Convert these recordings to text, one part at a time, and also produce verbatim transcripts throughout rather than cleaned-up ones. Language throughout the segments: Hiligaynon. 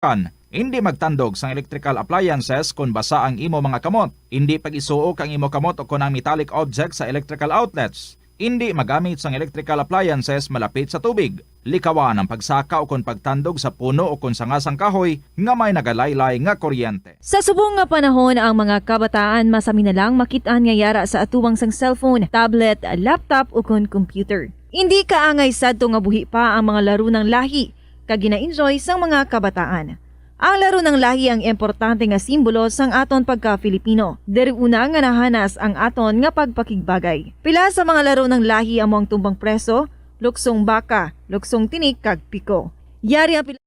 Kan, indi magtandog sang electrical appliances kon basa ang imo mga kamot. Indi pag-isuok ang imo kamot o kon ang metallic object sa electrical outlets. Indi magamit sang electrical appliances malapit sa tubig. Likawan ang pagsaka o kon pagtandog sa puno o kon sanga sang kahoy nga may nagalaylay nga kuryente. Sa subong nga panahon, ang mga kabataan masami na lang makit-an nga yara sa atubangan sang cellphone, tablet, laptop, o kon computer. Indi kaangay sadto nga buhi pa ang mga laro ng lahi kag gina-enjoy sang mga kabataan. Ang laro ng lahi ang importante nga simbolo sang aton pagka-Filipino. Diri una nga nahanas ang aton nga pagpakigbagay. Pila sa mga laro ng lahi amo ang tumbang preso, luksong baka, luksong tinik, kag piko. Yari ang pila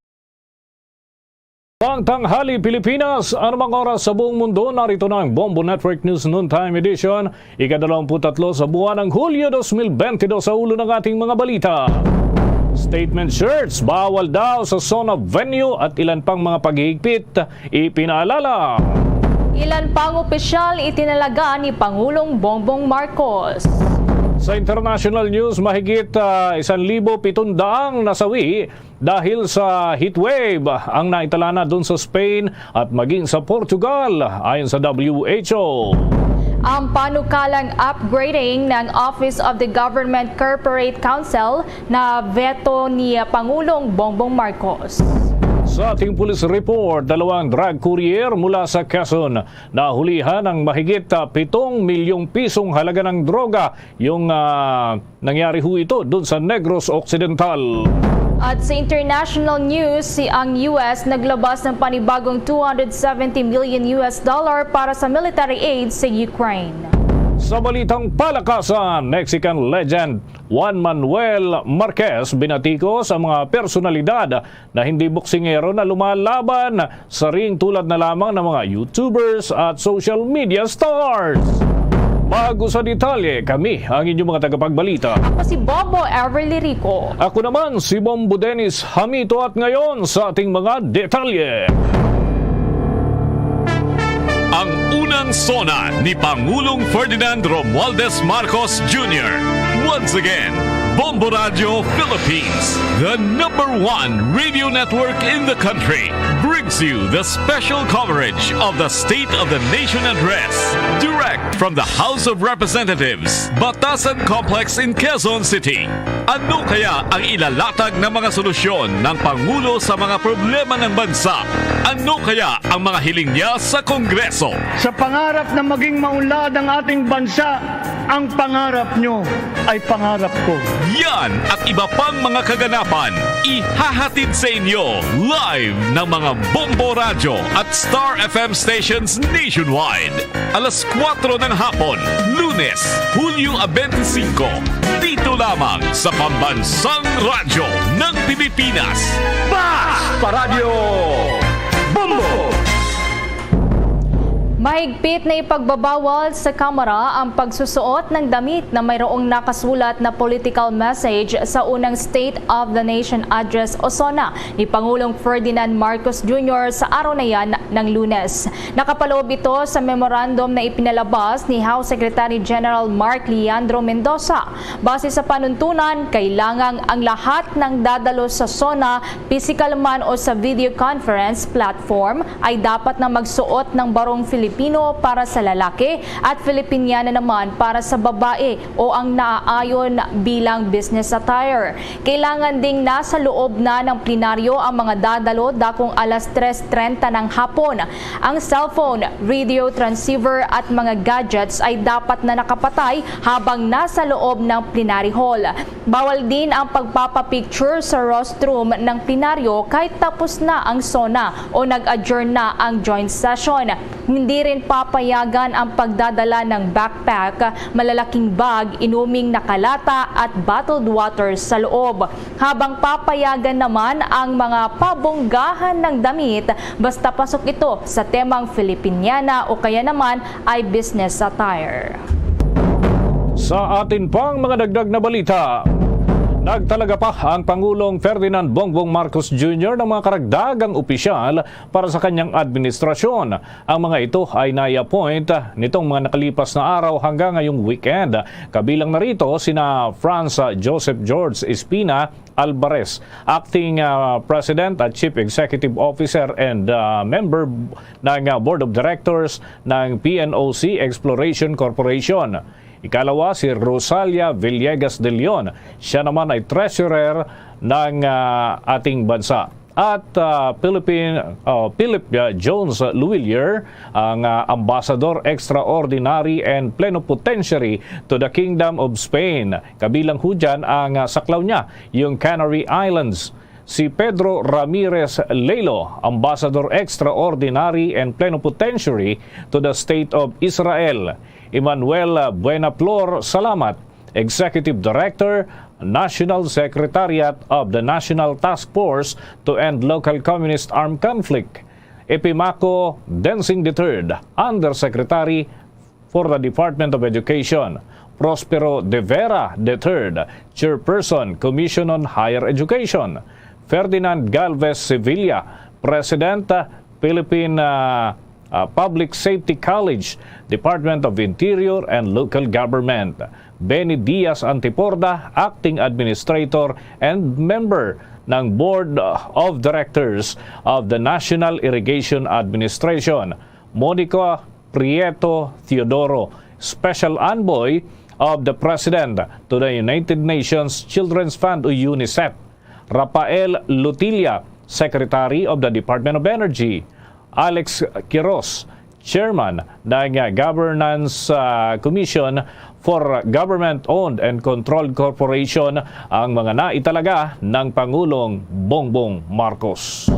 Ang tanghali, Pilipinas, anumang oras sa buong mundo, narito na ang Bombo Network News Noontime Edition. Ikadalawamput-tatlo sa buwan ng Hulyo dos mil bentidós, sa ulo ng ating mga balita. Statement shirts, bawal daw sa SONA venue at ilan pang mga paghihigpit, ipinaalala. Ilan pang opisyal itinalaga ni Pangulong Bongbong Marcos. Sa international news, mahigit, ah, isang libo pitong daang nasawi dahil sa heatwave ang naitalana dun sa Spain at maging sa Portugal, ayon sa W H O. Ang panukalang upgrading ng Office of the Government Corporate Counsel na veto ni Pangulong Bongbong Marcos. Sa ating police report, dalawang drug courier mula sa Quezon nahulihan ang mahigit, ah, pitong milyong pisong halaga ng droga. Yung, ah, nangyari ho ito dun sa Negros Occidental. At sa international news, si ang U S naglabas ng panibagong two hundred seventy million U S dollar para sa military aid sa Ukraine. Sa balitang palakasan, Mexican legend Juan Manuel Marquez binatikos ang mga personalidad na hindi boksingero na lumalaban sa ring, tulad na lamang ng mga YouTubers at social media stars. Bago sa detalye, kami ang inyong mga tagapagbalita. Ako si Bobo Everly Rico. Ako naman si Bombo Dennis Hamito, at ngayon sa ating mga detalye. Ang unang SONA ni Pangulong Ferdinand Romualdez Marcos Junior Once again, Bombo Radio Philippines, the number one radio network in the country, brings you the special coverage of the State of the Nation Address, direct from the House of Representatives, Batasan Complex in Quezon City. Ano kaya ang ilalatag na mga solusyon ng Pangulo sa mga problema ng bansa? Ano kaya ang mga hiling niya sa Kongreso? Sa pangarap na maging maunlad ang ating bansa, ang pangarap nyo ay pangarap ko. Yan at iba pang mga kaganapan, ihahatid sa inyo live ng mga Bombo Radyo at Star F M stations nationwide. Alas kuwatro ng hapon, Lunes, Hulyo a bente singko, dito lamang sa Pambansang Radyo ng Pilipinas, Basta Radyo Bombo! Mahigpit na ipagbabawal sa Kamara ang pagsusuot ng damit na mayroong nakasulat na political message sa unang State of the Nation Address o SONA ni Pangulong Ferdinand Marcos Junior sa araw na yan ng Lunes. Nakapaloob ito sa memorandum na ipinalabas ni House Secretary General Mark Leandro Mendoza. Base sa panuntunan, kailangang ang lahat ng dadalo sa SONA, pisikal man o sa video conference platform, ay dapat na magsuot ng barong Filipino para sa lalaki at Filipiniana naman para sa babae o ang naaayon bilang business attire. Kailangan ding nasa loob na ng plenaryo ang mga dadalo dakong alas tres trenta ng hapon. Ang cellphone, radio transceiver at mga gadgets ay dapat na nakapatay habang nasa loob ng plenary hall. Bawal din ang pagpapapicture sa rostrum ng plenaryo kahit tapos na ang SONA o nag-adjourn na ang joint session. Hindi rin papayagan ang pagdadala ng backpack, malalaking bag, inuming nakalata at bottled water sa loob. Habang papayagan naman ang mga pabonggahan ng damit, basta pasok ito sa temang Filipiniana o kaya naman ay business attire. Sa atin pang mga dagdag na balita, Nagtalaga pa ang Pangulong Ferdinand Bongbong Marcos Junior ng mga karagdagang opisyal para sa kanyang administrasyon. Ang mga ito ay nai-appoint nitong mga nakalipas na araw hanggang ngayong weekend. Kabilang na rito sina Franz Joseph George Espina Alvarez, Acting, ah, President at Chief Executive Officer and, ah, member ng, ah, Board of Directors ng P N O C Exploration Corporation. Ikalawa, si Rosalia Villegas de Leon. Siya naman ay treasurer ng, ah, ating bansa. At, ah, Philippine, ah, Philip, ah, Jones Luwilier, ang, ah, Ambassador Extraordinary and Plenipotentiary to the Kingdom of Spain. Kabilang ho dyan ang, ah, saklaw niya, yung Canary Islands. Si Pedro Ramirez Lelo, Ambassador Extraordinary and Plenipotentiary to the State of Israel. Emmanuel Buenaflor Salamat, Executive Director, National Secretariat of the National Task Force to End Local Communist Armed Conflict. Epimaco Densing the third, Undersecretary for the Department of Education. Prospero de Vera the third, Chairperson, Commission on Higher Education. Ferdinand Galvez Sevilla, President, Philippine, ah, ah, Public Safety College, Department of Interior and Local Government. Benny Diaz Antiporda, Acting Administrator and member ng Board of Directors of the National Irrigation Administration. Monica Prieto Teodoro, Special Envoy of the President to the United Nations Children's Fund o UNICEF. Rafael Lutilla, Secretary of the Department of Energy. Alex Quiroz, Chairman ng Governance, ah, Commission for Government-Owned and Controlled Corporation, ang mga naitalaga ng Pangulong Bongbong Marcos.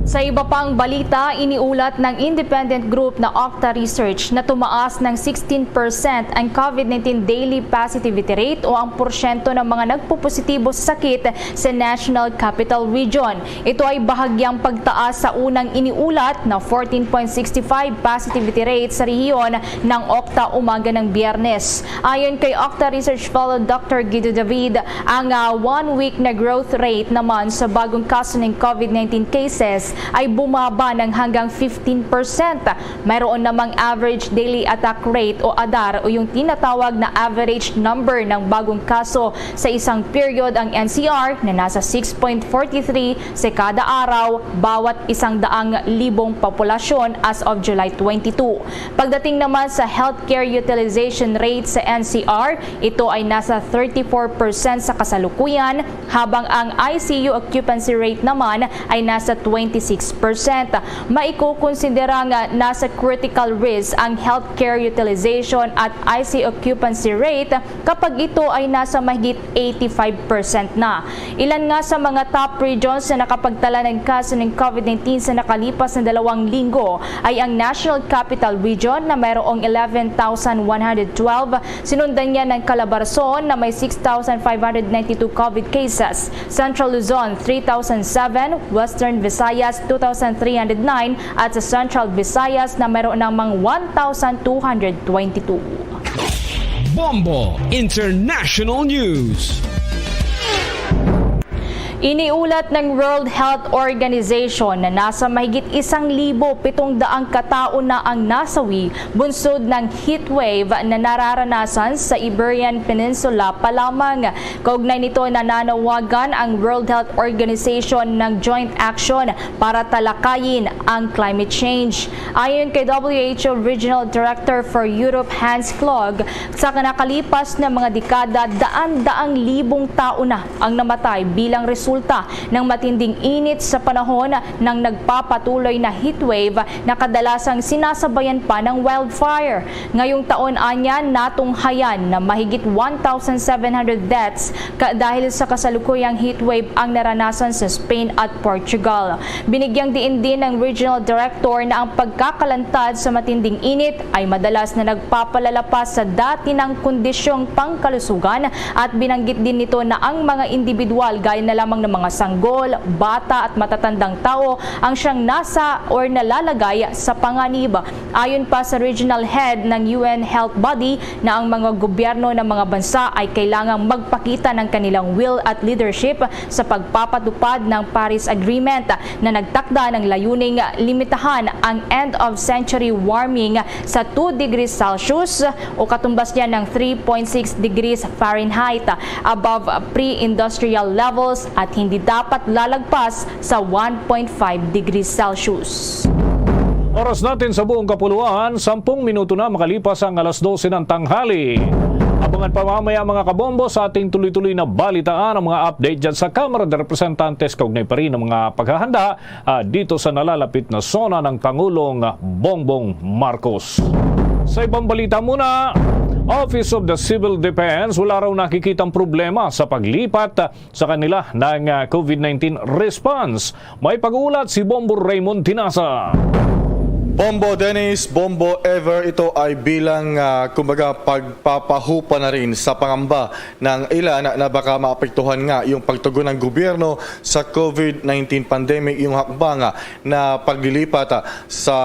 Sa iba pang balita, iniulat ng independent group na Octa Research na tumaas ng sixteen percent ang COVID nineteen daily positivity rate o ang porsyento ng mga nagpupositibo sa sakit sa National Capital Region. Ito ay bahagyang pagtaas sa unang iniulat na fourteen point six five positivity rate sa rehiyon ng Octa umaga ng Biyernes. Ayon kay Octa Research Fellow Doctor Guido David, ang, ah, one week na growth rate naman sa bagong kaso ng COVID nineteen cases ay bumaba ng hanggang fifteen percent. Mayroon namang average daily attack rate o adar o yung tinatawag na average number ng bagong kaso sa isang period ang N C R na nasa six point forty-three sa kada araw bawat isang daang libong populasyon as of July twenty-two. Pagdating naman sa healthcare utilization rate sa N C R, ito ay nasa thirty-four percent sa kasalukuyan, habang ang I C U occupancy rate naman ay nasa twenty-six percent. Maikukonsidera nga nasa critical risk ang healthcare utilization at I C U occupancy rate kapag ito ay nasa mahigit eighty-five percent na. Ilan nga sa mga top regions na nakapagtala ng kaso ng COVID nineteen sa nakalipas na dalawang linggo ay ang National Capital Region na mayroong eleven thousand one hundred twelve, sinundan niya ng Calabarzon na may six thousand five hundred ninety-two COVID cases, Central Luzon three thousand seven, Western Visayas two thousand three hundred nine, at sa Central Visayas na mayroon namang one thousand two hundred twenty-two. Bombo International News. Iniulat ng World Health Organization na nasa mahigit isang libo pitong daang katao na ang nasawi bunsod ng heat wave na nararanasan sa Iberian Peninsula pa lamang. Kaugnay nito, nananawagan ang World Health Organization ng joint action para talakayin ang climate change. Ayon kay W H O Regional Director for Europe, Hans Klug, sa nakalipas na mga dekada, daan-daang libong tao na ang namatay bilang resulta ng matinding init sa panahon ng nagpapatuloy na heatwave na kadalasang sinasabayan pa ng wildfire. Ngayong taon, anya, natunghayan na mahigit one thousand seven hundred deaths ka-, dahil sa kasalukuyang heatwave ang naranasan sa Spain at Portugal. Binigyang diin din ng regional director na ang pagkakalantad sa matinding init ay madalas na nagpapalala pa sa dati nang kondisyong pangkalusugan at binanggit din nito na ang mga individual gaya na lamang ng mga sanggol, bata at matatandang tao ang siyang nasa or nalalagay sa panganib. Ayon pa sa regional head ng U N Health Body na ang mga gobyerno ng mga bansa ay kailangang magpakita ng kanilang will at leadership sa pagpapatupad ng Paris Agreement na nagtakda ng layuning limitahan ang end of century warming sa two degrees Celsius o katumbas niya ng three point six degrees Fahrenheit above pre-industrial levels at hindi dapat lalagpas sa one point five degrees Celsius. Oras natin sa buong kapuluan, sampung minuto na makalipas ang alas dose ng tanghali. Abangan pa mamaya, mga kabombo, sa ating tuloy-tuloy na balitaan ang mga update dyan sa Kamara de Representantes kaugnay pa rin ng mga paghahanda ah, dito sa nalalapit na sona ng Pangulong Bongbong Marcos. Sa ibang balita muna, Office of the Civil Defense wala raw nakikitang problema sa paglipat sa kanila ng ah, COVID nineteen response. May pag-uulat si Bombo Raymond Tinasa. Bombo Dennis, Bombo Ever, ito ay bilang, ah, kumbaga, pagpapahupa na rin sa pangamba ng ilan na baka maapektuhan nga yung pagtugon ng gobyerno sa COVID nineteen pandemic, yung hakbang, ah, na paglilipat, ah, sa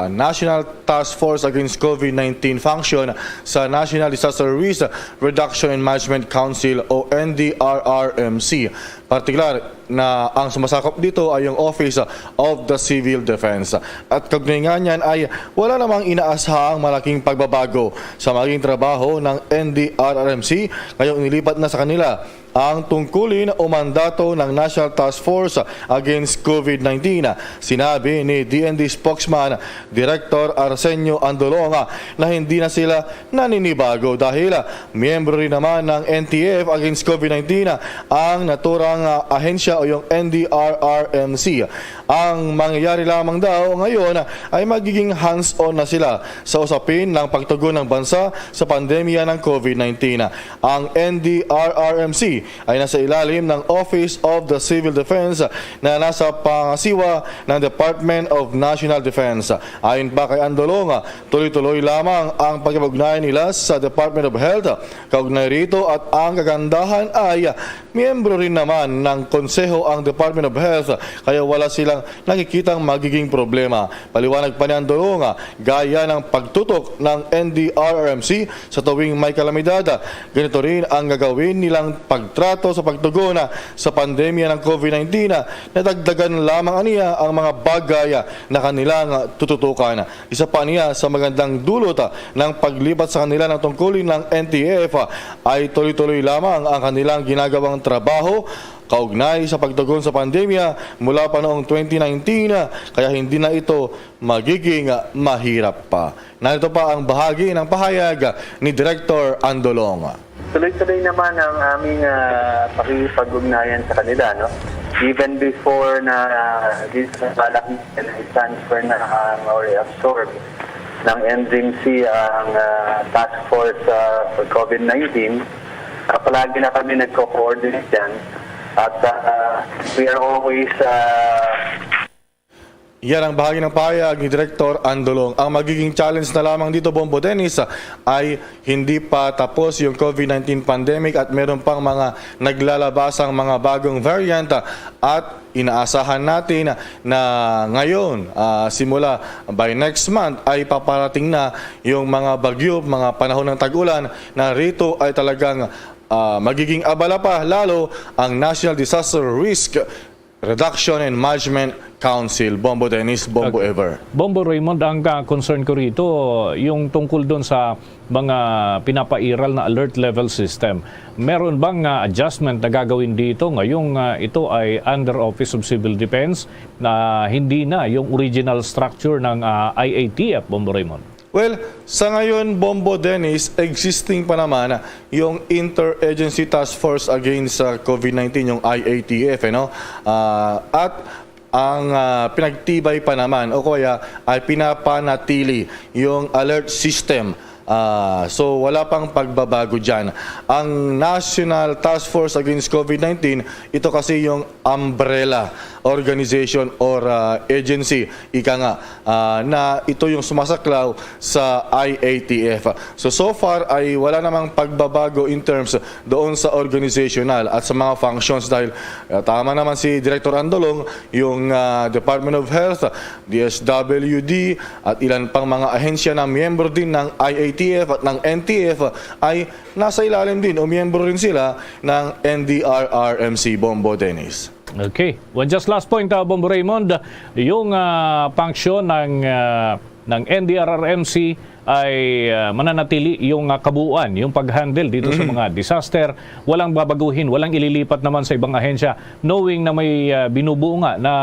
National Task Force Against COVID nineteen function sa National Disaster Risk Reduction and Management Council o N D R R M C. Partikular na ang sumasakop dito ay yung Office of the Civil Defense. At kaugnay nga niyan ay wala namang inaasahang malaking pagbabago sa maging trabaho ng N D R R M C ngayong inilipat na sa kanila ang tungkulin o mandato ng National Task Force Against COVID nineteen. Sinabi ni D N D spokesman Director Arsenio Andolonga na hindi na sila naninibago dahil miyembro rin naman ng N T F Against COVID nineteen ang naturang, ah, ahensya o yung N D R R M C. Ang mangyayari lamang daw ngayon ay magiging hands-on na sila sa usapin ng pagtugon ng bansa sa pandemya ng COVID nineteen. Ang N D R R M C ay nasa ilalim ng Office of the Civil Defense na nasa pangasiwa ng Department of National Defense. Ayon pa kay Andolong, tuloy-tuloy lamang ang pagkipag-ugnayan nila sa Department of Health kaugnay rito at ang kagandahan ay miyembro rin naman ng konseho ang Department of Health kaya wala silang nakikitang magiging problema. Paliwanag pa ni Andolong, gaya ng pagtutok ng N D R R M C sa tuwing may kalamidad, ganito rin ang gagawin nilang pagtrato sa pagtugon sa pandemya ng COVID nineteen. Nadagdagan lamang aniya ang mga bagay na kanilang tututukan. Isa pa niya sa magandang dulot ng paglipat sa kanila ng tungkulin ng N T F ay tuloy-tuloy lamang ang kanilang ginagawang trabaho kaugnay sa pagtugon sa pandemya mula pa noong twenty nineteen, kaya hindi na ito magiging mahirap pa. Narito pa ang bahagi ng pahayag ni Director Andolong. Tuloy-tuloy naman ang aming, ah, pakikipag-ugnayan sa kanila, no? Even before na, ah, dito sa balak na i-transfer na, ah, or i-absorb ng N D R R M C ang, ah, task force, ah, for COVID nineteen, ah, palagi na kami nagko-coordinate yan. At, ah, we are always, ah, Yan ang bahagi ng pahayag ni Director Andolong. Ang magiging challenge na lamang dito, Bombo Dennis, ay hindi pa tapos yung COVID nineteen pandemic at meron pang mga naglalabasang mga bagong variant, at inaasahan natin na ngayon, ah, simula by next month, ay paparating na yung mga bagyo, mga panahon ng tag-ulan na rito ay talagang, ah, magiging abala pa lalo ang National Disaster Risk Reduction and Management Council. Bombo Dennis, Bombo Ever. Bombo Raymond, ang ah, concern ko rito, yung tungkol doon sa mga pinapairal na alert level system. Meron bang ah, adjustment na gagawin dito ngayong ah, ito ay under Office of Civil Defense na hindi na yung original structure ng ah, I A T F, Bombo Raymond? Well, sa ngayon, Bombo Dennis, existing pa naman yung Interagency Task Force Against sa COVID nineteen, yung I A T F, eh, no? Ah, at ang ah, pinagtibay pa naman o kaya ay pinapanatili yung alert system Ah, so wala pang pagbabago dyan. Ang National Task Force Against COVID nineteen, ito kasi yung umbrella organization or, ah, agency, ika nga, ah, na ito yung sumasaklaw sa I A T F. So, so far ay wala namang pagbabago in terms doon sa organizational at sa mga functions dahil, ah, tama naman si Director Andolong, yung, ah, Department of Health, D S W D, at ilan pang mga ahensya na miyembro din ng I A T F at ng N T F ay nasa ilalim din o miyembro rin sila ng N D R R M C, Bombo Dennis. Okay. Well, just last point, ah, Bombo Raymond, yung, ah, function ng, ah, ng N D R R M C ay, ah, mananatili yung, ah, kabuuan, yung pag-handle dito sa Mhm. mga disaster. Walang babaguhin, walang ililipat naman sa ibang ahensya, knowing na may, ah, binubuo nga na,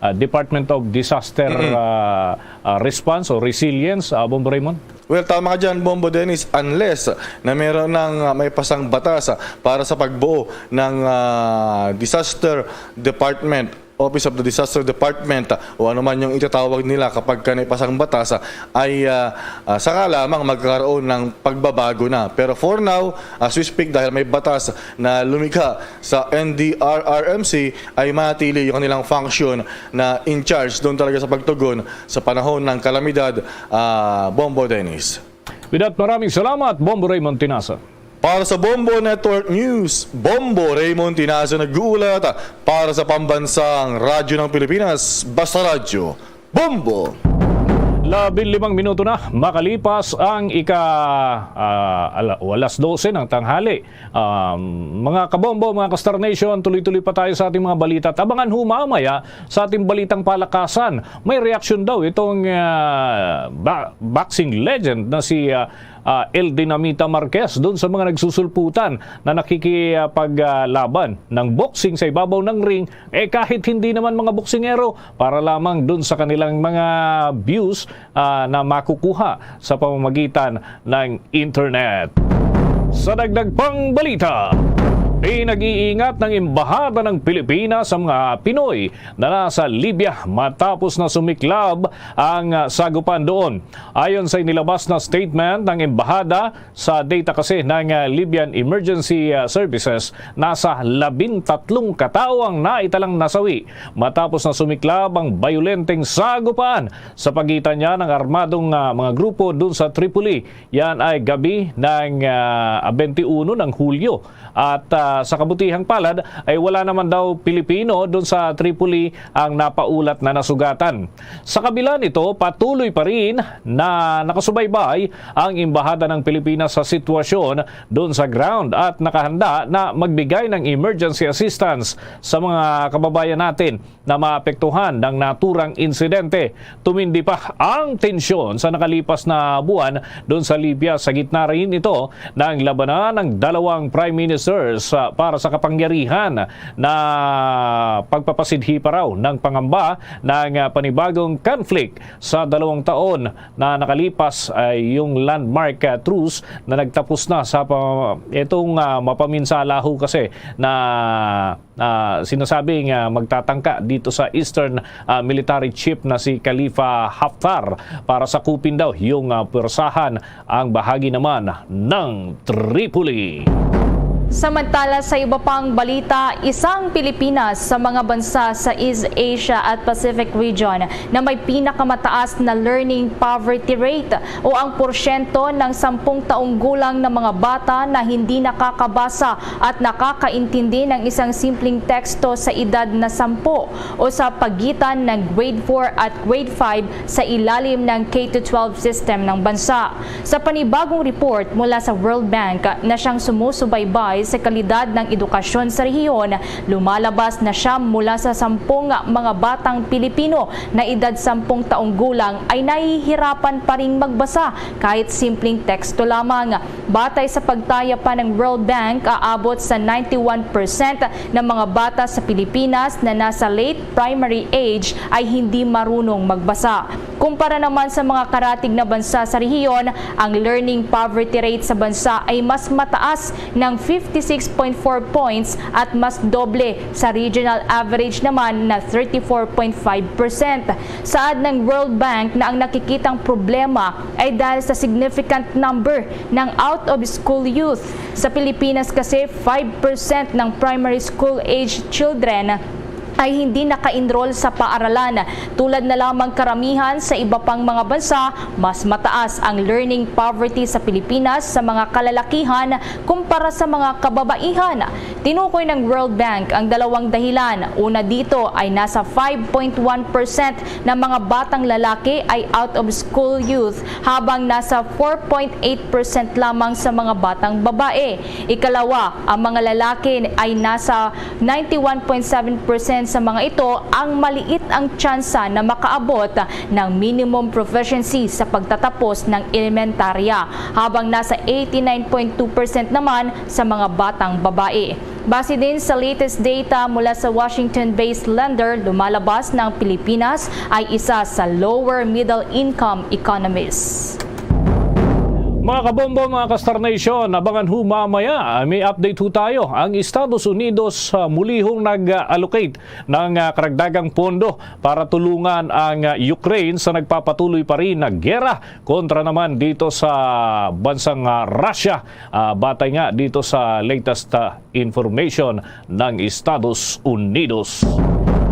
ah, Department of Disaster, Mm-mm. ah, ah, Response o Resilience, ah, Bombo Raymond? Well, tama ka dyan, Bombo Dennis, unless na meron ng, ah, may pasang batas, ah, para sa pagbuo ng, ah, disaster department, Office of the Disaster Department, ah, o ano man yung itatawag nila kapag ka may pasang batas, ah, ay, ah, ah, saka lamang magkakaroon ng pagbabago na. Pero for now, as we speak, dahil may batas na lumikha sa N D R R M C, ay manatili yung kanilang function na in charge doon talaga sa pagtugon sa panahon ng kalamidad, ah, Bombo Dennis. With that, maraming salamat, Bombo Raymond Tinasan. Para sa Bombo Network News, Bombo Raymond Tinasan nag-uulat para sa Pambansang Radyo ng Pilipinas, Basta Radyo, Bombo! Labing limang minuto na makalipas ang ika, ah, ala-, alas dose ng tanghali. Um, mga kabombo, mga ka-Star Nation, tuloy-tuloy pa tayo sa ating mga balita. At abangan ho mamaya sa ating balitang palakasan. May reaksyon daw itong, ah, ba-, boxing legend na si, ah, ah, El Dinamita Marquez dun sa mga nagsusulputan na nakikipaglaban ng boxing sa ibabaw ng ring, eh, kahit hindi naman mga boksingero, para lamang dun sa kanilang mga views, ah, na makukuha sa pamamagitan ng internet. Sa dagdag pang balita, pinag-iingat ng Embahada ng Pilipinas sa mga Pinoy na nasa Libya matapos na sumiklab ang, ah, sagupan doon. Ayon sa inilabas na statement ng Embahada, sa data kasi ng, ah, Libyan Emergency, ah, Services, nasa labintatlong katao ang naitalang nasawi matapos na sumiklab ang bayolenteng sagupan sa pagitan niya ng armadong, ah, mga grupo dun sa Tripoli. Yan ay gabi ng, ah, twenty-one ng Hulyo. At, ah, sa kabutihang palad ay wala naman daw Pilipino dun sa Tripoli ang napaulat na nasugatan. Sa kabila nito, patuloy pa rin na nakasubaybay ang Embahada ng Pilipinas sa sitwasyon dun sa ground at nakahanda na magbigay ng emergency assistance sa mga kababayan natin na maapektuhan ng naturang insidente. Tumindi pa ang tensyon sa nakalipas na buwan doon sa Libya. Sa gitna rin ito ng labanan ng dalawang prime ministers, ah, para sa kapangyarihan na pagpapasidhi pa raw ng pangamba ng, ah, panibagong conflict sa dalawang taon na nakalipas. Ay yung landmark, ah, truce na nagtapos na sa pa-, itong, ah, mapaminsala ho kasi na ah, sinasabing, ah, magtatangka dito sa Eastern, ah, military chief na si Khalifa Haftar para sakupin daw yung, ah, pwersahan ang bahagi naman ng Tripoli. Samantala, sa iba pang balita, isang Pilipinas sa mga bansa sa East Asia at Pacific region na may pinakamataas na learning poverty rate o ang porsyento ng sampung taong gulang na mga bata na hindi nakakabasa at nakakaintindi ng isang simpleng teksto sa edad na sampu o sa pagitan ng grade four at grade five sa ilalim ng K to twelve system ng bansa. Sa panibagong report mula sa World Bank na siyang sumusubaybay sa kalidad ng edukasyon sa rehiyon, lumalabas na siyam mula sa sampung mga batang Pilipino na edad sampung taong gulang ay nahihirapan pa ring magbasa kahit simpleng teksto lamang. Batay sa pagtaya pa ng World Bank, aabot sa ninety-one percent ng mga bata sa Pilipinas na nasa late primary age ay hindi marunong magbasa. Kumpara naman sa mga karatig na bansa sa rehiyon, ang learning poverty rate sa bansa ay mas mataas ng fifty-six point four points at mas doble sa regional average naman na thirty-four point five percent. Saad ng World Bank na ang nakikitang problema ay dahil sa significant number ng out-of-school youth. Sa Pilipinas kasi, five percent ng primary school age children ay hindi naka-enroll sa paaralan. Tulad na lamang karamihan sa iba pang mga bansa, mas mataas ang learning poverty sa Pilipinas sa mga kalalakihan kumpara sa mga kababaihan. Tinukoy ng World Bank ang dalawang dahilan. Una dito ay nasa five point one percent ng mga batang lalaki ay out-of-school youth, habang nasa four point eight percent lamang sa mga batang babae. Ikalawa, ang mga lalaki ay nasa ninety-one point seven percent sa mga ito ang maliit ang tsansa na makaabot ng minimum proficiency sa pagtatapos ng elementarya, habang nasa eighty-nine point two percent naman sa mga batang babae. Base din sa latest data mula sa Washington-based lender, lumalabas na ang Pilipinas ay isa sa lower middle income economies. Mga kabombo, mga ka-Star Nation, abangan ho mamaya. May update ho tayo. Ang Estados Unidos, ah, mulihong nag-allocate ng, ah, karagdagang pondo para tulungan ang, ah, Ukraine sa nagpapatuloy pa rin na gera kontra naman dito sa bansang, ah, Russia. Ah, batay nga dito sa latest, ah, information ng Estados Unidos.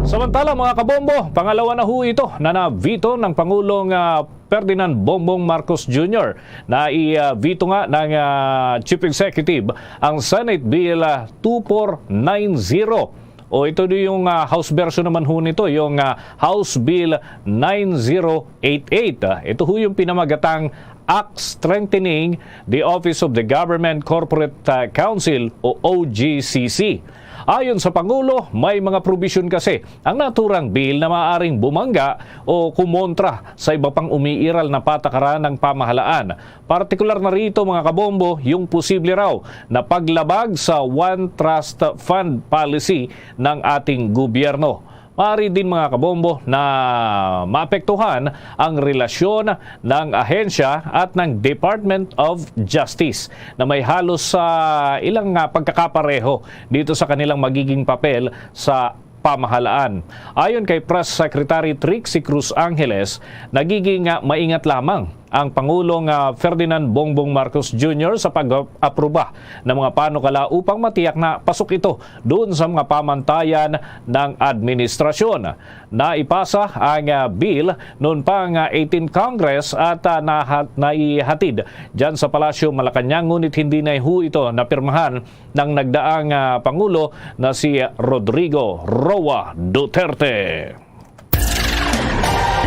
Samantala, mga kabombo, pangalawa na ho ito na na-veto ng Pangulong, ah, Ferdinand Bongbong Marcos Junior. Nai-veto nga ng, ah, Chief Executive ang Senate Bill, ah, two four nine zero. O ito di yung, ah, House version naman ho nito, yung, ah, House Bill nine zero eight eight. Ah, ito ho yung pinamagatang Act Strengthening the Office of the Government Corporate, ah, Counsel o O G C C. Ayon sa Pangulo, may mga probisyon kasi ang naturang bill na maaaring bumangga o kumontra sa iba pang umiiral na patakaran ng pamahalaan. Partikular na rito, mga kabombo, yung posible raw na paglabag sa One Trust Fund policy ng ating gobyerno. Maaari din, mga kabombo, na maapektuhan ang relasyon ng ahensya at ng Department of Justice na may halos sa ilang, ah, pagkakapareho dito sa kanilang magiging papel sa pamahalaan. Ayon kay Press Secretary Trixie Cruz Angeles, nagiging, ah, maingat lamang ang Pangulong, ah, Ferdinand Bongbong Marcos Junior sa pag-aproba ng mga panukala upang matiyak na pasok ito doon sa mga pamantayan ng administrasyon. Naipasa ang, ah, bill noon pang, ah, eighteen Congress at, ah, naha-, naihatid dyan sa Palasyo Malacañang, ngunit hindi na ho ito napirmahan ng nagdaang, ah, Pangulo na si Rodrigo Roa Duterte.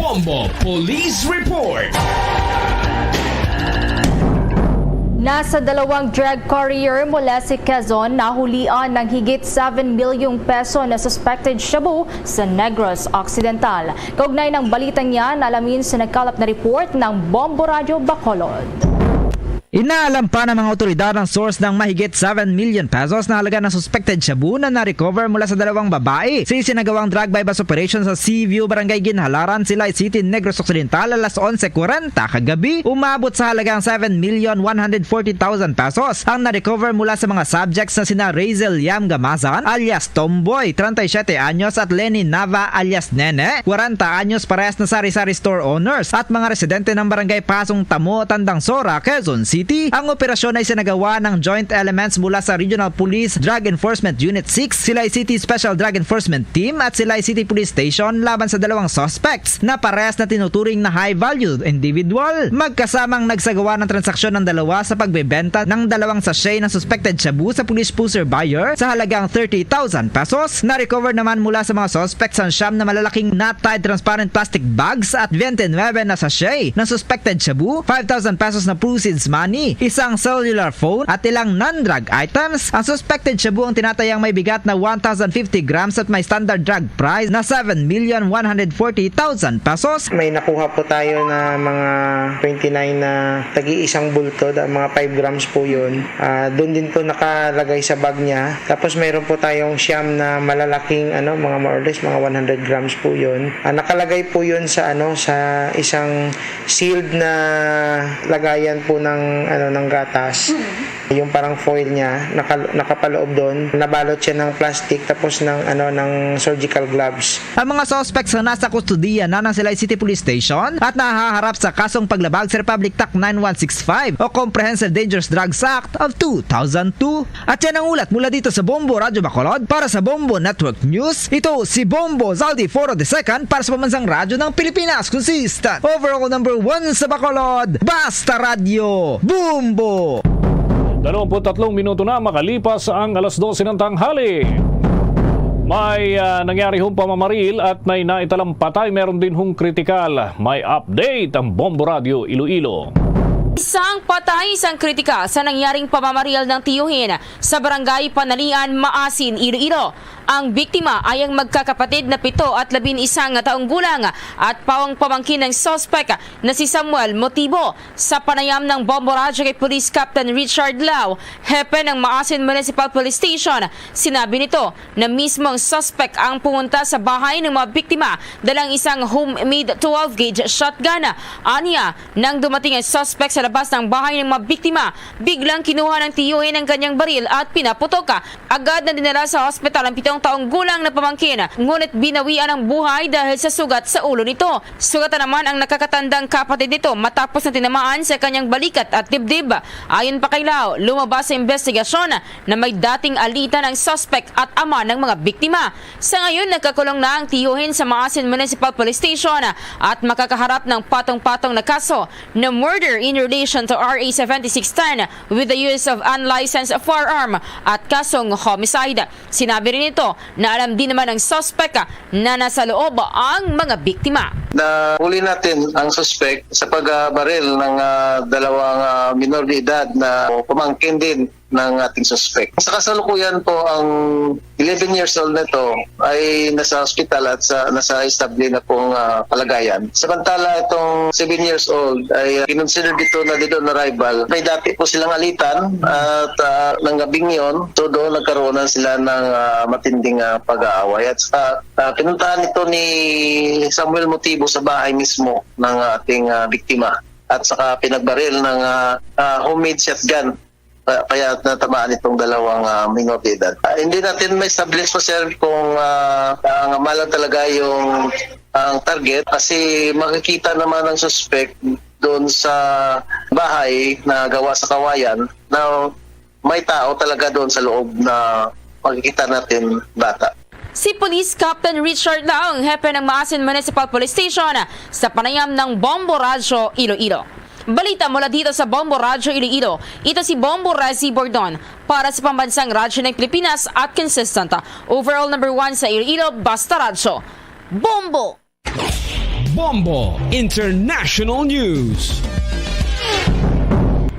Bombo Police Report. Nasa dalawang drug courier mula sa Quezon, nahulian ng higit seven milyong peso na suspected shabu sa Negros Occidental. Kaugnay ng balitang yan, alamin sa nagkalap na report ng Bombo Radyo Bacolod. Inaalam pa ng mga otoridad ang source ng mahigit seven million pesos na halaga ng suspected shabu na na-recover mula sa dalawang babae. Sa isinagawang drug buy-bust operation sa Seaview, Barangay Ginhalaran, Silay City, Negros Occidental, alas onse kwarenta kagabi, umabot sa halagang seven million one hundred forty thousand pesos ang na-recover mula sa mga subjects na sina Razel Yam Gamazan alias Tomboy, treinta y siete anyos, at Lenny Nava alias Nene, kwarenta anyos, parehas na sari-sari store owners at mga residente ng Barangay Pasong Tamo, Tandang Sora, Quezon City. Ang operasyon ay sinagawa ng joint elements mula sa Regional Police Drug Enforcement Unit six, Silay City Special Drug Enforcement Team at Silay City Police Station laban sa dalawang suspects na parehas na tinuturing na high-value individual. Magkasamang nagsagawa ng transaksyon ng dalawa sa pagbebenta ng dalawang sachet ng suspected shabu sa Polish poser buyer sa halagang thirty thousand pesos. Na-recover naman mula sa mga suspects ang siyam na malalaking knot-tied transparent plastic bags at twenty-nine na sachet ng suspected shabu, five thousand pesos na proceeds money, ni isang cellular phone at ilang non-drug items. Ang suspected shabu ang tinatayang may bigat na one thousand fifty grams at may standard drug price na seven million one hundred forty thousand pesos. May nakuha po tayo na mga twenty-nine na tagi isang bulto, da, mga five grams po yun. Ah, doon din po nakalagay sa bag niya. Tapos mayroon po tayong siyam na malalaking, ano, mga more or less, mga one hundred grams po yun. Ah, nakalagay po yun sa, ano, sa isang sealed na lagayan po ng, ano, ng gatas. Yung parang foil niya, naka-, nakapaloob doon. Nabalot siya ng plastic tapos ng, ano, ng surgical gloves. Ang mga suspects na nasa kustodiya na ng Silay City Police Station at nahaharap sa kasong paglabag sa Republic Act nine one six five o Comprehensive Dangerous Drugs Act of two thousand two. At yan ang ulat mula dito sa Bombo Radyo Bacolod. Para sa Bombo Network News, ito si Bombo Zaldi Foro the second para sa Pambansang Radyo ng Pilipinas. Consistent overall number one sa Bacolod. Basta Radyo, Bombo! Dalawampu't tatlong minuto na makalipas ang alas dose ng tanghali. May, ah, nangyari hong pamamaril at may naitalang patay. Meron din hong kritikal. May update ang Bombo Radyo Iloilo. Isang patay, isang kritikal sa nangyaring pamamaril ng tiyuhin sa Barangay Panalian, Maasin, Iloilo. Ang biktima ay ang magkakapatid na pito at labing isang taong gulang at pawang pamangkin ng suspek na si Samuel Motibo. Sa panayam ng Bombo Radyo kay Police Captain Richard Lau, hepe ng Maasin Municipal Police Station, sinabi nito na mismo ang suspek ang pumunta sa bahay ng mga biktima dalang isang homemade twelve gauge shotgun. Anya, nang dumating ang suspek sa labas ng bahay ng mga biktima, biglang kinuha ng tiyuhin ang kanyang baril at pinaputok. Agad na dinala sa ospital ang pitong taong gulang na pamangkin, ngunit binawian ang buhay dahil sa sugat sa ulo nito. Sugatan naman ang nakakatandang kapatid nito matapos na tinamaan sa kanyang balikat at dibdib. Ayon pa kay Lau, lumabas sa investigasyon na may dating alitan ang suspek at ama ng mga biktima. Sa ngayon, nagkakulong na ang tiyuhin sa Maasin Municipal Police Station at makakaharap ng patong-patong na kaso na murder in relation to R A seventy-six ten with the use of unlicensed firearm at kasong homicide. Sinabi rin nito na alam din naman ng suspek na nasa loob ang mga biktima. Nahuli natin ang suspek sa pagbaril ng, ah, dalawang, ah, minor de edad na pamangkin din ng ating suspek. Sa kasalukuyan po, ang eleven years old nito ay nasa ospital at sa, nasa estable na pong, ah, kalagayan. Samantala, itong seven years old ay, ah, kinonsider dito na dead on arrival. May dati po silang alitan at, ah, nang gabing yon, so doon nagkaroon na sila ng, ah, matinding, ah, pag-aaway. At sa, ah, pinuntahan ito ni Samuel Motibo sa bahay mismo ng ating, ah, biktima at saka pinagbaril ng, ah, ah, homemade shotgun. Kaya, kaya natamaan itong dalawang, ah, minor de edad. Ah, hindi natin ma-establish po, sir, kung, ah, ang amalan talaga yung, ang target kasi makikita naman ng suspect doon sa bahay na gawa sa kawayan na may tao talaga doon sa loob na makikita natin bata. Si Police Captain Richard Lau, hepe ng Maasin Municipal Police Station, sa panayam ng Bombo Radyo Iloilo. Balita mula dito sa Bombo Radyo Iloilo. Ito si Bombo Razi Bordon para sa Pambansang Radyo ng Pilipinas at consistent overall number one sa Iloilo, Basta Radyo. Bombo! Bombo International News.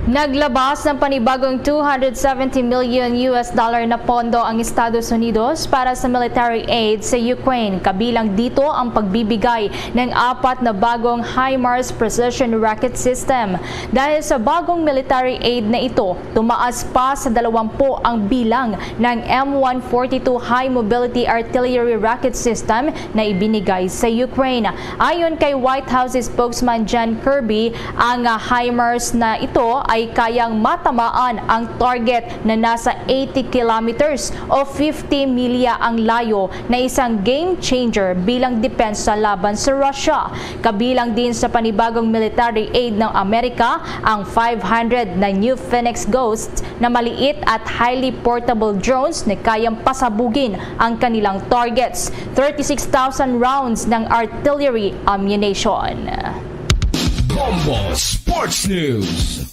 Naglabas ng panibagong two hundred seventy million U S dollar na pondo ang Estados Unidos para sa military aid sa Ukraine, kabilang dito ang pagbibigay ng apat na bagong HIMARS precision rocket system. Dahil sa bagong military aid na ito, tumaas pa sa dalawampu ang bilang ng M one forty-two high mobility artillery rocket system na ibinigay sa Ukraine. Ayon kay White House spokesman John Kirby, ang, ah, HIMARS na ito ay kayang matamaan ang target na nasa eighty kilometers o fifty milya ang layo, na isang game changer bilang depensa laban sa Russia. Kabilang din sa panibagong military aid ng Amerika ang five hundred na new Phoenix Ghosts na maliit at highly portable drones na kayang pasabugin ang kanilang targets, thirty-six thousand rounds ng artillery ammunition. Bombo Sports News.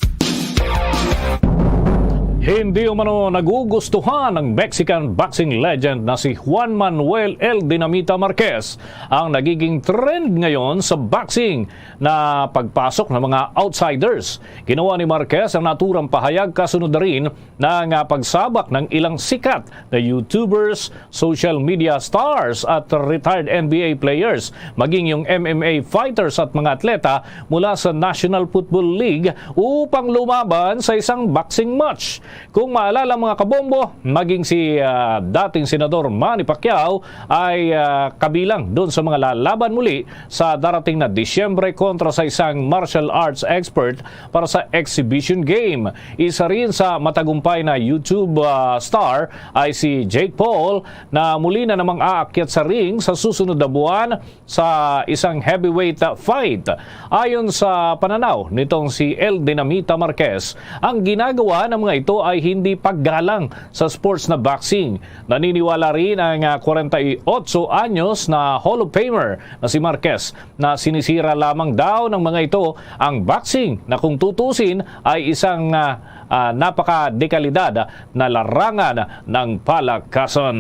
Hindi umano nagugustuhan ng Mexican boxing legend na si Juan Manuel El Dinamita Marquez ang nagiging trend ngayon sa boxing na pagpasok ng mga outsiders. Ginawa ni Marquez ang naturang pahayag kasunod na rin ng, ah, pagsabak ng ilang sikat na YouTubers, social media stars at retired N B A players, maging yung M M A fighters at mga atleta mula sa National Football League upang lumaban sa isang boxing match. Kung maalala, mga kabombo, maging si, ah, dating Senador Manny Pacquiao ay, ah, kabilang doon sa mga lalaban muli sa darating na Disyembre kontra sa isang martial arts expert para sa exhibition game. Isa rin sa matagumpay na YouTube, ah, star ay si Jake Paul, na muli na namang aakyat sa ring sa susunod na buwan sa isang heavyweight, ah, fight. Ayon sa pananaw nitong si El Dinamita Marquez, ang ginagawa ng mga ito ay hindi paggalang sa sports na boxing. Naniniwala rin ang, ah, kwarenta y otso anyos na Hall of Famer na si Marquez na sinisira lamang daw ng mga ito ang boxing, na kung tutusin ay isang, ah, ah, napakadekalidad na larangan ng palakasan.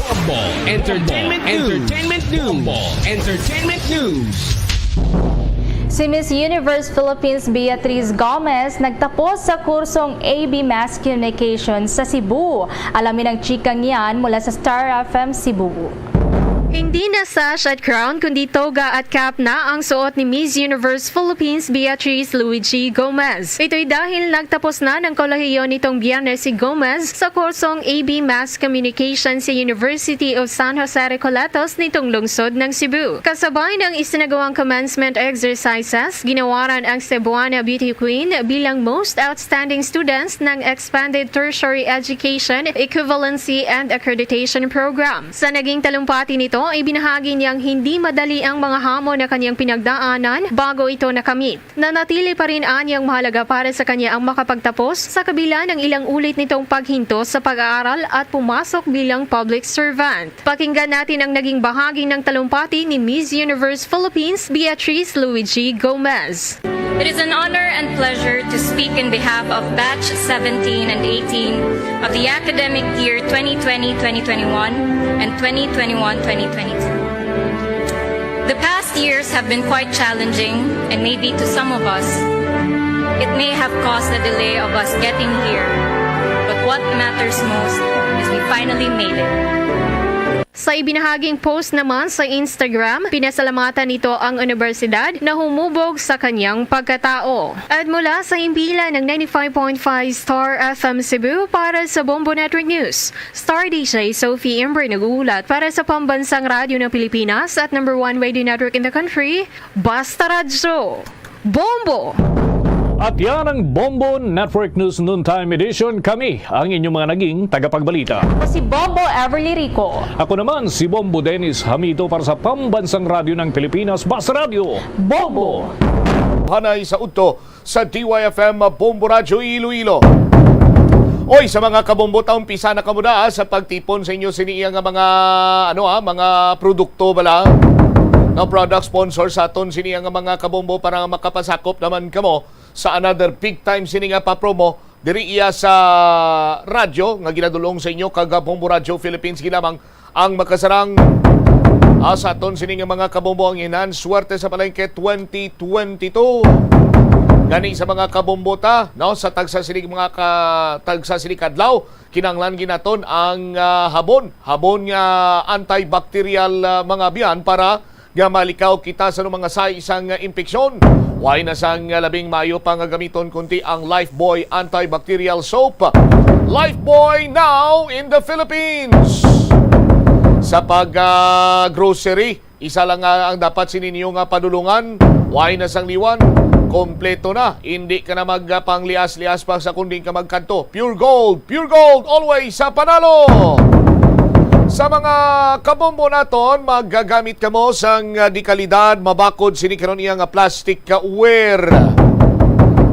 Bombo Entertainment News. Entertainment News. Bombo Entertainment News. Si Miss Universe Philippines Beatriz Gomez nagtapos sa kursong A B Mass Communication sa Cebu. Alamin ang chikang yan mula sa Star F M Cebu. Hindi na sash at crown kundi toga at cap na ang suot ni Miss Universe Philippines Beatriz Luigi Gomez. Ito'y dahil nagtapos na ng kolehiyo nitong Biyernes si Gomez sa kursong A B Mass Communication sa University of San Jose Recoletos nitong lungsod ng Cebu. Kasabay ng isinagawang commencement exercises, ginawaran ang Cebuana Beauty Queen bilang most outstanding students ng Expanded Tertiary Education Equivalency and Accreditation Program. Sa naging talumpati nito, ibinahagi niyang hindi madali ang mga hamon na kanyang pinagdaanan bago ito nakamit. Nanatili pa rin anyang mahalaga para sa kanya ang makapagtapos sa kabila ng ilang ulit nitong paghinto sa pag-aaral at pumasok bilang public servant. Pakinggan natin ang naging bahagi ng talumpati ni Miss Universe Philippines, Beatrice Luigi Gomez. It is an honor and pleasure to speak in behalf of Batch seventeen and eighteen of the academic year twenty twenty twenty twenty-one and twenty twenty-one twenty twenty-two. The past years have been quite challenging, and maybe to some of us, it may have caused a delay of us getting here. But what matters most is we finally made it. Sa ibinahaging post naman sa Instagram, pinasalamatan nito ang unibersidad na humubog sa kanyang pagkatao. At mula sa himpilan ng ninety-five point five Star F M Cebu, para sa Bombo Network News, Star D J Sophie Imbre nag-uulat para sa Pambansang Radyo ng Pilipinas at number one radio network in the country, Basta Radyo. Bombo! At yan ang Bombo Network News Noontime Edition. Kami ang inyong mga naging tagapagbalita. Ako si Bombo Everly Rico. Ako naman si Bombo Dennis Hamito para sa Pambansang Radyo ng Pilipinas, Basta Radyo. Bombo! Hanay sa udto sa D Y F M Bombo Radyo Iloilo. Oy, sa mga kabombo, ta umpisa na kamo na, ah, sa pagtipon sa inyo sini iya nga mga, ano, ah, mga produkto bala. No, product sponsor sa aton sini iya nga mga kabombo para makapasakop naman kamo sa another big time sini nga pa-promo diri iya sa radyo nga ginadulong sa inyo kag Bombo Radyo Philippines. Ginamang ang makasarang, ah, sa aton sini nga mga kabombo ang Enhance Swerte sa Palengke twenty twenty-two. Gani sa mga kabombo ta, no, sa tagsa sini mga ka, tagsa sini kadlaw, kinahanglan gid naton ang, ah, habon, habon nga antibacterial, ah, mga biyan para nga malikaw kita sa mga sa isang, ah, impeksyon. Way na sang, ah, labing maayo pa nga gamiton kundi ang Lifebuoy antibacterial soap. Lifebuoy now in the Philippines. Sa pag, ah, grocery, isa lang nga ang dapat sini niyo nga padulungan. Way na sang liwan, kompleto na. Indi ka na magpanglias-lias pa sa kundi ka magkadto. Pure Gold, Pure Gold, always sa panalo. Sa mga kabombo naton, magagamit kamo sang, ah, dekalidad, mabakod sini karon iya nga plastic ka ware.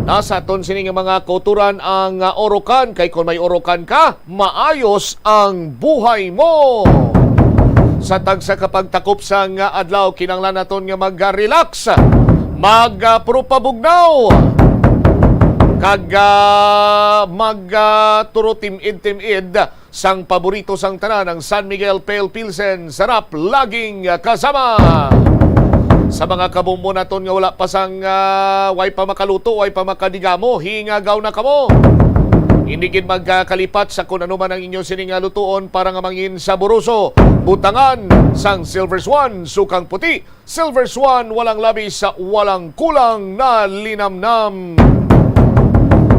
Na sa aton sini nga mga kauturan ang, ah, urukan, kay kon may urukan ka, maayos ang buhay mo. Sa tagsa ka pagtakop sang, ah, adlaw, kinahanglan naton nga mag-relax, mag, ah, purupabugnaw. Kag, ah, mag, ah, turo tim-id-tim-id sang paborito sang tanan, ang San Miguel Pale Pilsen. Sarap laging, ah, kasama. Sa mga kabombo naton nga wala pa sang, ah, way pa makaluto, way pa makadigamo, hingagaw na kamo. Hindi gid magkalipat sa kun ano man ang inyo sini nga lutuon para nga mangin saboroso. Butangan sang Silver Swan, sukang puti, Silver Swan, walang labis, walang kulang na linamnam.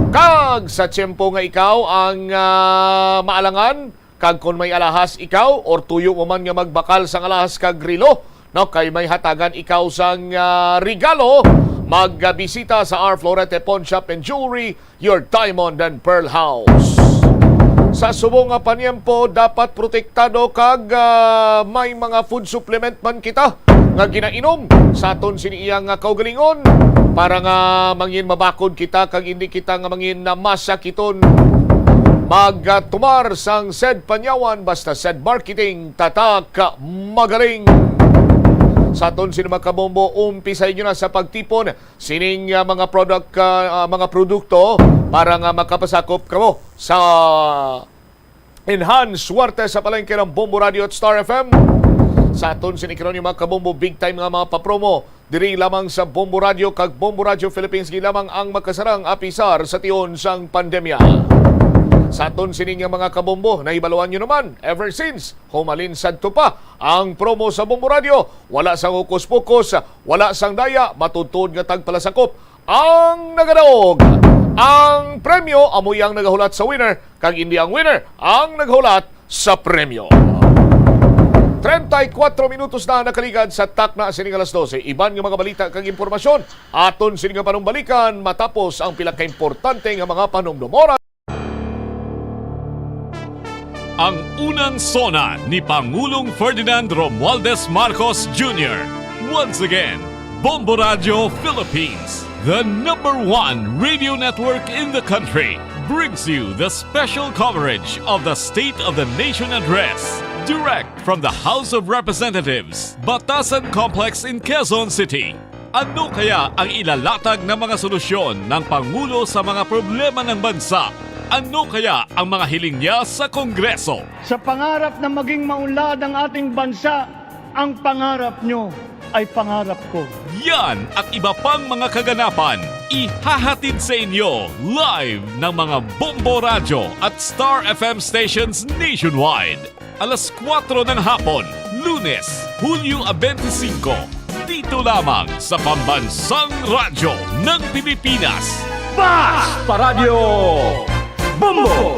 Kag sa tiyempo nga ikaw ang, ah, maalangan, kag kon may alahas ikaw, or tuyo mo man nga magbakal sang alahas kag relo, no, kay may hatagan ikaw sang, ah, regalo, magbisita sa R Florete Pawn Shop and Jewelry, your diamond and pearl house. Sa subong nga panyempo, dapat protektado kag, ah, may mga food supplement man kita nga ginainom sa aton sini iya nga kaugalingon para nga mangin mabakod kita kag hindi kita nga mangin na masakiton. Magtumar sang said panyawan, basta said marketing, tatak, magaling. Sa aton sini mga kabombo, umpisay nyo na sa pagtipon sining, ah, mga product, ah, ah, mga produkto para nga makapasakop kamo sa enhanced swerte sa palengke ng Bombo Radio at Star F M. Sa aton sini karon, mga kabombo, big time nga mga papromo diri lamang sa Bombo Radio kag Bombo Radio Philippines. Di lamang ang makasarang apisar sa tion sang pandemya. Sa aton sini nga mga kabombo, nahibaluan nyo naman, ever since, humalin sadto pa ang promo sa Bombo Radio, wala sang hokus-pokus, wala sang daya, matuod-tuod nga tagpalasakop ang nagadaog. Ang premyo amo ang nagahulat sa winner, kag hindi ang winner ang naghulat sa premyo. Treinta y cuatro minutos na nakaligad sa takna sini nga alas dose. Iban nga mga balita kag impormasyon aton sini nga panumbalikan matapos ang pila ka importante nga mga panumdumora. Ang unang SONA ni Pangulong Ferdinand Romualdez Marcos Junior Once again, Bombo Radio Philippines, the number one radio network in the country, brings you the special coverage of the State of the Nation Address, direct from the House of Representatives, Batasan Complex in Quezon City. Ano kaya ang ilalatag na mga solusyon ng Pangulo sa mga problema ng bansa? Ano kaya ang mga hiling niya sa Kongreso? Sa pangarap na maging maunlad ang ating bansa, ang pangarap nyo ay pangarap ko. Yan at iba pang mga kaganapan, ihahatid sa inyo live ng mga Bombo Radyo at Star F M stations nationwide. Alas kuwatro ng hapon, Lunes, Hulyo a bente singko, dito lamang sa Pambansang Radyo ng Pilipinas, Basta Radyo Bombo!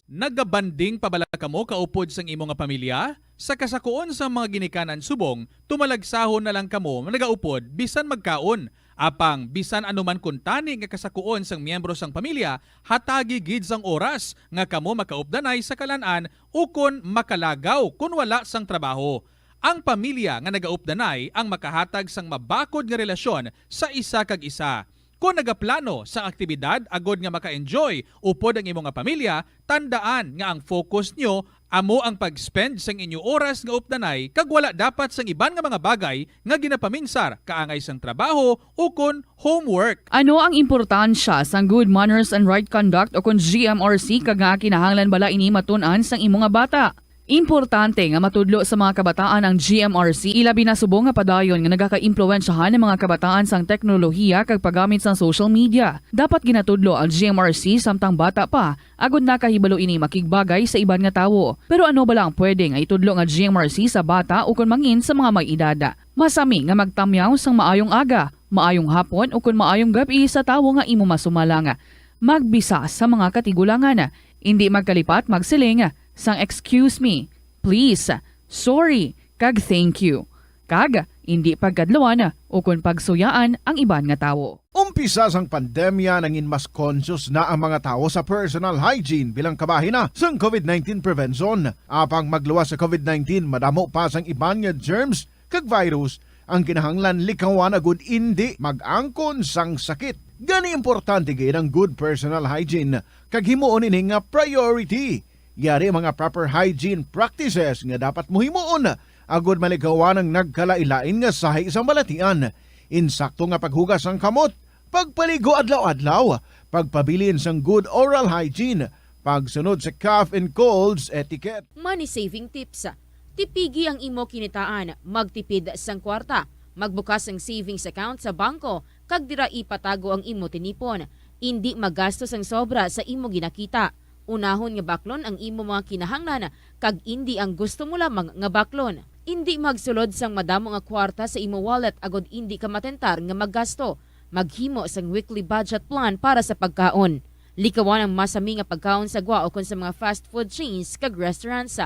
Nagabanding pa bala kamo kaupod sang imo nga pamilya? Sa kasakuon sang mga ginikanan subong, tumalagsahon na lang kamo nagaupod bisan magkaon. Apang bisan ano man kuntani nga kasakuon sang miyembro sang pamilya, hatagi gid sang oras nga kamo makaupdanay sa kalan-an ukon makalagaw kon wala sang trabaho. Ang pamilya nga nagaupdanay ang makahatag sang mabakod nga relasyon sa isa kag isa. Kon nagaplano sang aktibidad agod nga maka-enjoy upod ang imo nga pamilya, tandaan nga ang focus nyo amo ang pag-spend sang inyo oras nga updanay kag wala dapat sang iban nga mga bagay nga ginapaminsar kaangay sang trabaho ukon homework. Ano ang importansya sang good manners and right conduct ukon G M R C, kag nga kinahanglan bala ini matun-an sang imo nga bata? Importante nga matudlo sa mga kabataan ang G M R C, ilabi na subong nga padayon nga nagakaimpluwensyahan ang mga kabataan sang teknolohiya kag paggamit sang social media. Dapat ginatudlo ang G M R C samtang bata pa, agod nakahibalo ini makigbagay sa iban nga tawo. Pero ano bala ang pwede nga itudlo nga G M R C sa bata ukon mangin sa mga may edad? Masami nga magtamyaw sang maayong aga, maayong hapon, ukon maayong gab-i sa tawo nga imo masumalang. Magbisa sa mga katigulangan. Indi magkalipat magsiling sang "Excuse me," "Please," "Sorry," kag "Thank you." Kag indi pagkadluan ukon pagsuyaan ang iban nga tawo. Umpisa sang pandemya, nangin mas conscious na ang mga tawo sa personal hygiene bilang kabahin na sang COVID nineteen prevention. Apang magluwas sa COVID nineteen, madamo pa sang iban nga germs kag virus ang kinahanglan likawan agud indi mag-angkon sang sakit. Gani, importante gid ang good personal hygiene kag himuon ini nga priority. Yari ang mga proper hygiene practices nga dapat mo himuon agud malikawan ang nagkalain-lain nga sahi sang balatian. insakto nga paghugas sang kamot, pagpaligo adlaw-adlaw, pagpabilin sang good oral hygiene, pagsunod sa cough and colds etiquette. Money saving tips. Tipigi ang imo kinitaan, magtipid sang kwarta, magbukas sang savings account sa bangko, kag dira ipatago ang imo tinipon. Indi magasto sang sobra sa imo ginakita. Unahon nga baklon ang imo mga kinahanglan, kag indi ang gusto mo lamang nga baklon. Indi magsulod sang madamo nga kwarta sa imo wallet agod indi ka matentar nga maggasto. Maghimo sang weekly budget plan para sa pagkaon. Likawan ang masami nga pagkaon sa gwa ukon sa mga fast food chains kag restaurants.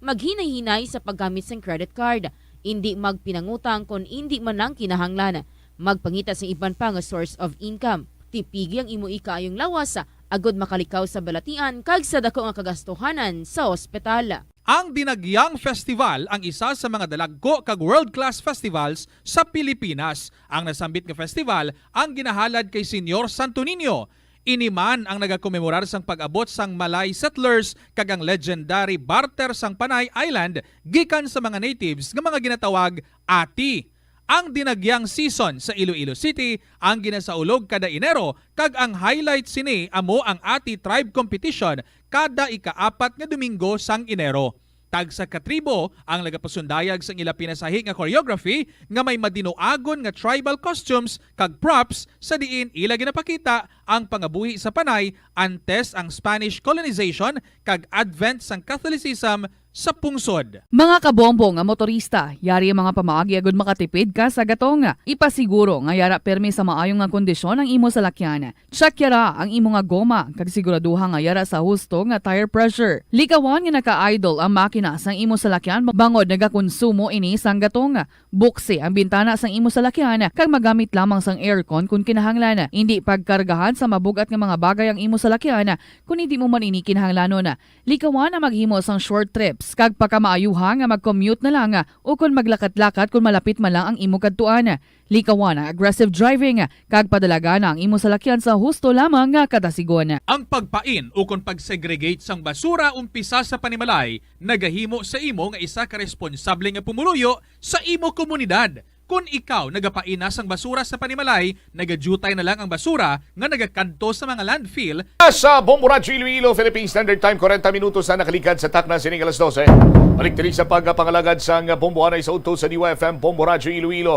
Maghinay-hinay sa paggamit sang credit card. Indi magpinangutang kon indi man lang kinahanglan. Magpangita sang iban pa nga source of income. Tipigi ang imo ikaayong lawas, agod makalikaw sa balatian kag sa dako nga kagastuhanan sa ospital. Ang Dinagyang Festival ang isa sa mga dalagko kag world-class festivals sa Pilipinas. Ang nasambit nga festival ang ginahalad kay Señor Santo Niño. Ini man ang nagakomemorar sang pag-abot sang Malay settlers kag ang legendary barter sang Panay Island gikan sa mga natives nga mga ginatawag ati. Ang Dinagyang season sa Iloilo City ang ginasaulog kada Enero, kag ang highlight sini amo ang Ati Tribe Competition kada ikaapat nga Domingo sang Enero. Tagsa ka tribo ang nagapasundayag sang ila pinasahi nga choreography nga may madinuagon nga tribal costumes kag props, sa diin ila ginapakita ang pangabuhi sa Panay antes ang Spanish colonization kag advent sang Catholicism sa pungsod. Mga kabombo nga motorista, yari ang mga pamaagi agud makatipid ka sa gatong. Ipasiguro nga yara permi sa maayo nga kondisyon ang imo salakyan. Check yara ang imo nga goma kag siguraduha nga yara sa husto nga tire pressure. Likawan nga naka-idle ang makina sang imo salakyan bangod nagakonsumo ini sang gatong. Buksi ang bintana sang imo salakyan kag magamit lamang sang aircon kon kinahanglan. Indi pagkargahan sa mabug-at nga mga bagay ang imo salakyan kon indi mo man ini kinahanglanon. Likawan ang maghimo sang short trips kag pakamaayuha nga mag-commute na lang ukon maglakat-lakat kon malapit man lang ang imo kadtuan. Likawan ang aggressive driving kag padalagana ang imo salakyan sa husto lamang nga kadasigon. Ang pagpain ukon pag-segregate sang basura umpisa sa panimalay nagahimo sa imo nga isa ka responsable nga pumuluyo sa imo komunidad. Kon ikaw nagapaina sang basura sa panimalay, nagadyutay na lang ang basura nga nagakadto sa mga landfill. Sa Bombo Radyo Iloilo, Philippine Standard Time, kwarenta minutos na nakaligad sa takna sining alas dose. Balik diri sa pagpangalagad sang Bombo anay sa udto sa D Y F M Bombo Radyo Iloilo.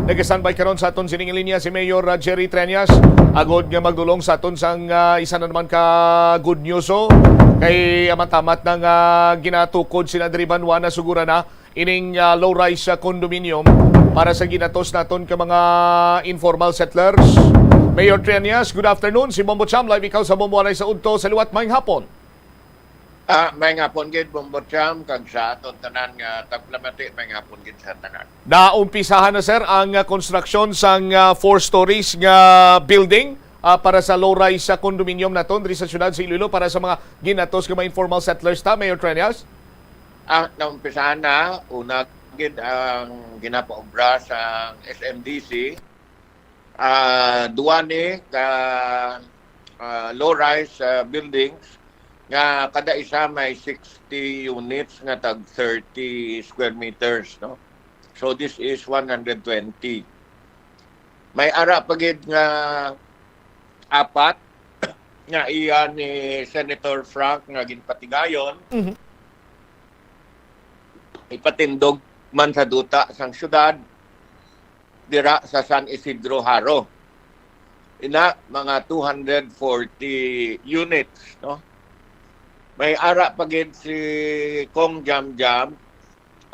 Nag-standby karon sa aton sining linya si Mayor, ah, Jerry Treñas, agod nga magdulong sa aton sang, ah, isa na naman ka good news, oh. Kay amat-amat na nga ginatukod sina diri banwa na sugura na ining, ah, low-rise, ah, condominium para sa ginatos naton ka mga informal settlers. Mayor Treñas, good afternoon. Si Bombo Cham, live ikaw sa Bombo Anay sa Udto sa liwat. Maayong hapon. Ah, maayong hapon gid, Bombo Cham, kag sa aton tanan nga tagpalamati, maayong hapon gid sa tanan. Naumpisahan na, sir, ang, ah, konstruksyon sang, ah, four stories nga building, ah, para sa low-rise sa condominium naton diri sa siyudad sa Iloilo para sa mga ginatos nga mga informal settlers ta, Mayor Treñas? Ah, naumpisahan na. Una gid ang ginapaobra sa S M D C. Ah, duwa ni ka, ah, low-rise, ah, buildings nga kada isa may sixty units nga tag thirty square meters, no? So, this is one hundred twenty. May ara pa gid nga apat nga iya ni Senator Frank nga ginpatigayon, Mhm. ipatindog man sa duta sang syudad, dira sa San Isidro Jaro. Ina, mga two hundred forty units, no? May ara pa gid si Cong Jam Jam,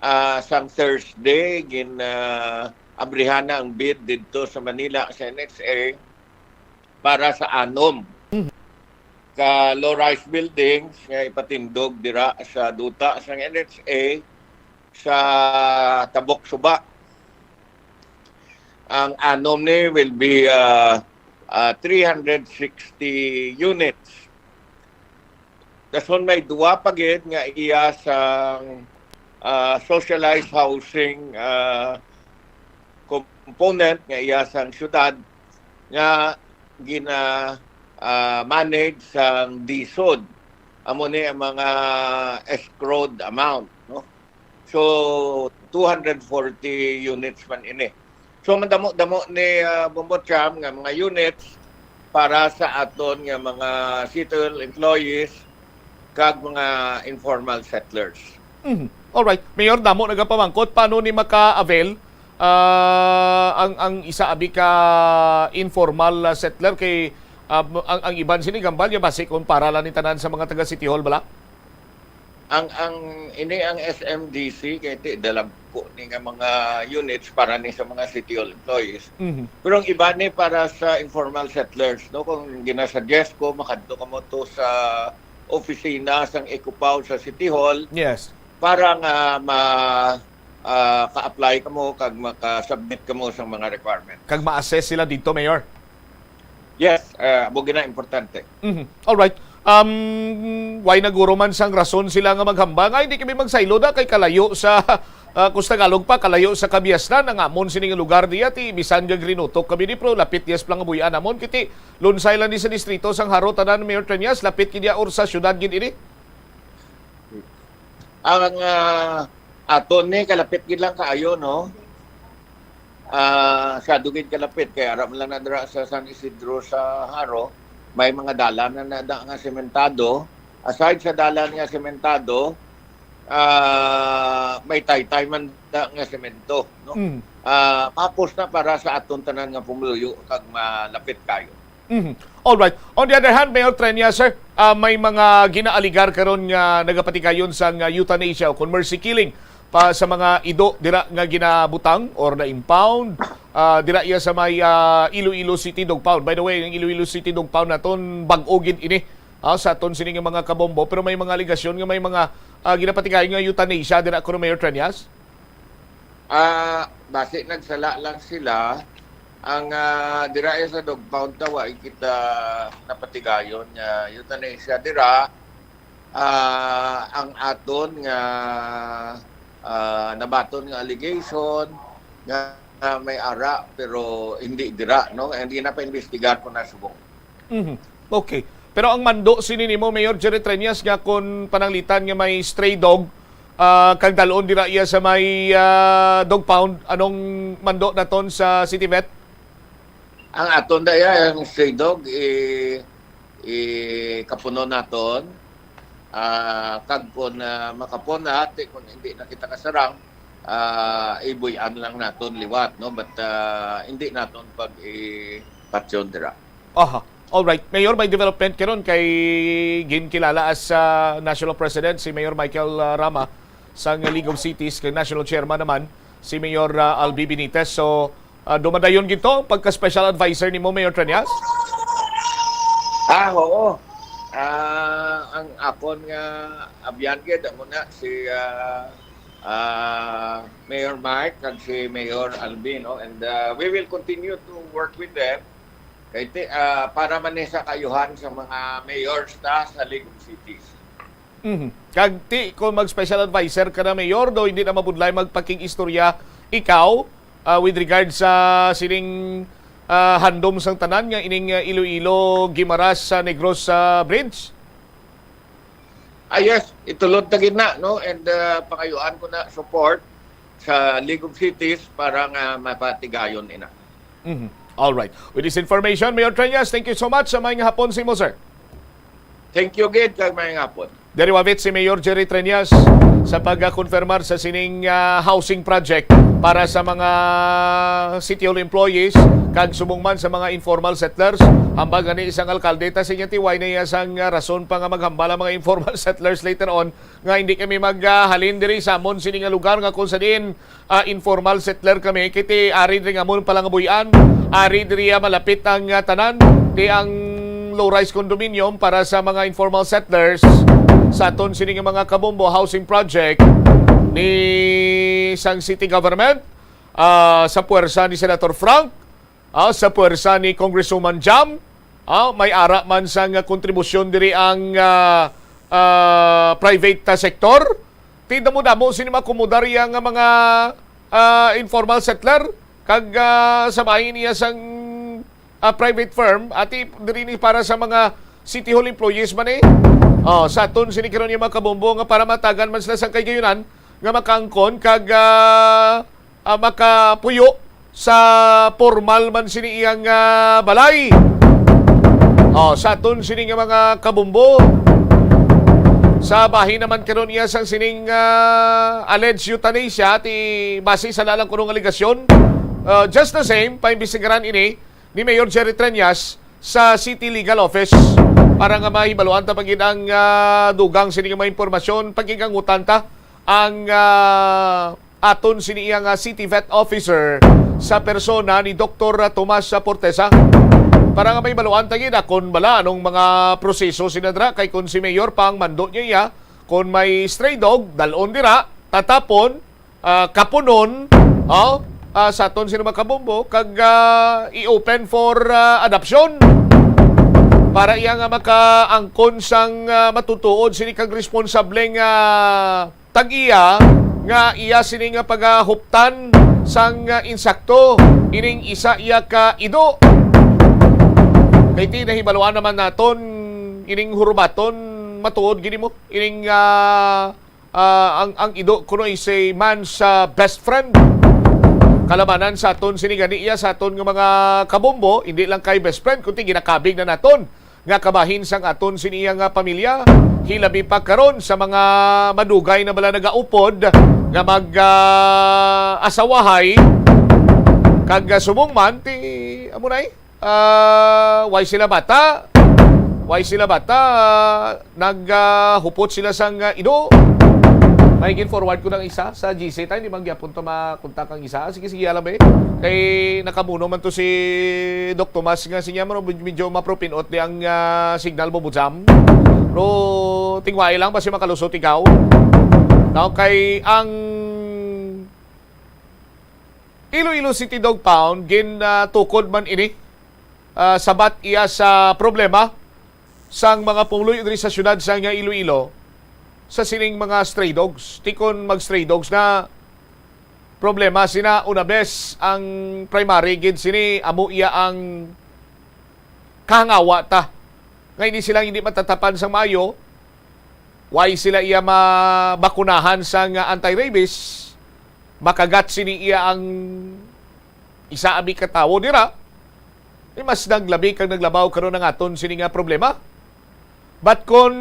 ah, sang Thursday, gin, ah, abrihan na ang bid didto sa Manila, sa N H A, para sa anom Mhm. ka low-rise buildings nga ipatindog dira sa duta sang N H A sa Tabok Suba. Ang anom ni will be, ah, ah, three hundred sixty units. Dason may duwa pa gid nga iya sang, ah, socialized housing, ah, component nga iya sang syudad nga gina, ah, manage sang DSUD. Amo ni ang mga escrowed amount, no? So, two hundred forty units man ini. So, madamo-damo ni, ah, Bombo Cham nga mga units para sa aton nga mga city hall employees kag mga informal settlers. Mhm. Alright. Mayor, damo nagapamangkot. Paano ni maka-avail, ah, ang, ang isa abi ka informal, ah, settler kay, ah, ang, ang iban sini gambal niya basi kung para lang ni tanan sa mga taga City Hall bala? Ang, ang, ini ang S M D C kay ti dalagko ni nga mga units para ni sa mga City Hall employees. Mhm. Pero ang iba ni para sa informal settlers, no? Kung ginasuggest ko, makadto kamo to sa opisina sang ECOPOW sa City Hall Yes. para nga ma, ah, ka-apply kamo kag maka-submit kamo sa mga requirement. Kag ma-assess sila dito, Mayor? Yes, ah, amo gina importante. Mhm. Alright. Um, why naguro man sang rason sila nga maghambal nga hindi kami magsaylo da kay kalayo sa, ah, kung sa Tagalog pa, kalayo sa kabiasnan ang amon sini nga lugar diya, ti bisan nga Grinutok kami di, pero lapit diya sa Plangabuyan namon, kiti lunsay lang ni sa distrito sang Jaro tanan, Mayor Treñas, lapit gid diya or sa syudad gid ini? Ang, ah, aton ni kalapit gid lang kaayo, no? Ah, sa dugid kalapit kay ara man lang na dira sa San Isidro sa Jaro, may mga dalan na nada nga sementado. Aside sa dalan nga sementado, ah, may taytay man da nga semento, no? Mm. Ah, mapos na para sa aton tanan nga pumuluyo kag malapit kayo. Mhm. Alright. On the other hand, Mayor Treñas, sir, ah, may mga ginaaligar karon nga nagapatigayon sang, ah, euthanasia o kon mercy killing pa sa mga ido dira nga ginabutang or na-impound, ah, dira iya sa may, ah, Iloilo City Dog Pound. By the way, ang Iloilo City Dog Pound naton bag-o gid ini, ah, sa aton sini nga mga kabombo, pero may mga aligasyon nga may mga, ah, ginapatigayon nga euthanasia dira kuno, Mayor Treñas? Ah, basi nagsala lang sila. Ang, ah, dira sa dog pound ta, wa kita napatigayon nga euthanasia dira. Ah, ang aton nga, ah, nabaton nga allegation nga may ara pero hindi dira, no? Hindi na pa-imbestigar kung nasubong. Mhm. Okay. Pero ang mando sini nimo, Mayor Jerry Treñas, nga kon pananglitan nga may stray dog, ah, kag dalon dira iya sa may, ah, dog pound, anong mando naton sa City Vet? Ang aton da iya, ang stray dog, i-, ikapuno naton. Ah, kag kon, ah, makapon na, ti kon hindi na kita kasarang, ah, ibuy-an lang naton liwat, no? But, ah, hindi naton pag-ipatyon dira. Aha. All right. Mayor, may development karon kay ginkilala as, ah, National President si Mayor Michael, ah, Rama sang League of Cities, kay National Chairman naman si Mayor, ah, Albi Benitez. So, ah, dumadayon gid to ang pagka-special advisor nimo, Mayor Treñas? Ah, oo. Ah, ang akon nga abyan gid amo na si, ah, ah, Mayor Mike kag si Mayor Albi, no? And, ah, we will continue to work with them. Kay ti-, ah, para man ni sa kaayuhan sa mga mayors ta sa League of Cities. Mhm. Kag ti, kung mag-special advisor ka na, Mayor, do hindi na mabudlay magpakig-istorya ikaw, ah, with regard sa sining, ah, handom sang tanan nga ining, ah, Iloilo, Guimaras, sa Negros, sa bridge? Ah, yes, itulod ta gid na, no? And, ah, pangayuan ko na support sa League of Cities para nga mapatigayon ina. Mhm. All right. With this information, Mayor Treñas, thank you so much. Sa may nga hapon sa imo, sir. Thank you gid kag may nga hapon. Diri wavit si Mayor Jerry Treñas sa pagkonfirmar sa sining, ah, housing project para sa mga City Hall employees kag subong man sa mga informal settlers. Hambal gani isang alkalde ta sa inyang tiway na iya sang, ah, rason pa nga maghambal ang mga informal settlers later on nga hindi kami maghalin diri sa amon sini nga lugar nga kung sa diin, ah, informal settler kami, kiti ari diri nga amon palangabuy-an, ari diri, ah, malapit ang, ah, tanan, di ang low-rise condominium para sa mga informal settlers sa aton sini nga mga kabombo housing project ni sang city government, ah, sa puwersa ni Senator Frank, ah, sa puwersa ni Congresswoman Jam, ah, may ara man sang kontribusyon diri ang, ah, ah, private, ah, sektor. Ti damo-damo sini maakomodar iya nga mga, ah, informal settler kag, ah, sa bahin niya sang, ah, private firm, ati diri ni para sa mga City Hall employees man eh. Oh, sa aton sini karon yung mga kabombo nga para matagan man sila sang kahigayonan nga makaangkon kag, ah, ah, makapuyo sa pormal man sini iyang, ah, balay. Oh, sa aton sini nga mga kabombo, sa bahin naman karon iya sang sining, ah, alleged euthanasia, ti base sa lalang kuno nga alegasyon. Ah, just the same, paimbestigaran ini ni Mayor Jerry Treñas sa City Legal Office para nga mahibaluan ta pa gid ang, ah, dugang sini nga mga impormasyon. Pagigangutan ta ang, ah, aton sini iya nga City Vet Officer sa persona ni Doktor Tomas Portesa para nga mahibaluan ta gid kon bala anong mga proseso sina dira, kay kon si Mayor pa ang mando niya iya, kon may stray dog, dalon dira, tatapon, ah, kapunon, oh, ah, sa aton sini mga kabombo, kag, ah, i-open for, ah, adoption para iya nga makaangkon sang, ah, matutuod sini kag responsableng, ah, tag-iya nga iya sini nga pagahuptan sang, ah, insakto ining isa iya ka ido. Kay ti nahibaluan naman naton ining hurubaton, matuod gid mo, ining, ah, ah, ang, ang ido kuno is a man's, ah, best friend. Kalabanan sa aton sini gani iya sa aton nga mga kabombo, hindi lang kay best friend, kundi ginakabig na naton nga kabahin sang aton sini iya nga pamilya, hilabi pa karon sa mga madugay na bala nagaupod nga mag, ah, asawahay kag, ah, subong man ti amo na eh. Ah, why sila bata? Why sila bata? Nag, ah, hupot sila sang, ah, ido. May gin-forward ko ng isa sa G C. Tayo, di man gyapon to makontak ang isa. Sige, sige, alam eh. Kay nakamuno man to si Doc Tomas nga siya, mano, medyo mapropinot di ang, ah, signal mo, Bujam. Pero tingwai lang, basi makalusot ikaw. Now, kay ang Iloilo City Dog Pound, gin, ah, tukod man ini, ah, sabat iya sa problema sang mga pumuluyo diri sa siyudad sang Iloilo sa sining mga stray dogs. Tikon mag stray dogs na problema sina una bes ang primary gid sini, amo iya ang kahangawa ta. Nga ini sila hindi matatapan sang maayo, why sila iya mabakunahan sang anti-rabies? Makagat sini iya ang isa abi ka tawo dira. Di mas naglabi kag naglabaw karon ang aton sini nga problema. But kon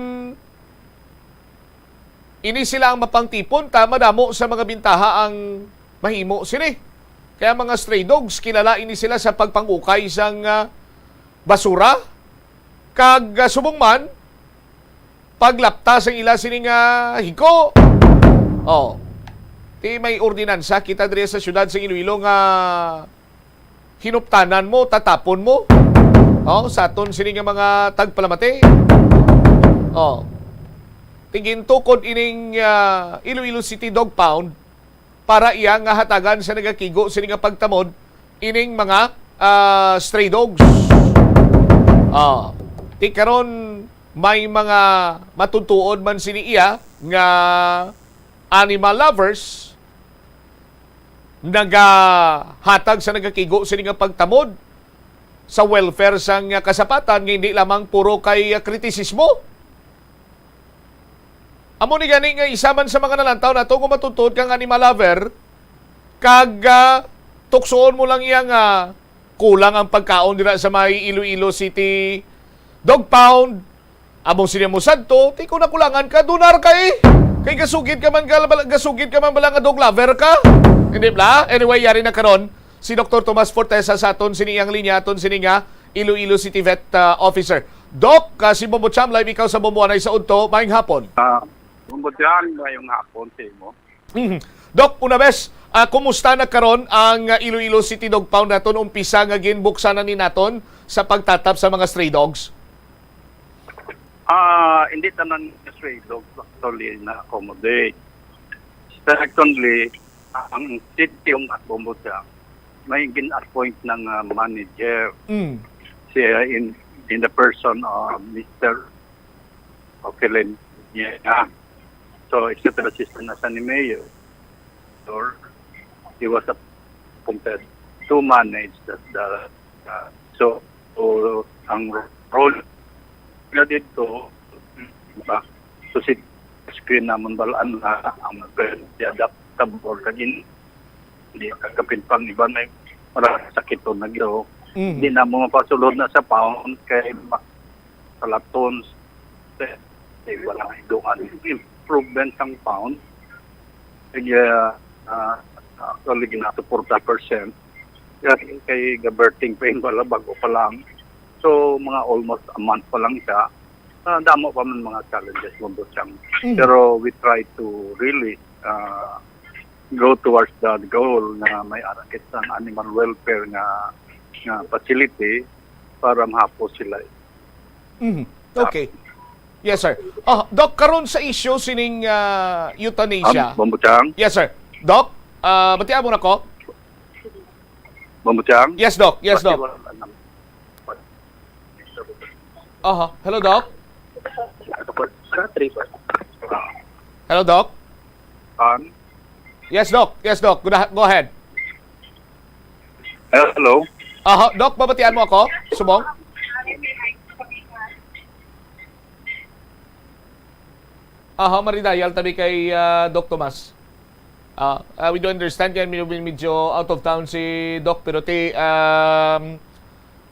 ini sila ang mapangtipon, ta madamo sa mga bintaha ang mahimo sini. Kaya mga stray dogs, kilala ini sila sa pagpangukay sang, ah, basura. Kag, ah, subong man, paglapta sang ila sini nga hiko. Oh. Ti may ordinansa kita diri sa siyudad sa Iloilo nga hinuptanan mo, tatapon mo. Oh, sa aton sini nga mga tagpalamati. Oh. Ti gintukod ining, ah, Iloilo City Dog Pound para iya nga hatagan sa nagakigo sini nga pagtamod ining mga, ah, stray dogs. Ah, ti karon may mga matutuod man sini iya nga animal lovers nagahatag sa nagakigo sini nga pagtamod sa welfare sang kasapatan nga hindi lamang puro kay kritisismo. Amo ni gani nga isa man sa mga nalantaw nato nga matutuod kang animal lover, kag, ah, tuksoon mo lang iya nga kulang ang pagkaon dira sa may Iloilo City Dog Pound. Amo sila mo sadto, ti kung nakulangan ka, donar ka eh. Kay gasugid ka man, gal-, gasugid ka man bala nga dog lover ka. Hindi bala? Anyway, yari na karon si Doktor Tomas Fortesa sa aton sini iyang linya, aton sini nga Iloilo City Vet, ah, Officer. Doc, ah, si Bombo Cham, live ikaw sa Bombo Anay sa Udto. Maayong hapon. Ah, Bombo Cham, maayong hapon sa imo. Mhm. Doc, una bes, ah, kumusta na karon ang, ah, Iloilo City Dog Pound naton? Umpisa nga ginbuksan na ni naton sa pagtatap sa mga stray dogs? Ah, hindi tanan nga stray dogs actually na-accommodate. Secondly, ang city yung at Bombo Cham, may gin-appoint ng, ah, manager. Mm. Siya in, in the person of Mister Okelin niya. So, executive assistant na siya ni Mayor. Or he was appointed to manage the, the, uh, so, so, ang role niya dito, uh, so si screen naman balaan na ang adaptable kagin, hindi kakapit pang iba na Para sakiton na gyud. Mm. Di na mo mapasulod na sa pound kay ma-, sa latons, kay wala nga iduan. Improvement sang pound, kay, ah, ah, actually, ginasuporta percent. Kay, kay gaberting pa yun, wala, bago pa lang. So, mga almost a month pa lang siya. Ah, damo pa man mga challenges, Bombochan. Mm. Pero we try to really, ah, go towards the goal na may arakit sang animal welfare nga, nga facility para mahapos sila. Mhm. Okay. Yes, sir. Ah, Doc, karon sa issue sining, ah, euthanasia. Um, Bombochan? Yes, sir. Doc, ah, batian mo na ko? Bombochan? Yes, Doc. Yes, Doc. Aha. Hello, Doc. Hello, Doc. Um, Yes, Doc. Yes, Doc. Go, go ahead. Hello? Aha, Doc, mabatian mo ako? Subong? Aha, maridayal tabi kay, ah, Doc Tomas. Ah, ah, we do understand kay medyo, medyo out of town si Doc, pero ti, um,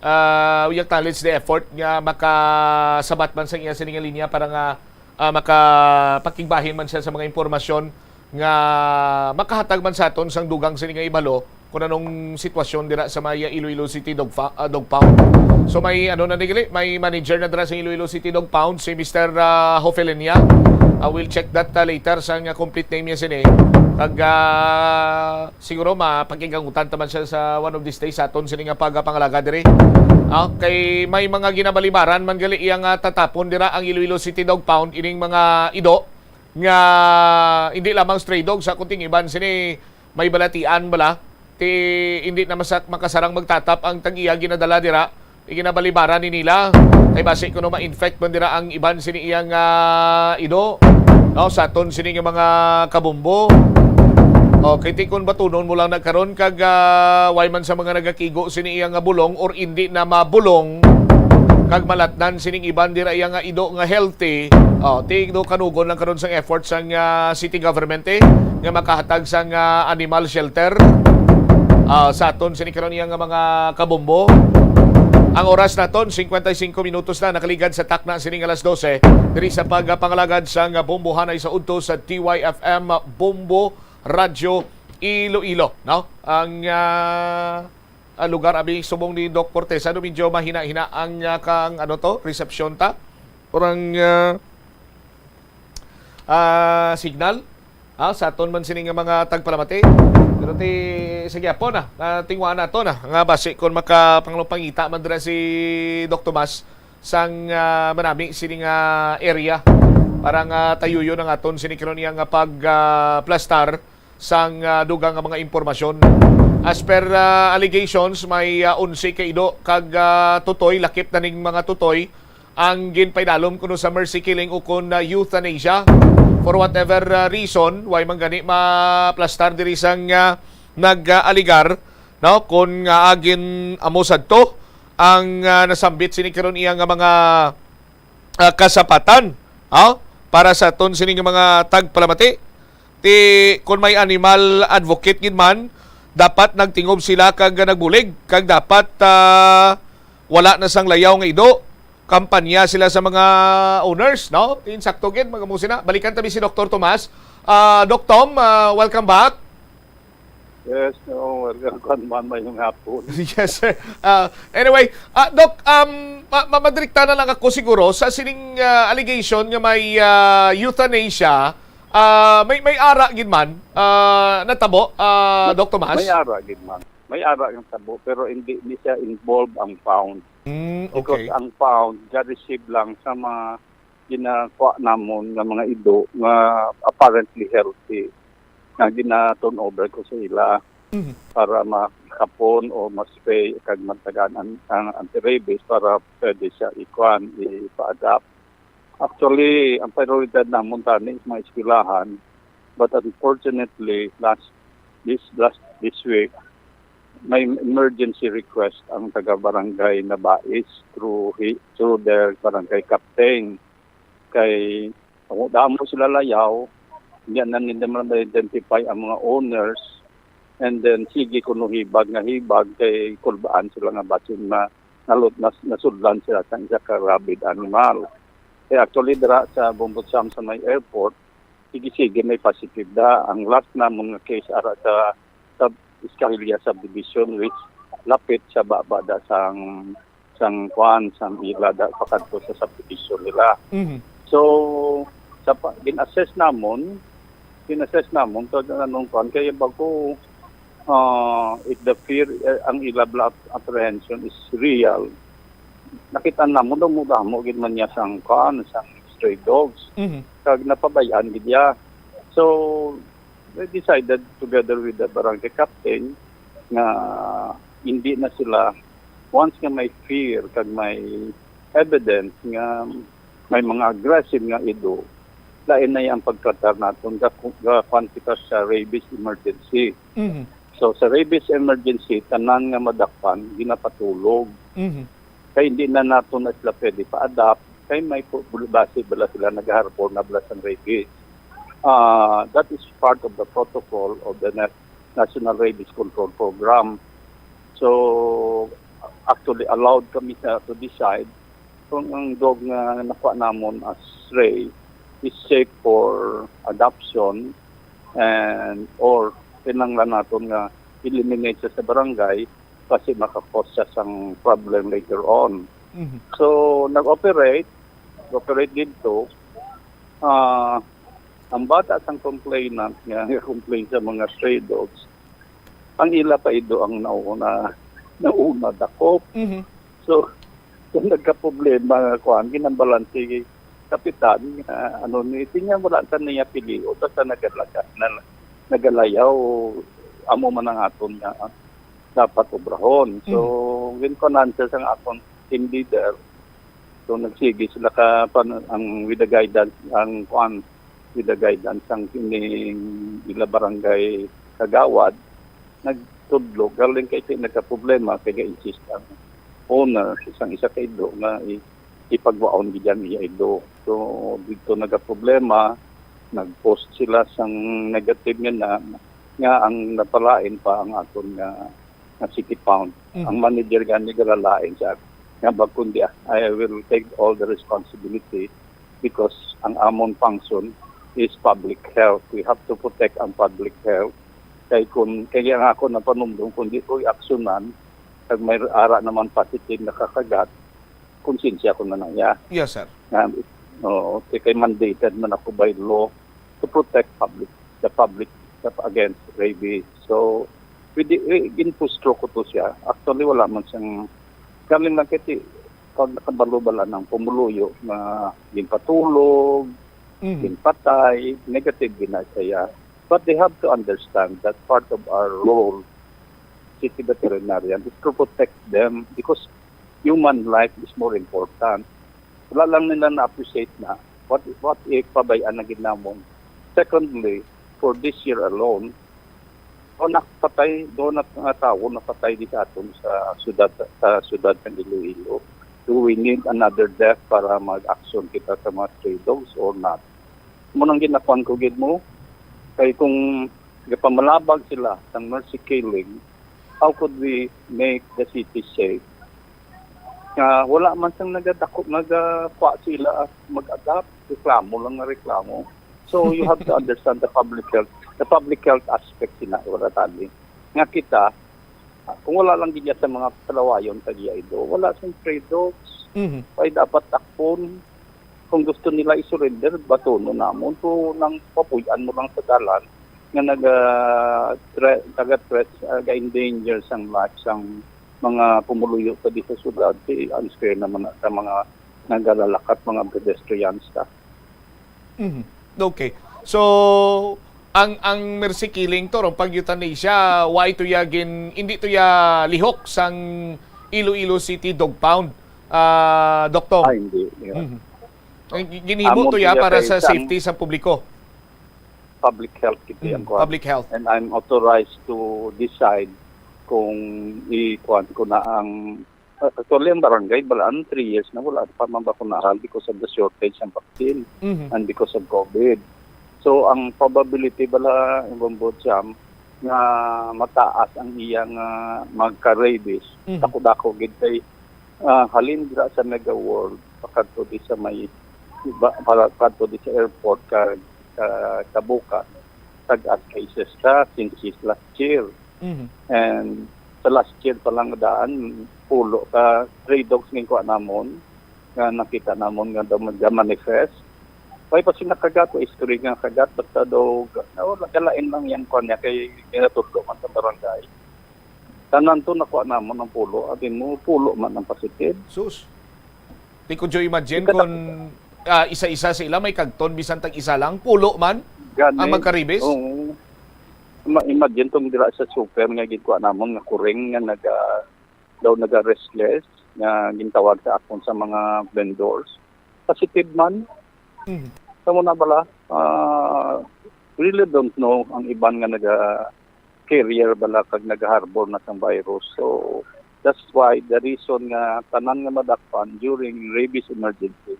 ah, we acknowledge the effort nga makasabat man sa iya sini nga linya para nga, ah, makapakigbahin man siya sa mga impormasyon nga makahatag man sa aton sang dugang sini nga ibalo kung anong sitwasyon dira sa may Iloilo City Dog Fa-, ah, Dog Pound. So may ano na ni gali, may manager na dira sa Iloilo City Dog Pound, si Mister, ah, Jofelenia. I will check that, ah, later sa nga complete name niya sini. Kag, ah, siguro mapakigangutan ta man siya sa one of these days sa aton sini nga pagpangalaga diri. Ah, kay may mga ginabalibaran man gali iya nga tatapon dira ang Iloilo City Dog Pound ining mga ido nga hindi lamang stray dogs, sa kuting iban sini may balatian bala, ti hindi na masak-, makasarang magtatap ang tag-iya ginadala dira, iginabalibaran ni nila. Kay basi kuno ma-infect man dira ang iban sini iyang, ah, ido. No, sa aton sini nga mga kabumbo. Okay, ti kun batunon mo lang na karon kag, ah, way man sa mga nagakigo sini iya nga bulong or indi na mabulong kag malatnan sining iban dira iya nga ido nga healthy. Oh, ti do kanugon lang karon sang effort sang, ah, city government, eh, nga makahatag sang, ah, animal shelter, ah, sa aton sini karon iya nga mga kabumbo. Ang oras naton, cincuenta y cinco minutos na nakaligad sa takna sining alas doce. Diri sa pagpangalagad sang bombohanay sa udto sa T Y F M Bombo Radyo Iloilo, no? Ang, ah, ah, lugar, abi, subong ni Doc Cortez, ano, medyo mahina-hina ang, ah, kang, ano to, reception ta? Or ang, ah, ah, signal? Ah, sa aton man sini nga mga tagpalamati. Pero ti, sa gyapon na, ah, tingwa na to na, nga basi kung makapanglupangita man dira si Doc Tomas sang, ah, manami sini nga area para nga tayuyon ang aton sini karon iya nga pag, ah, plastar sang, ah, dugang nga mga impormasyon. As per, ah, allegations, may, ah, onse ka ido kag, ah, tutoy, lakip na ning mga tutoy ang ginpaidalom kuno sa mercy killing ukon, ah, euthanasia. For whatever, ah, reason, way man gani maplastar diri sang, ah, nag-alegar, no, kun nga agin amo sadto ang, ah, nasambit sini karon iya nga mga, ah, kasapatan, ah, para sa aton sini nga mga tagpalamati. Ti, kun may animal advocate gid man, dapat nagtingob sila kag nagbulig, kag dapat, ah, wala na sang layaw nga ido, kampanya sila sa mga owners, no? Insakto gid, mga musina. Balikan tabi si Doktor Tomas. Ah, Doc Tom, ah, welcome back. Yes, no, welcome, kuwan man, mayong hapon. Yes, sir. Ah, anyway, ah, Doc, um, ma-, ma-, madrikta na lang ako siguro sa sining, ah, allegation nga may, ah, euthanasia. Ah, may, may ara gid man, ah, natabo, ah, May, Doc Tomas? May ara gid man. May ara nga tabo, pero hindi ni siya involved ang pound. Mm, Because okay. ang pound, ga-receive lang sa mga ginakuha namon nga mga ido nga apparently healthy, nga gina-turn over ko sa ila Mhm. para makapon o ma-spay kag magtagaan ang, ang anti-rabies para pwede siya ikuan, ipa-adapt. Actually, ang prioridad namon tani is mga eskwelahan, but unfortunately, last, this, last, this week, may emergency request ang taga-barangay Nabais through hi-, through their barangay captain. Kay, ang damo sila layaw, hindi na nila ma-identify ang mga owners. And then, sige kuno hibag nga hibag, kay kulbaan sila nga basin ma-, nalut-, nas-, nasudlan sila sa isa ka rabid animal. Eh, actually, dira sa Bombotsam sa may airport, sige-sige may positive da. Ang last namon nga case ara sa sub-, Escarilla Subdivision, which lapit sa baba da sang, sang kuan, sang ila da pakadto sa subdivision nila. Mhm. So, sa pa-, gin-assess namon, gin-assess namon to anong kuan, kaya bago, ah, if the fear, eh, ang ila bala apprehension is real, nakita namon daw mo damo gid man niya sang kuan, sang stray dogs. Mhm. Kag napabayaan gid niya. So, we decided together with the barangay captain nga hindi na sila, once nga may fear kag may evidence nga may mga aggressive nga ido, lain na ang pagtratar naton, ga, ga kuan kita sa rabies emergency. Mhm. So, sa rabies emergency, tanan nga madakpan, ginapatulog. Mhm. Kay hindi na nato na sila pwede pa-adapt, kay may pu-, base bala sila nag-harbor na bala sang rabies. Ah, that is part of the protocol of the Na-, National Rabies Control Program. So, actually, allowed kami sa, to decide kung ang dog nga nakuha namon as stray is safe for adoption and or kinahanglan naton nga eliminate siya sa barangay kasi maka-cause siya sang problem later on. Mhm. So, nag-operate, nag-operate dito. Ah, ang bata sang complainant nga complain sa mga stray dogs, ang ila pa ido ang nauna, nauna dakop. Mhm. So, kung nagkaproblema nga kuan, ginambalan si kapitan, nga ano ni, tingnan wala sa niya pilion, basta nagalaga, na, nagalayaw, amo man ang aton nga dapat obrahon. So, Mhm. ginkuanan siya sang akon team leader. So, nagsige sila ka, pan-, ang with the guidance, ang kuan, with the guidance sang kining ila barangay kagawad, nagtudlo, galing kay kay nagkaproblema, kay ga-insist ang owner sa isang isa ka ido nga i-, ipagwaon gid ang iya ido. So, dito nagaproblema, nag-post sila sang negative nga na, nga ang napalain pa ang aton nga, nga city pound. Mhm. Ang manager gani galalain sa nga bag kundi, "I will take all the responsibility because ang amon function is public health. We have to protect ang public health." Kay kun, kay ang ako na panumdum, kung di ko i-aksyonan, kag may ara naman positive nakakagat, konsensya ko na lang niya. Yes, sir. Nga, oo, kay, kay mandated man ako by law to protect public, the public against rabies. So, pwede, eh, ginpustro ko to siya. Actually, wala man siyang, galing lang kay ti-, pag nakabalo bala ng pumuluyo nga ginpatulog, Mhm. ginpatay, negative gina siya. But they have to understand that part of our role, city veterinarian, is to protect them because human life is more important. Wala lang nila na-appreciate na what, what if pabayaan na gid namon. Secondly, for this year alone, o nakapatay, do na nga tawo napatay di sa aton sa syudad, sa syudad ng Iloilo. Do we need another death para mag-action kita sa mga stray dogs or not? Mo nang ginakuan ko gid mo, kay kung gapamalabag sila sa mercy killing, how could we make the city safe? Nga wala man sang nagadako, nagakuha sila mag-adapt, reklamo lang nga reklamo. So you have to understand the public health, the public health aspect sina, wala tali. Nga kita, ah, kung wala lang gid sa mga palawayon sa Guiaido, wala sang stray dogs. Mhm. Kay dapat akpon. Kung gusto nila i-surrender, batunon namon. So, nang papuy-an mo lang sa dalan nga naga threat, naga threat, ah, ga-endanger sang life sang mga pumuluyo pa di sa syudad, si unfair naman na sa mga nagalalakat, mga pedestrians ta. Mhm. Okay. So, ang, ang mercy killing to, ron pag euthanasia, why to ya gin-, hindi to ya lihok sang Iloilo City Dog Pound, ah, Doktor? Ah, hindi. Yeah. Mhm. Ang gi-, ginhimo Amo to ya to ya para kay sa sang safety sa publiko. Public health gid Mm, ang kuwan. Public health. And I'm authorized to decide kung i-, kuwan ko na ang, uh, actually, ang barangay, balaan, three years na wala pa man ba ko nahal because of the shortage ng vaccine Mhm. and because of COVID. So, ang probability bala, Bombo Jam, nga mataas ang iyang, ah, magka-rabies. Mhm. Dako-dako gid kay, ah, halin dira sa Mega World, pakadto di sa may iba, para, pakadto di sa airport ka, ka, kabuka, tag-as cases ka since last year. Mhm. And sa last year pa lang daan, pulo ka stray dogs nga kuha namon, nga nakita namon nga daw mag-, manifest. Way pa sila kagat, way history nga kagat, basta daw, ga-, wala, galain lang yang kuha niya, kay ginatudlo man sa barangay. Tanan to nakuha namon ang pulo, abi mo, pulo man ang positive. Sus. Di ko jo imagine Ika- kung, ah, isa-isa sila may kagton, bisan tag isa lang, pulo man Gani, ang magkaribis? Oo. Ma-, imagine tong dira sa super nga gikuha namon nga kuring nga naga, daw naga-restless, nga gintawag sa akon sa mga vendors. Positive man. Mhm. Kamo na bala, ah, really don't know ang iban nga naga-carrier bala kag naga-harbor na sang virus. So, that's why the reason nga tanan nga madakpan during rabies emergency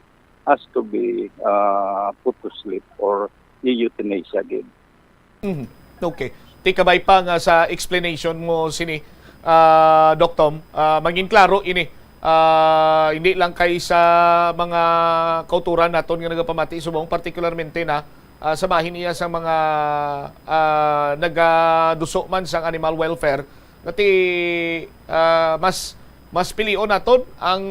has to be, ah, put to sleep or euthanasia gid. Mhm. Okay. Ti kabay pa nga sa explanation mo sini, ah, Doc Tom, ah, mangin klaro ini. Ah, hindi lang kay sa mga kauturan naton nga nagapamati subong, particularmente na, ah, sa bahin niya sa mga, ah, nagaduso man sang animal welfare, nga ti, ah, mas, mas pilion naton ang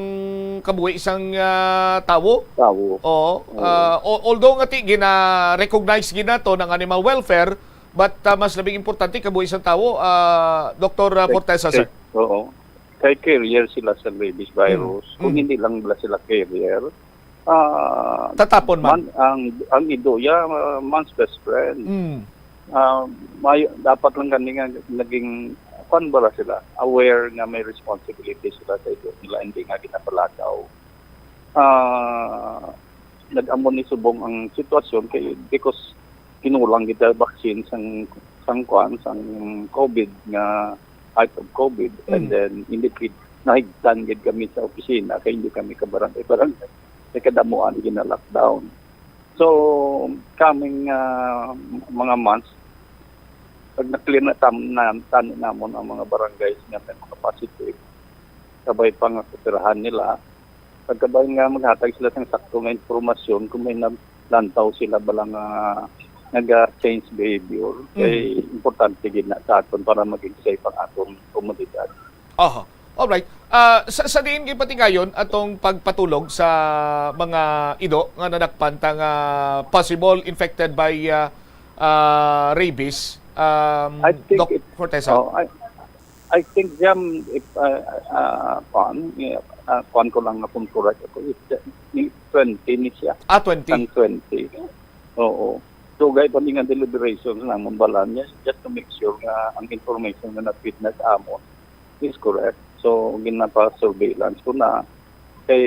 kabuhi sang, ah, tawo. Tawo. Oo. Oo. Ah, o-, although nga ti gina-recognize gid naton ang animal welfare, but, ah, mas labing importante kabuhi sang tawo, ah, Doktor, ah, Kay, Fortesa, kay, sir. Oo. Kay carrier sila sa rabies virus. Mm, Kung mm. hindi lang bala sila carrier, ah, Tatapon man. man, ang, ang ido, yeah, ah, man's best friend. Mm. Ah, may, dapat lang gani nga naging, kwan bala sila, aware nga may responsibility sila sa ido nila, hindi nga ginapalakaw. Ah, nag-amo ni subong ang sitwasyon kay because kinulang kita vaccine sang, sang kwan, sang COVID nga type of COVID, and Mm. then hindi kit-, nahigtan gid kami sa opisina kay hindi kami kabarangay-barangay. Kay kadamuan gina-lockdown. So, coming, ah, mga months, pag na-clear na tam-, na, tani namon ang mga barangays nga may mga positive, sabay pa nga operahan nila, pagkabay nga maghatag sila sang sakto nga impormasyon kung may na-, lantaw sila bala nga naga-change behavior, Mm. kay importante gid na sa aton para maging safe ang aton komunidad. Aha. Alright. Ah, sa, sa diin gipatigayon atong pagpatulog sa mga ido nga nadakpan ta nga possible infected by, ah, ah, rabies, um, I think Doc it, Fortesa? Oh, I, I think, Jam, if, ah, ah, kuan, eh, ah, kuan ko lang nga kung correct ako, it's, uh, ni twenty ni siya. Ah, twenty. Ang twenty. Oo. So, gay pa ni nga deliberation namon bala niya, just to make sure nga ang information nga na-feed na sa amon is correct. So, ginapa-surveillance ko na. Kay,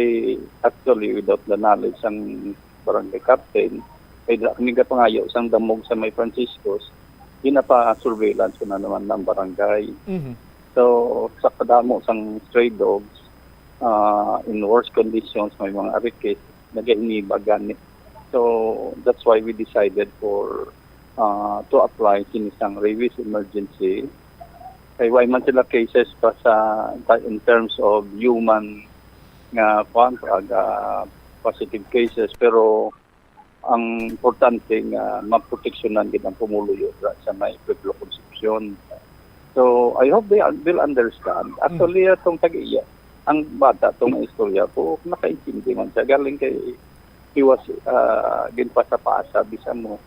actually, without the knowledge sang barangay captain, kay dira kami gapangayo sang damog sa may Franciscos, ginapa-surveillance ko na naman ng barangay. Mhm. So, sa kadamo sang stray dogs, ah, in worse conditions, may mga arikit, nagahinibag gani. So, that's why we decided for, ah, to apply sini sang rabies emergency. Kay way man sila cases pa sa, in terms of human nga, kuwan, pag, ah, positive cases, pero ang importante nga maproteksyonan gid ang pumuluyo dira sa may Pueblo Concepcion. So, I hope they un-, will understand. Mm. Actually, atong tag-iya, ang bata tong istorya ko, nakaintindi man siya. Galing kay, he was, ah, ginpasa-pasa, bisa mo,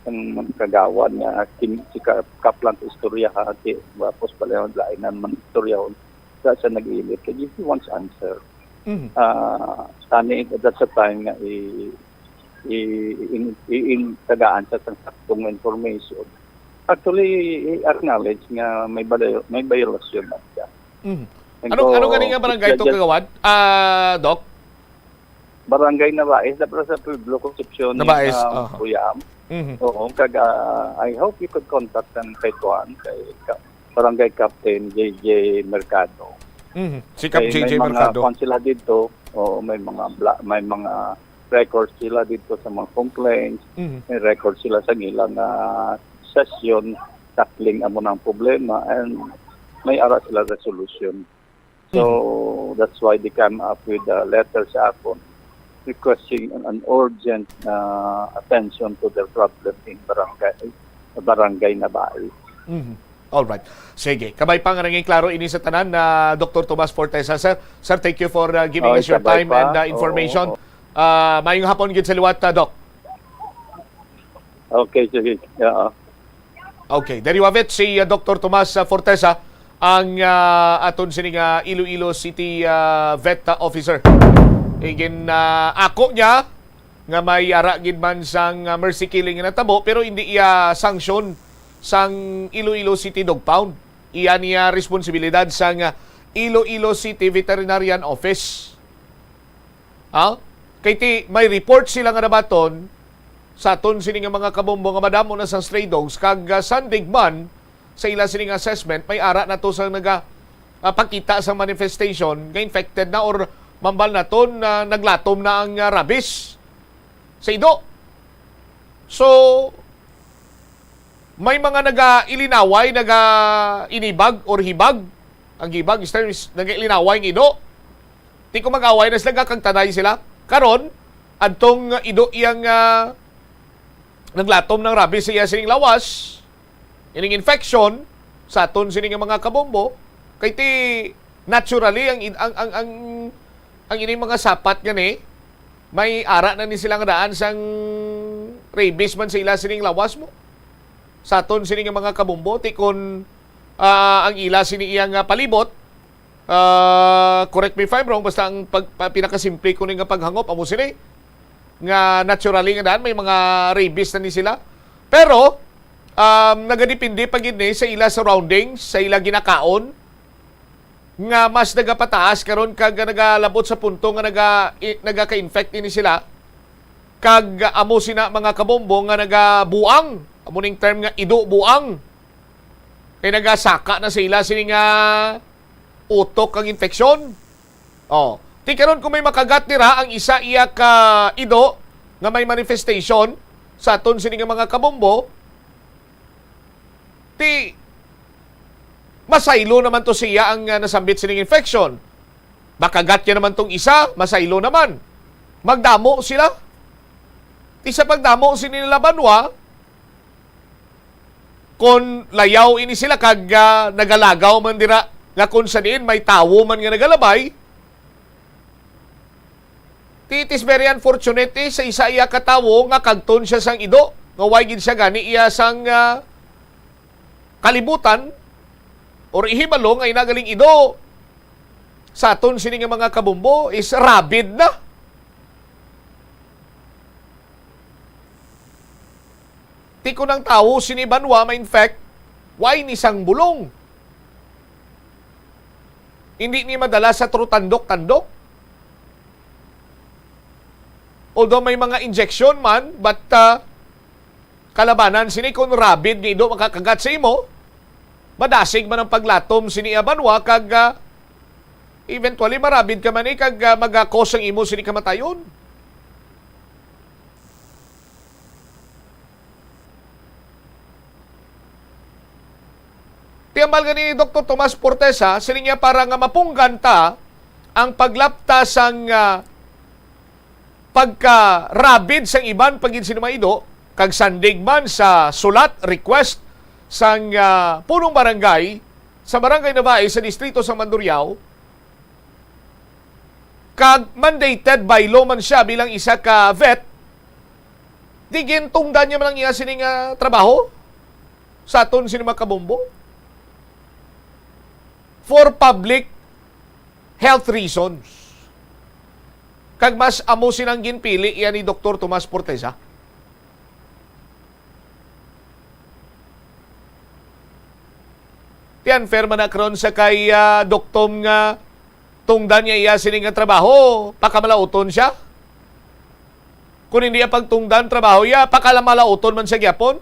ang kagawad nga, kin-, si Ka-, Kaplan ko istorya, ha, ti, tapos pala yung lain naman istorya, sa, sa nag-ilit, kay he wants answer. Mhm. Ah, tani, that's the time nga i-, i-, in-, i-, in-, tagaan sa sang saktong information. Actually, i-acknowledge nga may balay-, may violation na siya. Mhm. And Anong, so, anong gani nga barangay it's to, just Kagawad? Ah, Doc? Barangay Nabais, dapat sa Pueblo Concepcion, Nabais, ah, aha. Buyam. Mhm. Oo, kag, ah, I hope you could contact them kay Kuan, kay Ka-, Barangay Captain J J Mercado. Mhm. Si Cap Kay J J may mga Mercado. Kuan sila dito, oo, may mga bla-, may mga records sila dito sa mga complaints, Mhm. may records sila sa ilang, ah, session. tackling amo nang problema and may ara sila resolution. So, that's why they come up with a letter sa akon requesting an, an urgent uh, attention to their problem in barangay barangay Nabai. Mhm. All right. Sige, kabay pa nga nangin klaro ini sa tanan na Doktor Tomas Fortesa, sir. Sir, thank you for uh, giving Okay, us your kabay time pa. and uh, information. Oo. Uh, mayong hapon gid sa liwat, uh, Doc. Okay, sige. Yeah. Okay, there you have it, si uh, Doktor Tomas uh, Fortesa, ang uh, aton sini nga Iloilo City uh, Vet uh, Officer. Igin uh, ako niya nga may ara gid man sang uh, mercy killing nga natabo, pero hindi iya sanction sang Iloilo City Dog Pound. Iya niya responsibilidad sang uh, Iloilo City Veterinarian Office. Ha? Kay ti may report sila nga nabaton sa aton sini nga mga kabombo nga madamo na sang stray dogs, kag uh, sandig man sa ila sining assessment, may ara na to sa naga ah, pagkita sa manifestation nga infected na or mambal naton na naglatom na ang ah, rabies sa ido. So, may mga naga-ilinaway, naga-inibag or hibag. Ang hibag is terms, naga-ilinaway ang ido. Ti ko mag-away na sila, gakagtanay sila. Karon, adtong ido iyang ah, naglatom ng rabies sa iya sining lawas, ining infection sa aton sini nga mga kabombo, kay ti naturally ang in- ang ang ang, ang ining mga sapat gani may ara na ni sila nga daan sang rabies man sa ila sining lawas mo. Sa aton sini nga mga kabombo, ti kun ah, ang ila sini iya nga palibot, ah, correct me if I'm wrong, basta ang pag, pa, pinakasimple ko ni nga paghangop amo sini nga naturally nga daan may mga rabies na ni sila. Pero um, nagadepende pa gid ni sa ila surroundings, sa ila ginakaon nga mas nagapataas karon kag nagalabot sa punto nga naga i- nagaka-infect ini sila kag amo sina mga kabombo nga nagabuang, amo ning term nga ido buang. Kay nagasaka na sa ila sini nga utok ang infeksyon. Oh, ti karon kung may makagat dira ang isa iya ka ido nga may manifestation sa aton sini nga mga kabombo, ti masaylo naman to siya ang uh, nasambit sining infection. Makagat niya naman tong isa, masaylo naman. Magdamo sila. Ti sa pagdamo sini nila banwa, kon layaw ini sila kag ah, nagalagaw man dira nga kon sa diin may tawo man nga nagalabay, ti it is very unfortunate eh, sa isa iya ka tawo nga kagton siya sang ido, nga way gid siya gani iya sang ah, kalibutan or ihibalo nga inagaling ido sa aton sini nga mga kabumbo is rabid na. Ti kon ang tawo sini banwa ma-infect, way ni sang bulong. Hindi ni madala sa true tandok-tandok. Although may mga injection man, but uh, kalabanan sini kung rabid nga ido makakagat sa imo, madasig man ang paglatom sini abanwa kag uh, eventually marabid ka man eh, kag uh, magakos ang imo sini kamatayon. Tiambal gani ni Doktor Tomas Portesa, siling niya para nga mapunggan ta ang paglapta sang uh, pagkarabid sang iban pagin sino maido, kag sandig man sa sulat, request sang uh, punong barangay sa Barangay Navai sa Distrito sa Mandurriao, kag mandated by law man siya bilang isa ka vet, di gintungdan niya man ang iya sini nga trabaho sa aton sini mga kabombo for public health reasons. Kag mas amo sinang ginpili iya ni Doktor Tomas Portesa. Ti unfair man na karon sa kay ah, Doktom nga tungdan niya iya sini nga trabaho, pakamalauton siya. Kung hindi ang pagtungdan trabaho iya, pakamalauton man siya gyapon.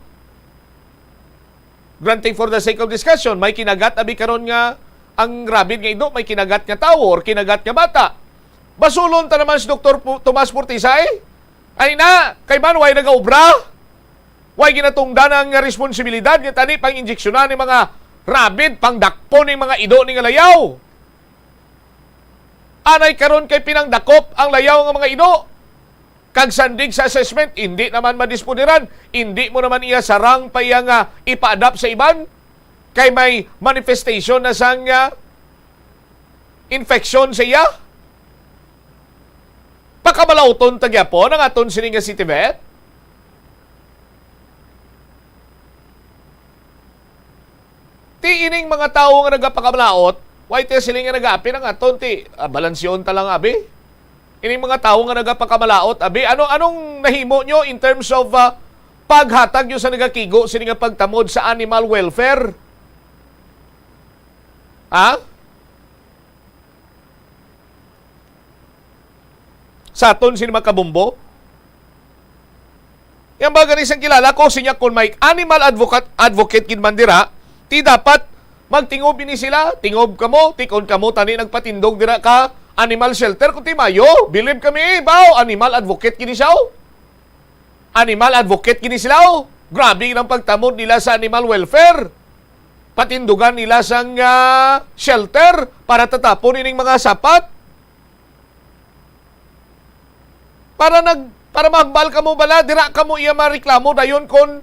Granting for the sake of discussion, may kinagat abi karon nga ang rabid nga ido may kinagat nga tawo or kinagat nga bata. Basulon ta naman si Doktor Pu- Tomas Portisay? Ay na, kay man way nagaobra? Way ginatungdan ang responsibilidad nga tani pang-injeksyonan ni mga rabbit, pangdakpon ni mga ido ni nga layaw. Anay karon kay pinangdakop ang layaw nga mga ido. Kag sandig sa assessment, hindi naman madisponeran, hindi mo naman iya sarang pa iya nga ipa-adapt sa iban. Kay may manifestation na sang, ah, infection sa iya. Pakamalauton ta gyapon ang aton sini nga city vet. Ti ining mga tawo nga nagapakamalaot, way ti sila nga nagaapil ang aton ti, ah, balansiyon ta lang, abi. Ining mga tawo nga nagapakamalaot, abi, ano, anong nahimo nyo in terms of, ah, paghatag nyo sa nagakigo sini nga pagtamod sa animal welfare? Ha? Sa aton sini mga kabumbo? Yan ba gani sang kilala ko, sinya kon may animal advocate, advocate gid man dira, ti dapat magtingob ini sila, tingob kamo, tikon kamo tani nagpatindog dira ka animal shelter, kun ti mayo, bilib kami, baw, animal advocate gini siya, oh. Animal advocate gini sila, oh. Grabe ang pagtamod nila sa animal welfare. Patindugan nila sang, ah, shelter para tatapon ining mga sapat. Para nag-, para mahambal kamo bala, dira kamo iya mareklamo dayon kon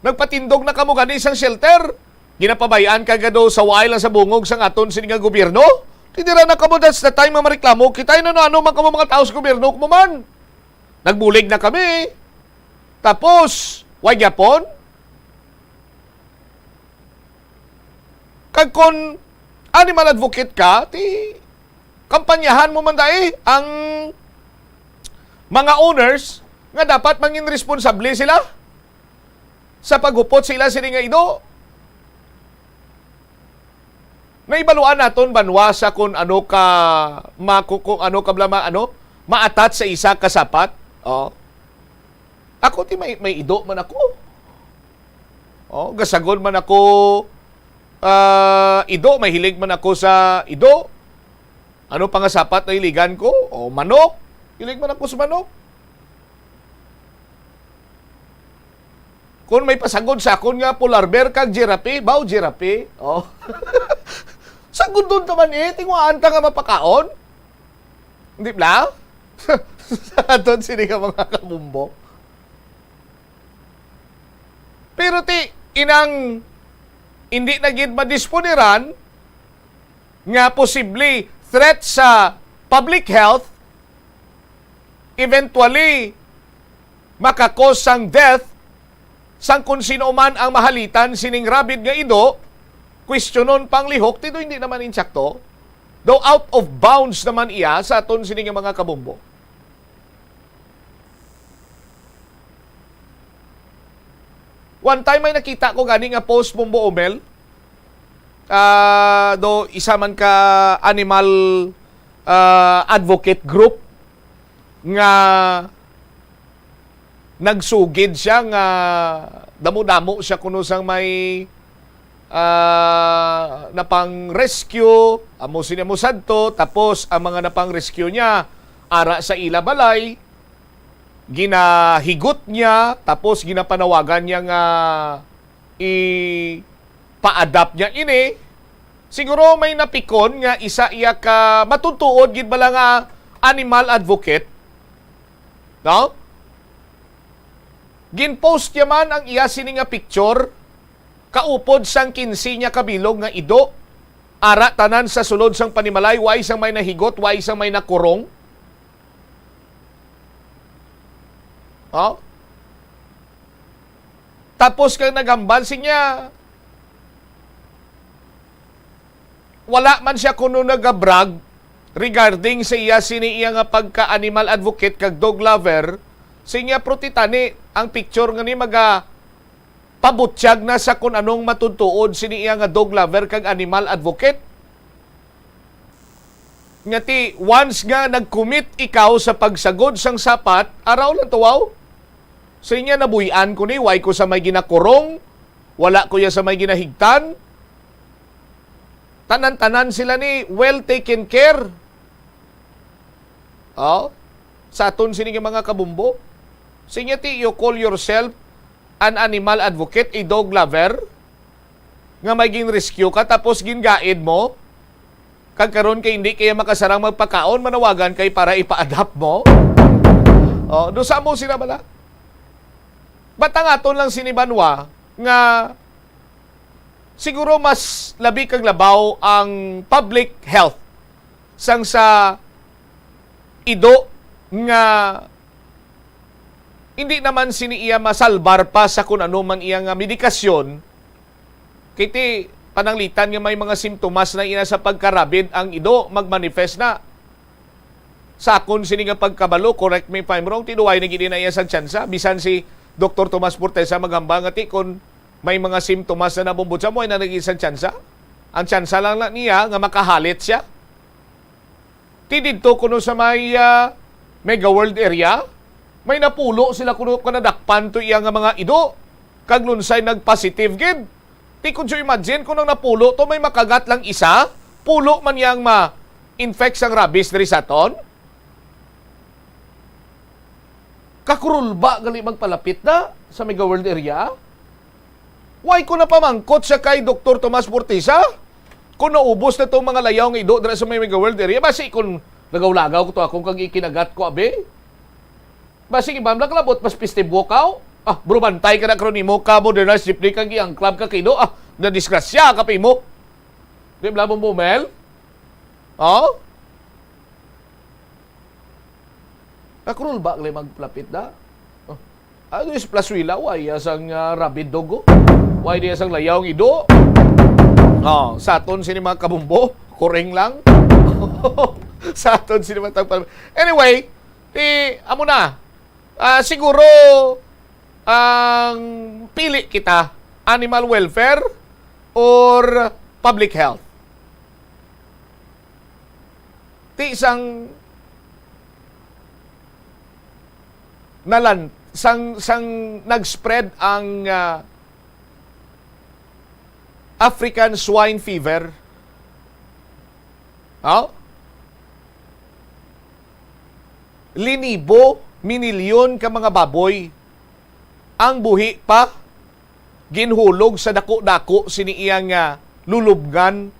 nagpatindog na kamo gani sang shelter. Ginapabay-an ka gado sa waay lang sa bungog sang aton sini nga gobyerno. Di dira na kamo, that's the time nga mareklamo kita. Ano, ano man kamo mga tao sa gobyerno, kamo man. Nagbulig na kami. Tapos, wa gyapon? Kag kon animal advocate ka, ti kampanyahan mo man dai ang mga owners nga dapat mangin responsable sila sa paghupot sila sini nga ido. Naibaluan naton banwa sa kung ano ka maku-, kung ano ka bala ma-, ano, maatat sa isa ka sapat. Oh. Ako ti may, may ido man ako. Oh, gasagod man ako, ah, ido, mahilig man ako sa ido. Ano pa nga sapat na hiligan ko? Oh, manok. Hilig man ako sa manok. Kung may pasagod sa akon nga polar bear kag giraffe, baw giraffe. Oh. Sagudon ta man eh, tinguhaan ta nga mapakaon. Di ba? Sa aton sini nga mga kabumbo. Pero ti, inang hindi na gid madisponeran nga posible threat sa public health, eventually maka-cause sang death sang kun sino man ang mahalitan sining rabid nga ido, kwestiyonon pang lihok, ti do hindi naman insakto. Though out of bounds naman iya sa aton sini nga mga kabumbo. One time may nakita ko gani nga post, Bumbo Omel. Ah, do isa man ka animal, ah, advocate group nga nagsugid siya nga damo-damo siya kuno sang may, ah, napang-rescue, amo sini, amo sadto, tapos ang mga napang-rescue niya ara sa ila balay, ginahigot niya, tapos ginapanawagan niya nga ipa-adopt niya ini. Siguro may napikon nga isa iya ka matutuod gid bala nga animal advocate, no? Ginpost niya man ang iya sini nga picture, kaupod sang kinse niya ka bilog nga ido. Ara tanan sa sulod sang panimalay, way sang may nahigot, way sang may nakurong. Oh? Tapos kang naghambal siya, wala man siya kuno nagabrag regarding sa iya sini iya nga pagka-animal advocate kag dog lover. Siya, pero ti tani ang picture nga ni maga pabutyag na sa kun anong matutuod sini iya nga dog lover kag animal advocate. Nga ti, once nga nag-commit ikaw sa pagsagod sang sapat, araw lang tuwaw. Sa inya, nabuy-an ko ni, way ko sa may ginakurong, wala ko ya sa may ginahigtan. Tanan-tanan sila ni well taken care. Oh, sa aton sini nga mga kabumbo. Sa inya, ti, you call yourself an animal advocate, a dog lover, nga may gin-rescue ka, tapos gin-guide mo, kag karon kay hindi kaya makasarang magpakaon, manawagan kay para ipa-adopt mo? Oh, do sa mo sila bala? Batangaton lang sini banwa nga siguro mas labi kag labaw ang public health sang sa ido nga hindi naman sini iya masalbar pa sa kun ano man iya nga medikasyon. Kay ti pananglitan nga may mga simptomas na ina sa pagkarabid ang ido, magmanifest na. Sa akon sini nga pagkabalo, correct me if I'm wrong, tinuway na gid na iya sang tsansa. Bisan si Doktor Tomas Portesa maghambal nga ti kon may mga simptomas na nabumbod sa mo, ay na nag-isa tsansa. Ang tsansa lang na niya nga makahalit siya. Ti didto kuno sa may, ah, Mega World area, may napulo sila kuno ka nadakpan to iya nga mga ido. Kag lunsay nag-positive gid. Ti could you imagine kung ang napulo to may makagat lang isa, pulo man yang ma-infect sang rabies diri sa aton? Kakurulba gali magpalapit na sa Mega World area? Why ko napamangkot siya kay Doktor Tomas Portisa? Kung naubos na tong mga layaw nga ido dira sa may Mega World area, basi kung lagaw-lagaw ko to akong kag ikinagat ko, abi? Basi iban lang kalabot, mas piste bukaw? Ah, bro, bantay ka na karon nimo ka, modernized jeepney kag iang club ka kay ido. Ah, nadisgrasya ka pa imo. Di ba, Bumel? Oh? Kakurulba gali magpalapit na. Oh. Ano is plaswila? Why iya sang, ah, rabid dog, oh? Why diya sang layaw ang ido? Oh, sa aton sini mga kabumbo, kuring lang. Sa aton sini mga tagpal-, anyway, ti, amo na. Ah, siguro, ang pili kita, animal welfare or public health? Ti sang nalan-, sang, sang nag-spread ang, ah, African swine fever. Oh? Linibo, minilyon ka mga baboy ang buhi pa ginhulog sa dako-dako sini iya nga lulubngan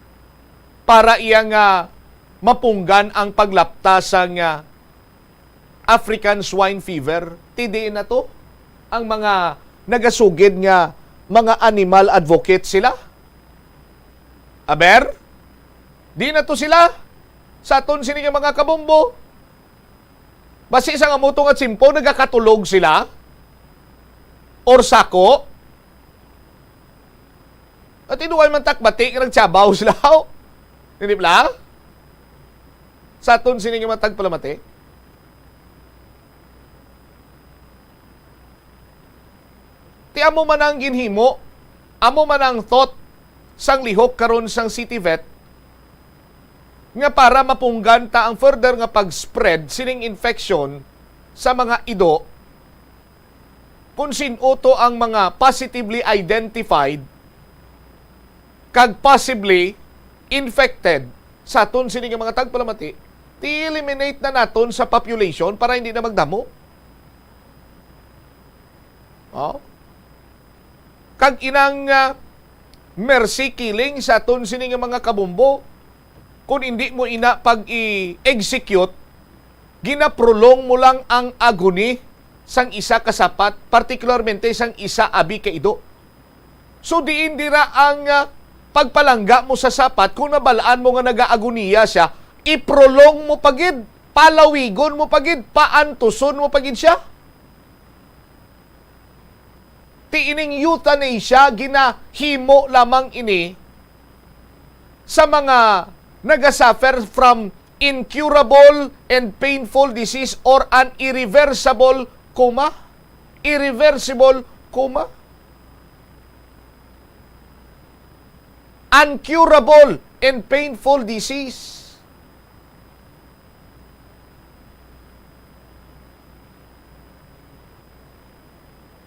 para iya nga mapunggan ang paglapta sang, ah, African swine fever. Ti diin na to ang mga nagasugid nga mga animal advocate sila? Aber, di na to sila sa aton sini nga mga kabombo. Basi sa nga muto nga tsimpo, nagakatulog sila or sako. At inuway man takbati nga nagtiyabaw sila, haw? Hindi bala? Sa aton sini nga matag palamati. Ti amo man ang ginhimo, amo man ang thought sang lihok karon sang City Vet, nga para mapunggan ta ang further nga pag-spread sining infection sa mga ido, kung sin-o to ang mga positively identified kag possibly infected sa aton sini nga mga tagpalamati, ti-eliminate na naton sa population para hindi na magdamo. Oh? Kag inang, ah, mercy killing sa aton sini nga mga kabombo, kung hindi mo ina pag-i-execute, ginaprolong mo lang ang agony sang isa ka sapat, partikularmente sang isa abi ka ido. So, diin dira ang, ah, pagpalangga mo sa sapat, kung nabalaan mo nga nagaagoniya siya, iprolong mo pa gid, palawigon mo pa gid, paantuson mo pa gid siya. Ti ining euthanasia, ginahimo lamang ini sa mga nagasuffer from incurable and painful disease or an irreversible coma. Irreversible coma. Uncurable and painful disease.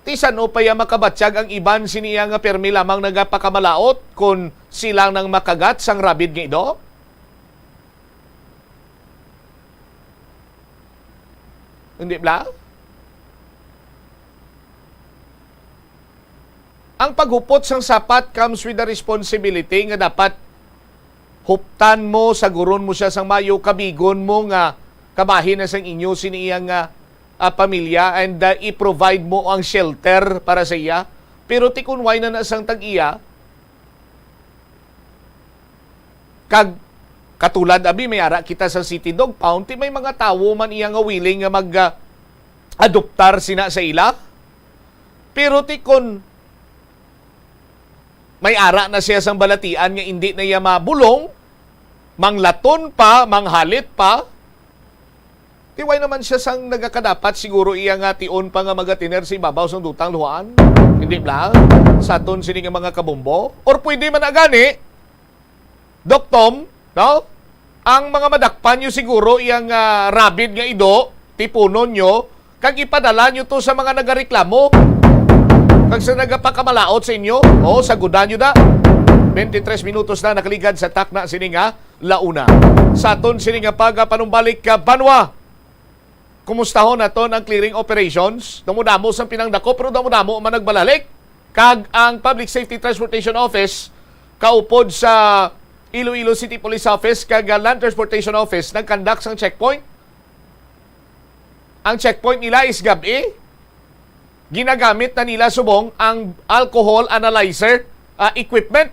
Ti san-o pa ya makabatyag ang iban sini iya nga pirmi lamang nagapakamalaut kon sila nang makagat sang rabid nga ido? Hindi bala? Ang paghupot sang sapat comes with the responsibility nga dapat huptan mo, saguron mo sia sang mayo, kabigon mo nga kabahin na sang inyo sini iya nga, ah, pamilya, and, ah, i-provide mo ang shelter para sa iya. Pero ti kon way na na sang tag-iya, kag katulad abi, may ara kita sa City Dog Pound, ti may mga tawo man iya nga willing nga mag, ah, adoptar sina sa ila. Pero ti kon may ara na siya sang balatian nga indi na iya mabulong, manglaton pa, manghalit pa, ti way naman siya sang nagakadapat siguro iya nga tion pa nga magatiner sa ibabaw sang dutang luhaan? Hindi bala? Sa aton sini nga mga kabombo? Or pwede man na gani, Doc Tom, no? Ang mga madakpan nyo siguro iyang, ah, rabid nga ido, tipunon nyo, kag ipadala nyo to sa mga nagareklamo kag sa nagapakamalaot sa inyo. O, sagudan nyo da. Twenty-three minutos na nakaligad sa takna sini nga la una. Sa aton sini nga pagapanumbalik ka banwa, kumustahon naton ang clearing operations. Damo-damo sang pinangdako, pero damo-damo man nagbalalik. Kag ang Public Safety Transportation Office, kaupod sa Iloilo City Police Office kag Land Transportation Office, nagkandak sang checkpoint. Ang checkpoint nila is gab-i. Ginagamit na nila subong ang alcohol analyzer, ah, equipment.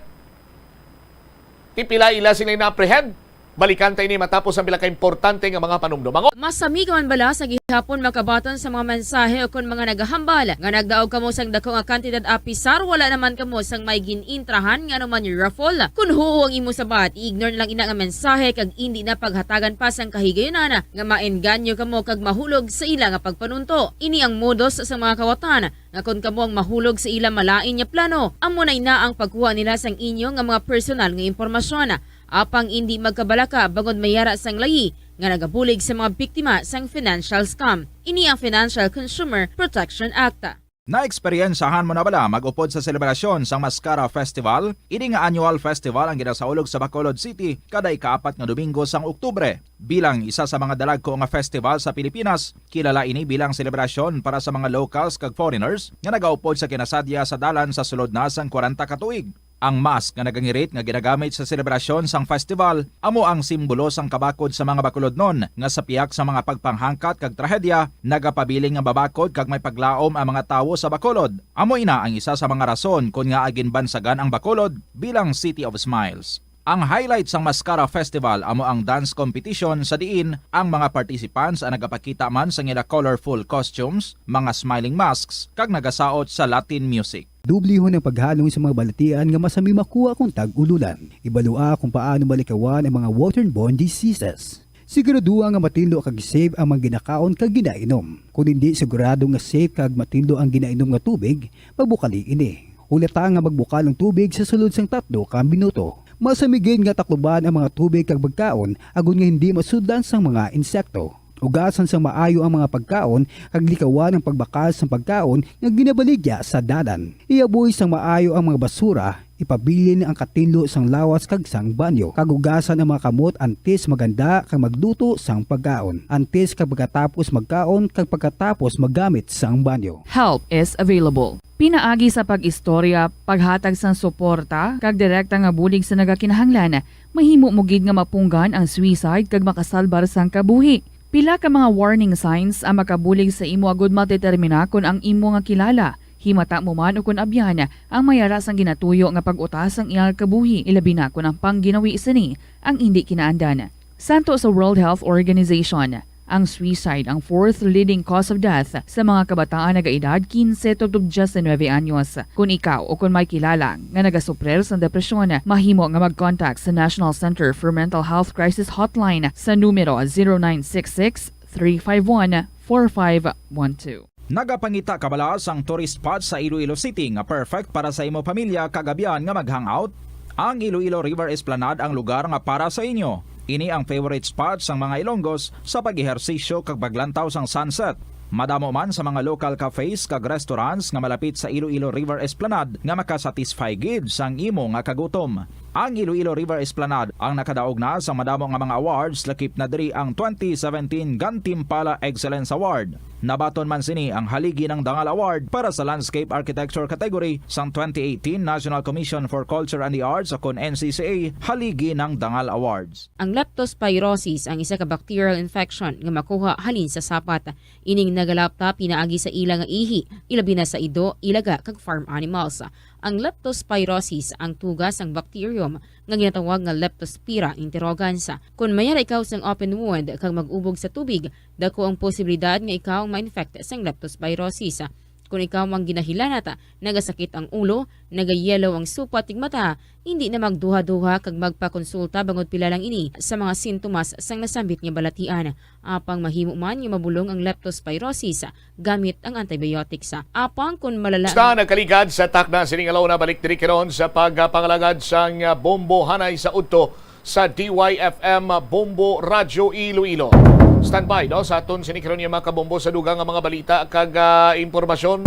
Ti pila ila sila na-apprehend? Balikan ta ini matapos ang pila ka importante nga mga panumdum. Ang Masami ka man bala sa gihapon makabaton sa mga mensahe o kon mga nagahambal nga nagdaog kamo sang dako nga kantidad apisar wala naman kamo sang may gin-intrahan nga anuman raffle? Kon huo ang imo sabat, i-ignore na lang ina nga mensahe kag indi na paghatagan pa sang kahigayunan nga maengganyo kamo kag mahulog sa ila nga pagpanunto. Ini ang modus sa mga kawatan nga kon kamo ang mahulog sa ila malain nga plano, amo na ina ang pagkuha nila sang inyo nga mga personal nga impormasyon. Apang indi magkabalaka bangod may ara sang layi nga nagabulig sa mga biktima sang financial scam. Ini ang Financial Consumer Protection Act. Naeksperyensahan mo na bala mag-upod sa selebrasyon sang Mascara Festival? Ini nga annual festival ang ginasaulog sa Bacolod City kada ikaapat nga Domingo sang Oktubre. Bilang isa sa mga dalagko nga festival sa Pilipinas, kilala ini bilang selebrasyon para sa mga locals kag foreigners nga nagaupod sa kinasadya sa dalan sa sulod na sang kwarenta ka tuig. Ang mask nga nagangirit nga ginagamit sa selebrasyon sang festival amo ang simbolo sang kabakod sa mga Bacolodnon nga sa pihak sa mga pagpanghangkat kag trahedya, nagapabilin nga mabakod kag may paglaom ang mga tawo sa Bacolod. Amo ina ang isa sa mga rason kon ngaa ginbansagan ang Bacolod bilang City of Smiles. Ang highlight sang Mascara Festival amo ang dance competition sa diin ang mga participants ang nagapakita man sang ila colorful costumes, mga smiling masks, kag nagasaot sa Latin music. Dublihon ang paghalong sa mga balatian nga masami makuha kon tag-ululan. Ibalua kung paano malikawan ang mga waterborne diseases. Siguraduha nga matinlo kag safe ang mga ginakaon kag ginainom. Kon indi sigurado nga safe kag matinlo ang ginainom nga tubig, pagbukali ini. Hulata nga magbukal ang tubig sa sulod sang tatlo ka minuto. Masami gid nga takluban ang mga tubig kag pagkaon agod nga hindi masudlan sang mga insekto. Ugasan sang maayo ang mga pagkaon kag likawan ang pagbakal sang pagkaon nga ginabaligya sa dalan. Iaboy sang maayo ang mga basura, ipabilin ang katinlo sang lawas kag sang banyo, kag ugasan ang mga kamot antes maghanda kag magluto sang pagkaon, antes kag pagkatapos magkaon, kag pagkatapos maggamit sang banyo. Help is available. Pinaagi sa pag-istorya, paghatag sang suporta, kag direkta nga bulig sa nagakinahanglan, mahimo mo gid nga mapunggan ang suicide kag makasalbar sang kabuhi. Pila ka mga warning signs ang makabulig sa imo agud madetermina kon ang imo nga kilala, himata mo man o kon abyan, ang may ara sang ginatuyo nga pag-utas sang iyang kabuhi, ilabi na kon ang pangginawi sini ang indi kinaandan. Santo sa World Health Organization, ang suicide ang fourth leading cause of death sa mga kabataan nagaedad quince tubtob diecinuebe anyos. Kon ikaw o kon may kilala nga nagasuprir sang depresyon, mahimo nga mag-contact sa National Center for Mental Health Crisis Hotline sa numero zero nine six six, three five one, four five one two. Nagapangita ka bala sang tourist spot sa Iloilo City nga perfect para sa imo pamilya kag abyan nga mag-hangout? Ang Iloilo River Esplanade ang lugar nga para sa inyo. Ini ang favorite spot sang mga Ilonggos sa pag-ehersisyo kag paglantaw sang sunset. Madamo man sa mga local cafes kag restaurants nga malapit sa Iloilo River Esplanade nga makasatisfy gid sang imo nga kagutom. ang Iloilo River Esplanade ang nakadaog na sa madamo nga mga awards, lakip na diri ang twenty seventeen Gantimpala Excellence Award. Nabaton man sini ang Haligi ng Dangal Award para sa Landscape Architecture category sang twenty eighteen National Commission for Culture and the Arts, o kon N C C A Haligi ng Dangal Awards. Ang leptospirosis ang isa ka bacterial infection nga makuha halin sa sapat. Ining nagalapta pinaagi sa ila nga ihi, ilabi na sa ido, ilaga, kag farm animals. Ang leptospirosis ang tuga sang bacterium nga ginatawag nga Leptospira interrogans. Kon mayara ikaw sang open wound kag mag-ubog sa tubig, dako ang posibilidad nga ikaw ma-infect sang leptospirosis. Kon ikaw ang ginahilanat, nagasakit ang ulo, nagayelo ang supat tig mata, hindi na magduha-duha kag magpakonsulta bangod pila lang ini sa mga sintomas sang nasambit nga balatian. Apang mahimo man nga mabulong ang leptospirosis gamit ang antibiotics. Apang kon malala Sa nagkaligad sa takna sining alauna, balik diri karon sa pagpangalagad sang, ah, Bombo Hanay sa udto sa D Y F M Bombo Radyo Iloilo. Standby, no, sa aton sini karon nga mga kabombo sa dugang nga mga balita kag, ah, impormasyon.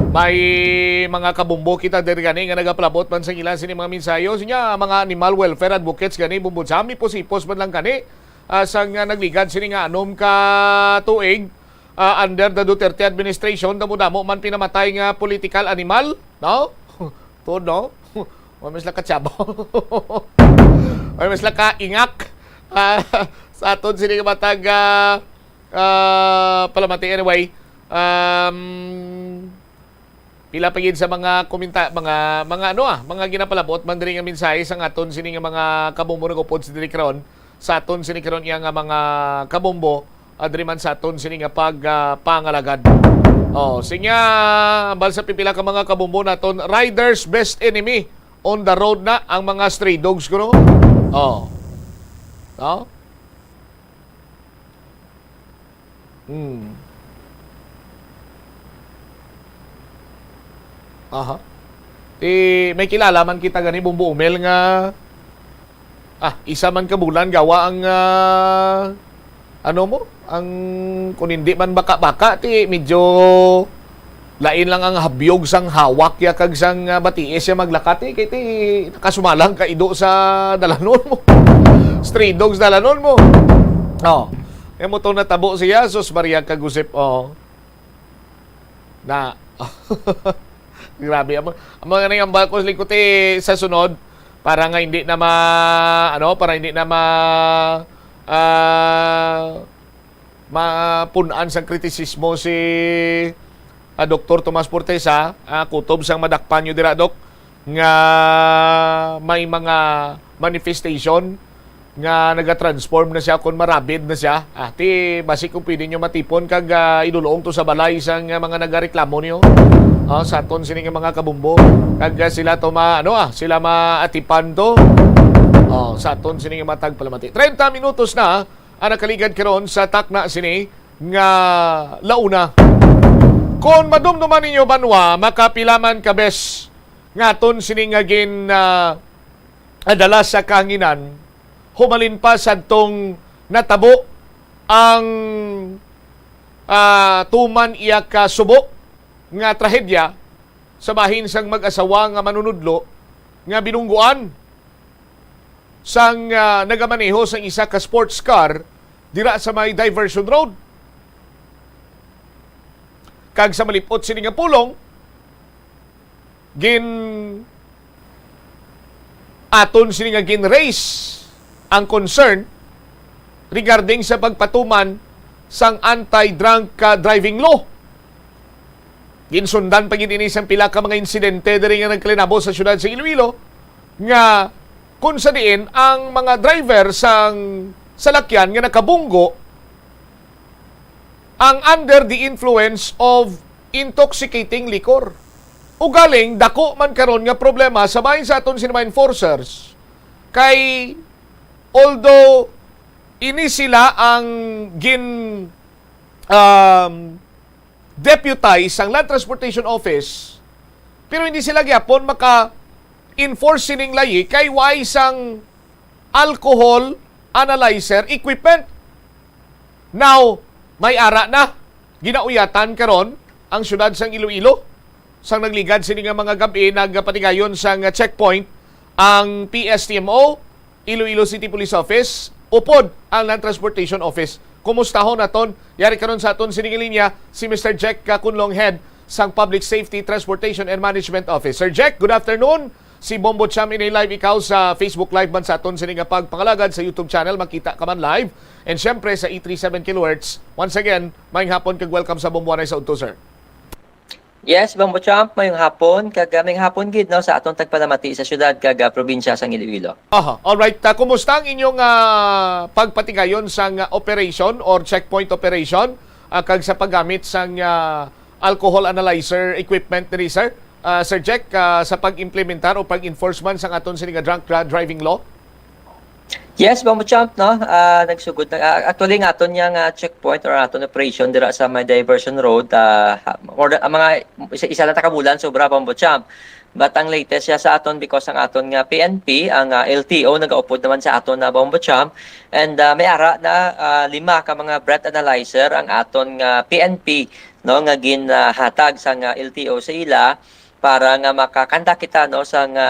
May mga kabombo kita diri gani nga nagapalabot man sa ila sini mga mensahe. Sinya, mga animal welfare advocates gani, Bombo Jam, ipos-ipos man lang gani, ah, sang, ah, nagligad sini nga anom ka tuig, ah, under the Duterte administration, damo-damo man pinamatay nga political animal, no? Tuod, no? Wa man sila katsaba. Wa man sila kaingak. Ah, sa aton sini nga matag, ah, ah, palamati. Anyway, um, pila pa gid sa mga komenta-, mga, mga ano, ah, mga ginapalabot man diri nga mensahe sang aton sini nga mga kabombo nag-upod sa diri karon, sa aton sini karon iya nga mga kabombo, ah, diri man sa aton sini nga pag, ah, pangalagad. Oh, sinya, ambal sa pipila ka mga kabombo naton, riders' best enemy on the road na ang mga stray dogs, kuno. Oh. No? Hmm. Aha. Eh, may kilala man kita gani, Bombo Umel, nga, ah, isa man ka bulan gawa ang, ah, ano mo, ang, kung hindi man baka-baka, ti medyo lain lang ang habyog sang hawak ya kag sang, ah, batiis ya maglakat, eh, kay ti nakasumalang ka ido sa dalanon mo. Stray dogs dalanon mo. Oh. Amo to natabo siya, sus Maria kag Josep, oh. Na, grabe, amo, amo nga nang ambal ko, Lingkod, eh, sa sunod, para nga hindi na ma-, ano, para hindi na ma-, ah, mapun-an sang kritisismo si, ah, Doktor Tomas Fortesa, ah, kutob sang madakpan nyo dira, Dok, nga may mga manifestation nga nagatransform na siya, kon marabid na siya. Ah, ti, basi kung pwede nyo matipon kag, ah, idulong to sa balay sang, ah, mga nagareklamo niyo. Ah, sa aton sini nga mga kabumbo. Kag, ah, sila to ma-, ano, ah, sila maatipan to. Oh, sa aton sini nga matag palamati. Treinta minutos na ang nakaligad karon sa takna sini nga launa. Kon madumduman ninyo, banwa, makapila man ka bes nga aton sini nga gin, ah, adala sa kahanginan, humalin pa sadtong natabo ang, ah, tuman iya ka subo nga trahedya sa bahin sang mag-asawa nga manunudlo nga binungguan sang, ah, nagamaneho sang isa ka sports car dira sa may diversion road. Kag sa malipot sini nga pulong, gin-, aton sini nga gin-raise ang concern regarding sa pagpatuman sang anti-drunk, ah, driving law. Ginsundan pa gid ini sang pila ka mga insidente diri nga nagkalinabo sa siyudad sa Iloilo, nga kung sa diin ang mga driver sang salakyan nga nakabunggo ang under the influence of intoxicating liquor. Ugaling dako man karon nga problema sa bahin sa aton sini mga enforcers, kay although ini sila ang gin, um, deputize sang Land Transportation Office, pero hindi sila gyapon maka-enforce sining layi kay way sang alcohol analyzer equipment. Now, may ara na. Ginauyatan karon ang siyudad sang Iloilo. Sang nagligad sini nga mga gab-i, nagpatigayon sang checkpoint ang P S T M O, Iloilo City Police Office, upod ang Land Transportation Office. Kumustahon naton, yari karon sa aton sining linya si Mister Jack Kakunlong, Head sang Public Safety, Transportation and Management Office. Sir Jack, good afternoon. Si Bombo Cham ini live, ikaw sa Facebook Live man sa aton sini nga pagpangalagad sa YouTube channel, makita ka man live. And syempre sa eight three seven kilohertz. Once again, maayong hapon kag welcome sa Bombo Anay sa Udto, sir. Yes, Bombo Champ, mayong hapon, kag ah, mayong hapon gid, no, sa aton tagpalamati sa syudad kag ah, probinsya sang Iloilo. Aha, all right. Ah, kumusta ang inyong ah, pagpatigayon sang ah, operation or checkpoint operation, ah, kag sa paggamit sang ah, alcohol analyzer equipment diri, sir? Ah, Sir Jack, ah, sa pag-implementar o pag-enforcement sang aton sini nga drunk dra- driving law? Yes, Bombo Champ, no? Ah, nagsugod na. Ah, actually, nga aton yang ah, checkpoint or aton operation dira sa may diversion road, ah, ha- more than, ang mga isa, isa lang ta ka bulan, sobra, Bombo Champ. But ang latest siya sa aton because ang aton nga P N P, ang ah, L T O, nagaupod naman sa aton na, Bombo Champ. And ah, may ara na ah, lima ka mga breath analyzer ang aton nga P N P, no, nga ginhatag sa nga L T O sa ila para nga makakandak kita, no, sa nga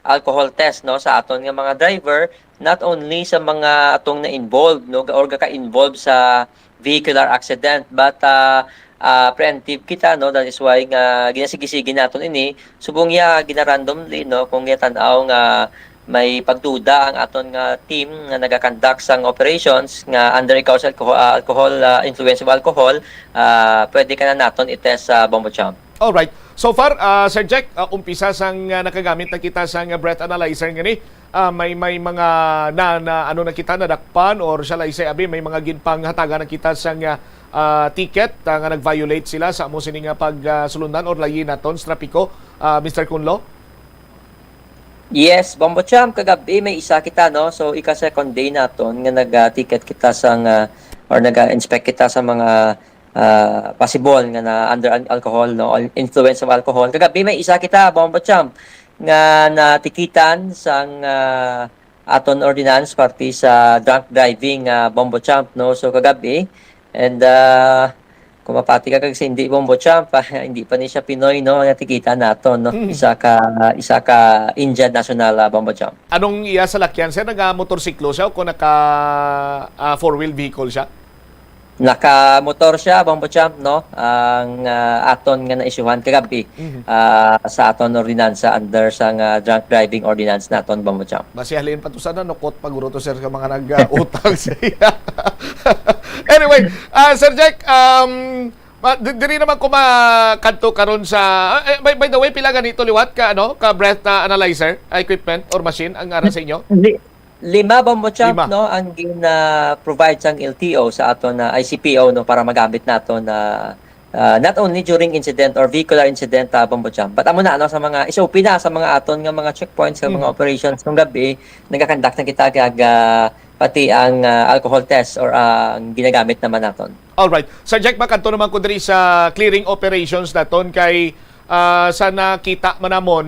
alcohol test, no, sa aton nga mga driver, not only sa mga atong na-involved, no, or ka-involve sa vehicular accident, but ah, ah, preemptive kita, no, that is why nga ginasigi-sigi naton ini, subong ya ginarandomly, no, kung gatan-aw nga may pagduda ang aton nga team nga nagakandak sang operations nga under ikaw sa alcohol, ah, alcohol ah, influence of alcohol, ah, pwede ka na naton i-test sa Bombo Champ. Alright. So far, ah, Sir Jack, ah, umpisa sang ah, nakagamit na kita sang ah, breath analyzer ngani. Ah, may may mga na, na ano na kita nadakpan or shall I say abi may mga ginpanghatagan na kita sang ah, ah, ticket ah, nga nag-violate sila sa amo sini nga pagsulundan or layi naton sa trapiko, ah, Mister Kunlo? Yes, Bombo Champ, kagabi may isa kita, no? So, ika-second day naton nga nag-ticket kita sa nga, or nag-inspect kita sa mga ah, possible nga na under al- alcohol, no? Al- Influence of alcohol. Kagabi may isa kita, Bombo Champ, nga natikitan sang ah, aton ordinance parte sa drunk driving, ah, Bombo Champ, no? So, kagabi, and ah, kung mapati ka kag si hindi, Bombo Champ, ah, hindi pa ni siya Pinoy, no? Natikitan naton, no? Mhm. Isa ka isa ka Indian national, ah, Bombo Champ. Anong iya salakyan, sir? Naka-motorsiklo siya o kung naka ah, four-wheel vehicle siya? Naka-motor siya, Bombo Champ, no? Ang ah, aton nga naisyuhan kagabi Mhm. ah, sa aton ordinansa under sa nga drunk driving ordinance naton, Bombo Champ. Basi halin pa to sana, nukot pa guro to, sir, sa mga nag-utang sa iya. Anyway, ah, Sir Jack, um, ma- di- diri naman ko makadto karon sa ah, eh, by, by the way, pila ganito liwat ka ano, ka breath na analyzer, ah, equipment or machine ang ara sa inyo? Li- Lima, Bombo Champ, Lima. No, ang gina-provide sang L T O sa aton na I C P O, no, para magamit nato na ah, not only during incident or vehicular incident, ah, Bombo Champ, but amo na, no, sa mga S O P na sa mga aton nga mga checkpoints, sa mga Mhm. operations kung gabi, nagakandak na kita kag ah, pati ang ah, alcohol test or ah, ang ginagamit naman naton. Alright. Sir Jack, makadto naman ko diri sa clearing operations naton kay ah, sa nakita man namon,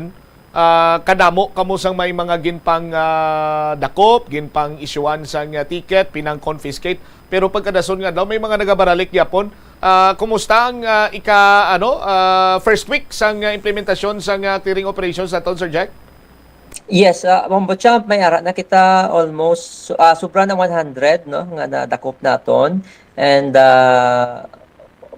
ah, kadamo kamo sang may mga ginpang ah, dakop, ginpang isyuan sang ah, ticket, pinang confiscate. Pero pagkadason nga daw may mga nagabaralik gyapon. Ah, kumusta ang ah, ika ano ah, first week sang ah, implementasyon sang ah, clearing operations naton, Sir Jack? Yes, uh, Bombo Champ, may ara na kita almost ah, sobra ng one hundred, no, nga nadakop naton. And ah,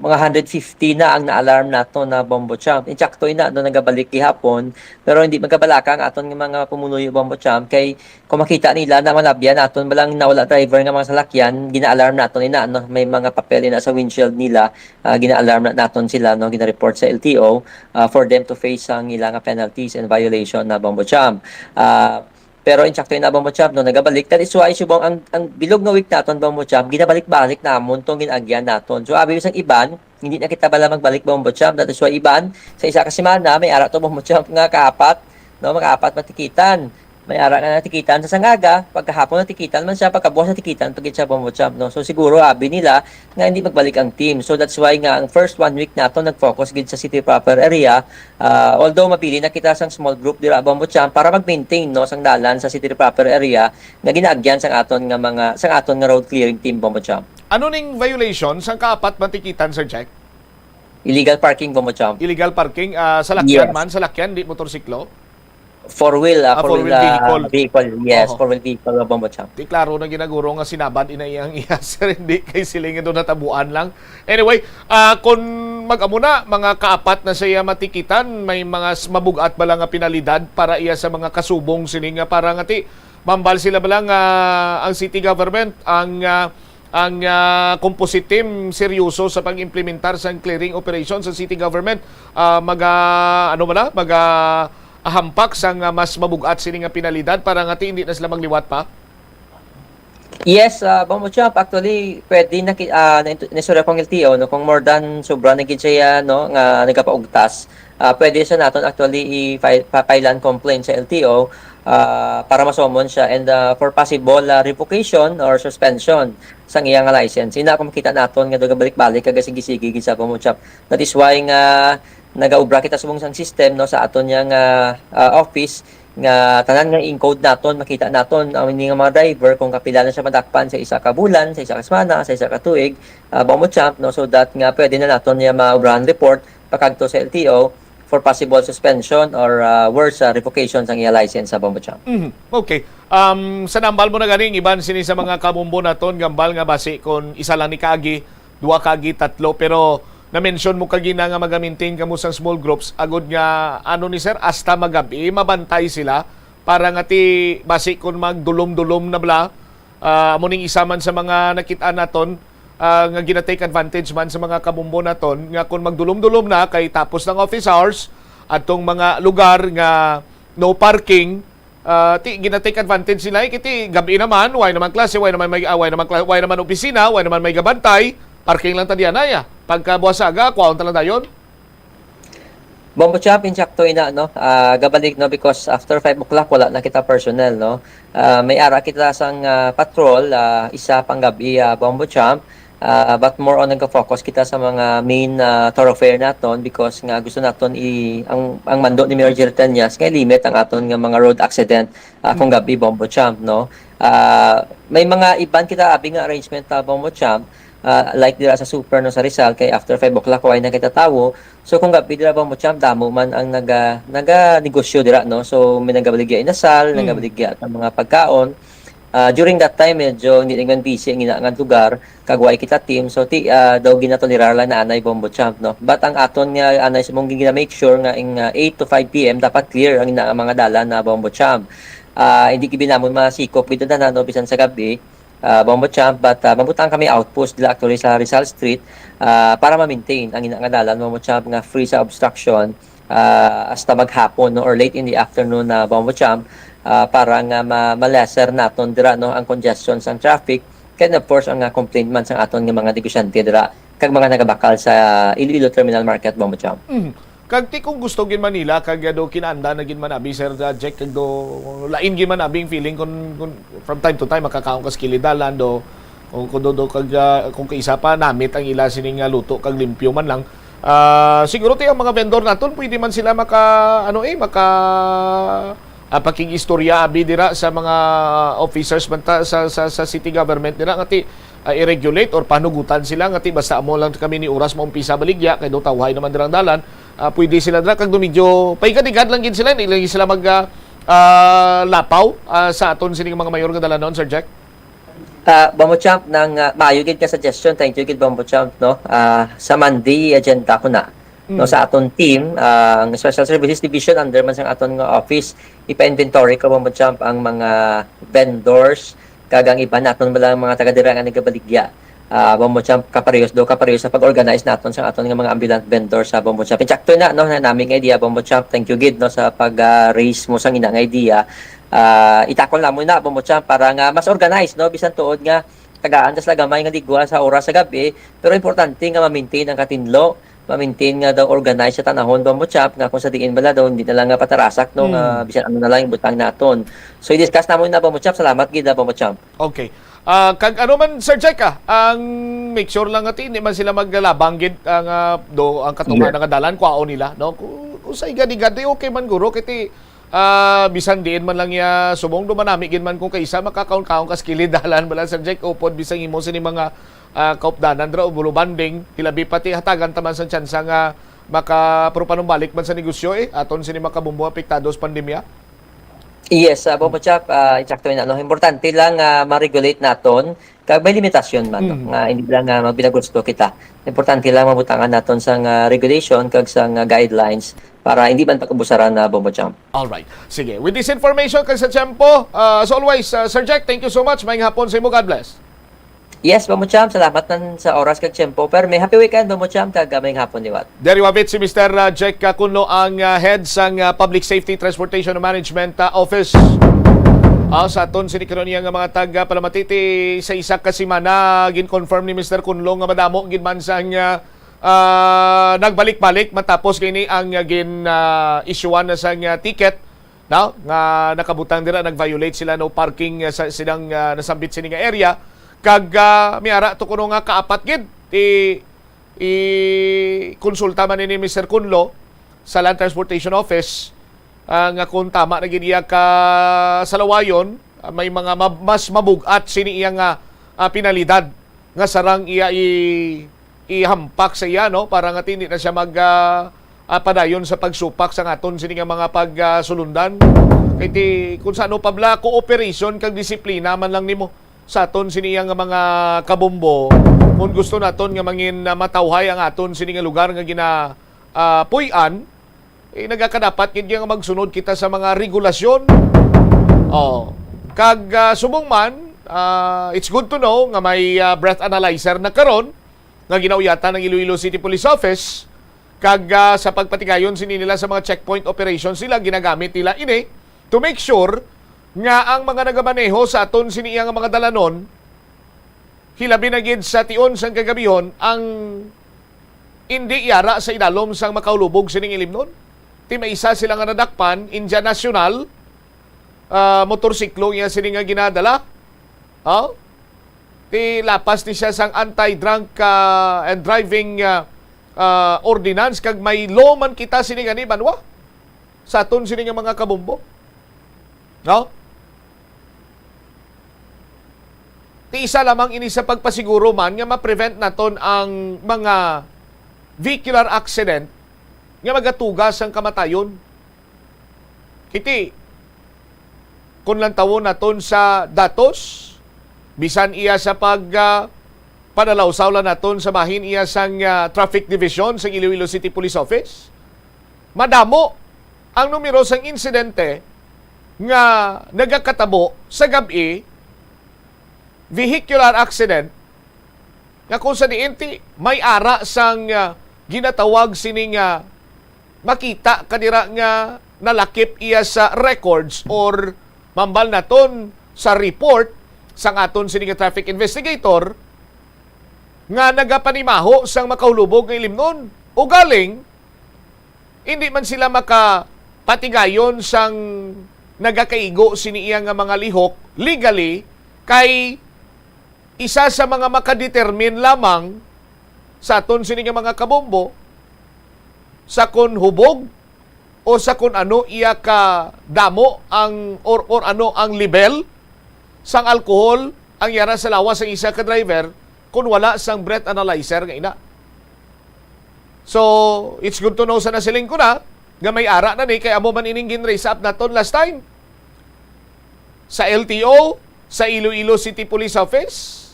mga hundred fifty na ang na-alarm nato na, Bombo Champ. Insakto ina, no, nagabalik gihapon, pero hindi magabalaka ang aton nga mga pumuluyo, Bombo Champ, kay kung makita nila na malabyan naton balang nawala driver nga mga salakyan, gina-alarm naton ina, no, may mga papel ina sa windshield nila, ah, gina-alarm na naton sila, no, gina-report sa L T O ah, for them to face ang ila nga penalties and violation na, Bombo Champ. Ah, pero insakto na, Bombo Champ, no, nagabalik. That is why subong ang, ang bilog nga week naton, Bombo Champ, ginabalik-balik namon tong gin-agyan naton. So abi sang iban, hindi na kita bala magbalik, Bombo Champ. That is why iban sa isa ka semana may ara to, Bombo Champ, nga kaapat, no, makaapat matikitan. May ara nga natikitan sa sangaga, pagkahapon natikitan man siya, pagkabuwas natikitan pa gid siya, Bombo Champ, no. So siguro abi nila nga hindi magbalik ang team. So that's why nga ang first one week nato nag-focus gid sa city proper area. Ah, although mapili na kita sang small group dira, Bombo Champ, para mag-maintain, no, sang dalan sa city proper area nga ginaagyan sang aton nga mga sang aton nga road clearing team, Bombo Champ. Ano ning violation sang kaapat matikitan, Sir Jack? Illegal parking, Bombo Champ. Illegal parking, ah, salakyan Yes. man, salakyan, di motorsiklo? Four-wheel, ah, Ah, four-wheel, four-wheel vehicle. Ah, vehicle. Yes, Oho. Four-wheel vehicle, ah, Bombo Champ. Di klaro na ginaguro nga sinabad ina iyang iya, sir, hindi kay siling ito natabuan lang. Anyway, ah, kung mag-amo na, mga kaapat na siya matikitan, may mga s- mabugat ba lang nga penalidad para iya sa mga kasubong sini nga para nga ti, mambal sila ba lang nga ang city government, ang, ah, ang, ah, composite team seryoso sa pag-implementar sang clearing operation sa city government, ah, maga, ano ba na? Maga ahampak sang, ah, mas mabugat sini nga penalidad para nga ti hindi na sila magliwat pa? Yes, ah, Bombo Champ, actually, pwede na ki-, ah, na-, naistorya kong L T O, no, kung more than sobra na gid siya, no, nga nagapaugtas, ah, pwede siya naton actually i-file, pa-file ang complaint sa L T O, ah, para masomon siya and, ah, for possible, ah, revocation or suspension sang iya nga license. Ina kung makita naton nga daw gabalik-balik kag sige-sige gid sa, Bombo Champ. That is why nga nagaubra kita subong sang system, no, sa aton niya nga, ah, office nga tanan nga i-encode naton, makita naton ang ini nga mga driver kung kapila na siya madakpan sa isa ka bulan, sa isa ka semana, sa isa ka tuig, ah, Bombo Champ, no, so that nga pwede na naton niya maubrahan report pakadto sa L T O for possible suspension or, ah, worse, ah, revocation sang iya license sa, Bombo Champ. Mhm. Okay. Um, sa nambal mo na ganing iban sini sa mga kabumbo naton, gambal nga basi kon isa lang ni kaagi, duha kaagi, tatlo, pero na-mention mo kagina nga maga-maintain kamo sang small groups, agod nga ano ni sir, hasta magabi mabantay sila para nga ti basi kon magdulom-dulom na bala, ah, amo ning isa man sa mga nakit-an naton, ah, nga gina-take advantage man sa mga kabumbo naton nga kon magdulom-dulom na kay tapos ng office hours, atong mga lugar nga no parking, ah, ti gina-take advantage nila, eh, kiti gabi naman, way naman klase, way naman may, ah, way naman kla-, way naman opisina, way naman may gabantay, parking lang ta diyan, ay, ah. Pagka buwas aga, kwaon ta lang dayon. Bombo Champ, insakto ina, no? Ah, gabalik, no, because after five o'clock wala na kita personnel, no? Ah, may ara kita sang, ah, patrol, ah, isa pang gabi, ah, Bombo Champ. Ah, but more on nagka-focus kita sa mga main, ah, thoroughfare naton because nga gusto naton i ang ang mando ni Mayor Jerry Tañas nga limit ang aton nga mga road accident, ah, kung gabi, Bombo Champ, no? Ah, may mga iban kita abi nga arrangement ta, Bombo Champ, ah, like dira sa Super, no, sa Rizal, kay after five o'clock, way na kita tawo. So, kung gabi dira, Bombo Champ, damo man ang naga, naga-negosyo dira, no? So, may nagabaligya inasal, nagabaligya ang mga pagkaon. Ah, during that time, medyo hindi naman busy ang ina nga lugar, kag way kita team. So, ti, ah, daw ginatolerar lang na anay, Bombo Champ, no? But ang aton nga anay sa mong gina-make sure nga ing, ah, eight to five P M dapat clear ang ina nga mga dalan na, Bombo Champ. Ah, hindi gid namon masikop gid ang tanan, no, bisan sa gabi. Ah, Bombo Champ, but, ah, mabutang kami outpost dila actually sa Rizal Street, ah, para ma-maintain ang ina nga dalan, Bombo Champ, nga free sa obstruction, ah, hasta maghapon, no, or late in the afternoon na, Bombo Champ, ah, para nga ma-, ma-lesser naton dira, no, ang congestion sang traffic, and of course ang, ah, complaint man sang aton nga mga negosyante dira kag mga nagabakal sa Iloilo Terminal Market, Bombo Champ. Mhm. Kag ti kung gusto gid man nila, kag, ah, do kinanda na gid man abi, Sir, ah, Jack, kag do lain gid man abi ang feeling kung, kung from time to time makakaon ka sa kilid dalan, do kung, kung do, do kag, ah, kung kaisa pa namit ang ila sining, ah, luto kag limpyo man lang. Ah, siguro ti ang mga vendor naton pwede man sila maka, ano, eh, maka, ah, pakig-istorya abi dira sa mga officers man ta sa, sa, sa city government nila nga ti, ah, i-regulate or panugutan sila nga ti basta amo lang kami ni oras maumpisa baligya kay do tawhay naman dirang dalan. Ah, pwede sila dira kag do medyo paigad-igad lang gid sila, hindi lang sila mag, ah, ah, lapaw, ah, sa aton sining mga mayor nga dalanon, Sir Jack. Ah, Bombo Champ, nang, ah, maayo gid ka suggestion. Thank you gid, Bombo Champ, no? Ah, sa Monday, agenda ko na. No, sa aton team, ah, ang Special Services Division under man sang aton nga office, ipa-inventory ko, Bombo Champ, ang mga vendors kag ang iban naton bala mga taga dira nga nagabaligya. Ah, Bombo Champ, kaparehos do, kaparehos sa pag-organize naton sa aton nga mga ambulant vendors sa, Bombo Champ. Insakto na, no, na nami nga idea, Bombo Champ. Thank you gid, no, sa pag, ah, raise mo sang ina nga idea. Ah, itakol namo na, Bombo Champ, para nga mas organized, no, bisan tuod nga tagaan ta sila gamay nga ligwa sa oras sa gabi, pero importante nga ma-maintain ang katinlo, ma-maintain nga daw organized sa tanahon, Bombo Champ, nga kung sa diin bala daw hindi na lang nga patarasak, no, nga bisan ano na lang ibutang naton. So, i-discuss namo na, Bombo Champ. Salamat gid, ah, Bombo Champ. Okay. Ah, kag ano man, Sir Jack, ah, ang make sure lang nga ti, hindi man sila maglabang gid, ah, nga do ang katunga na nga dalan, kwaon nila, no? Kung, kung sa igad-igad, di okay man guro, kay ti, ah, bisan diin man lang ya subong, do manami gid man kung kaisa, makakaon-kaon ka sa kilid dalan, bala, Sir Jack, upod bisan imo sini mga, ah, kaupdanan dira, o bulo banding, hilabi pati hatagan ta man sa tsansa nga maka, pero panumbalik man sa negosyo, eh, aton sini makabumbo apektado sa pandemya. Yes, uh, Bombo Chap, uh, exactly na, no? Importante lang uh, ma-regulate naton kag may limitasyon man, no? Mm. Nga hindi lang uh, magbinagusto kita. Importante lang mabutangan naton sang uh, regulation kag sang uh, guidelines para hindi man pag-abusaran na, Bombo Chap. Alright. Sige. With this information, kag sa tiyempo, uh, as always, uh, Sir Jack, thank you so much. Maayong hapon sa imo. God bless. Yes, Bombo Cham, salamat man sa oras kag tiyempo. Pero may happy weekend, Bombo Cham, kag uh, may hapon liwat. Diri wabit si Mister uh, Jack uh, Kunlo, ang uh, head sang uh, Public Safety Transportation Management uh, Office. Ah, sa aton sini karon niya nga mga tag uh, Palamatiti, sa isa ka semana gin-confirm ni Mister Kunlo nga madamo gid man sang uh, uh, nagbalik-balik matapos gini ang uh, gin uh, issuean na sang uh, ticket, no, nga nakabutang dira, nag-violate sila, no parking uh, sa silang uh, nasambit sini nga area. Kag uh, may ara to kuno nga kaapat gid i, i konsulta man ni Mister Kunlo sa Land Transportation Office uh, nga kung tama na gid iya ka salawayon, uh, may mga mab- mas mabug-at sini iya nga uh, penalidad nga sarang iya i ihampak sa iya, no, para nga hindi na siya mag uh, uh, padayon sa pagsupak sa aton sini nga mga pagsulundan. Kay ti kung sa ano pa bala, cooperation kag disiplina man lang nimo sa aton sini nga mga kabombo. Kung gusto naton nga mangin uh, matawhay ang aton sini nga lugar nga gina uh, puy-an, eh, nagakadapat gid nga magsunod kita sa mga regulasyon. Oh. Kag uh, subong man, uh, it's good to know nga may uh, breath analyzer na karon nga ginauyatan ng Iloilo City Police Office. Kag uh, sa pagpatigayon sini nila sa mga checkpoint operations nila, ginagamit nila ini to make sure nga ang mga nagamaneho sa aton sini nga mga dalanon hilabi na gid sa tion sang kagabihon ang indi yara sa idalom sang makaulubog sining ilimnon. Ti may isa sila nga nadakpan, India National, uh, motorsiklo niya sini nga ginadala. Oh? Ti lapas ni siya sang anti-drunk uh, and driving uh, uh, ordinance kag may law man kita sini gani banwa sa aton sini nga mga kabombo. No? Ti isa lamang ini sa pagpasiguro man nga ma-prevent naton ang mga vehicular accident nga magatuga sang kamatayon. Kiti, kung lantawon naton sa datos, bisan iya sa pag uh, panalawsaw lang naton sa bahin iya sang uh, Traffic Division sa Iloilo City Police Office, madamo ang numero sang insidente nga nagakatabo sa gab-i, vehicular accident, nga kung sa diin ti may ara sang uh, ginatawag sini nga makita ka dira nga nalakip iya sa records or mambal naton sa report sang aton sini nga traffic investigator nga nagapanimaho sang makahulubog nga ilimnon. Ugaling, hindi man sila makapatigayon sang nagakaigo sini iya nga mga lihok legally, kay isa sa mga makadetermine lamang sa aton sini nga mga kabombo sa kon hubog o sa kon ano iya ka damo ang or, or ano ang level sang alcohol ang yara sa lawas sang isa ka driver kon wala sang breath analyzer nga ina. So, it's good to know sa nasiling ko na nga may ara na ni kay amo man ining gin-raise up naton last time sa L T O, sa Iloilo City Police Office,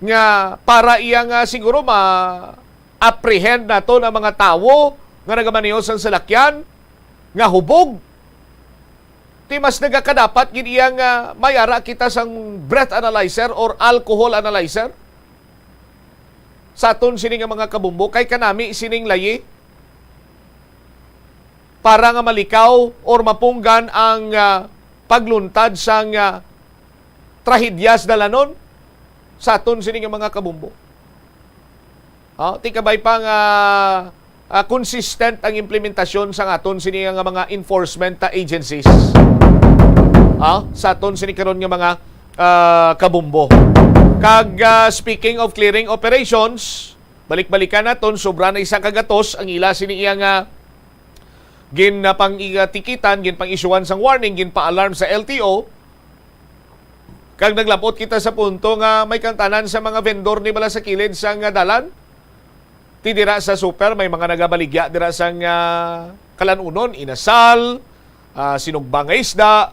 nga para iya nga siguro ma-apprehend naton ang mga tawo nga nagamaneho sang salakyan nga hubog. Ti mas nagakadapat gid iya nga may ara kita sang breath analyzer or alcohol analyzer sa aton sini nga mga kabumbo, kay kanami sining layi para nga malikaw or mapunggan ang ah, pagluntad sang ah, trahedya sa dalanon sa aton sini nga mga kabumbo. Ah, ti kabay pa nga ah, consistent ang implementasyon sa aton sini nga mga enforcement ah, agencies. Ah, sa aton sini karon nga mga ah, kabumbo. Kag ah, speaking of clearing operations, balik-balikan naton, sobra na isa ka gatos ang ila sini iya nga ginpang-itikitan, ginpang-isyuhan sang warning, ginpa-alarm sa L T O. Kag naglabot kita sa punto nga may kantanan sa mga vendor ni bala sa kilid sang ah, dalan. Ti dira sa super, may mga nagabaligya dira sang ah, kalanunon, inasal, ah, sinugba nga isda,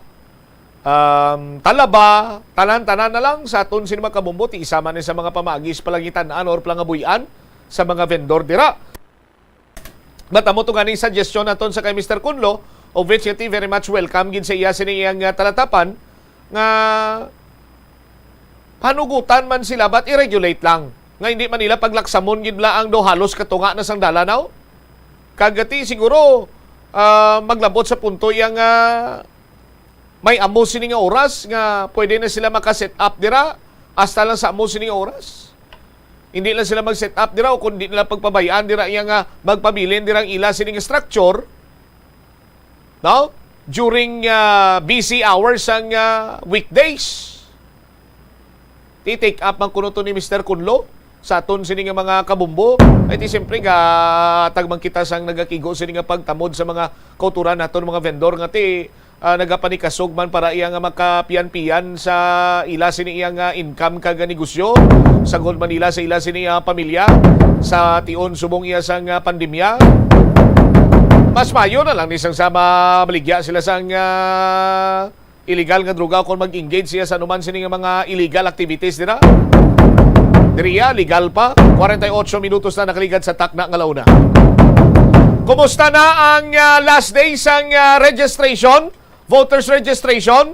um, talaba, tanan-tanan na lang sa aton sini mga kabombo, ti isa man ni sa mga pamaagi sa palangitan-an or palangabuy-an sa mga vendor dira. But amo to gani suggestion naton sa kay Mister Kunlo, of which iti very much welcome gid sa iya sini iyang, ah, talatapan nga panugutan man sila, but i-regulate lang. Nga hindi man nila paglaksamon gid bala ang daw halos katunga na sang dalan, aw? Kag iti siguro, ah, maglabot sa punto iyang, ah, may amo sini nga oras nga pwede na sila maka-set up dira hasta lang sa amo sini nga oras. Hindi lang sila mag-set up dira o kung di nila pagpabayaan dira iya nga magpabilin dira ang ila sini nga structure, no? During, ah, busy hours sang, ah, weekdays. Ti-take up man kuno to ni Mister Kunlo sa aton sini nga mga kabombo. Ay, ti siyempre, gatag man kita sang nagakigo sini nga pagtamod sa mga kauturan naton, mga vendor nga ti, ah, nagapanikasog man para iya nga makapian-pian sa ila sini iya nga income kag negosyo, sagod man nila sa ila sini, ah, pamilya sa tion subong iya sang, ah, pandemya. Mas mayo na lang ni sang sama maligya sila sang, ah, illegal nga droga o kon mag-engage siya sa anuman sini nga mga illegal activities dira. Diriya, legal pa. Kwarenta y ocho minutos na nakaligad sa takna nga launa. Kumusta na ang, ah, last day sang, ah, registration, voters registration,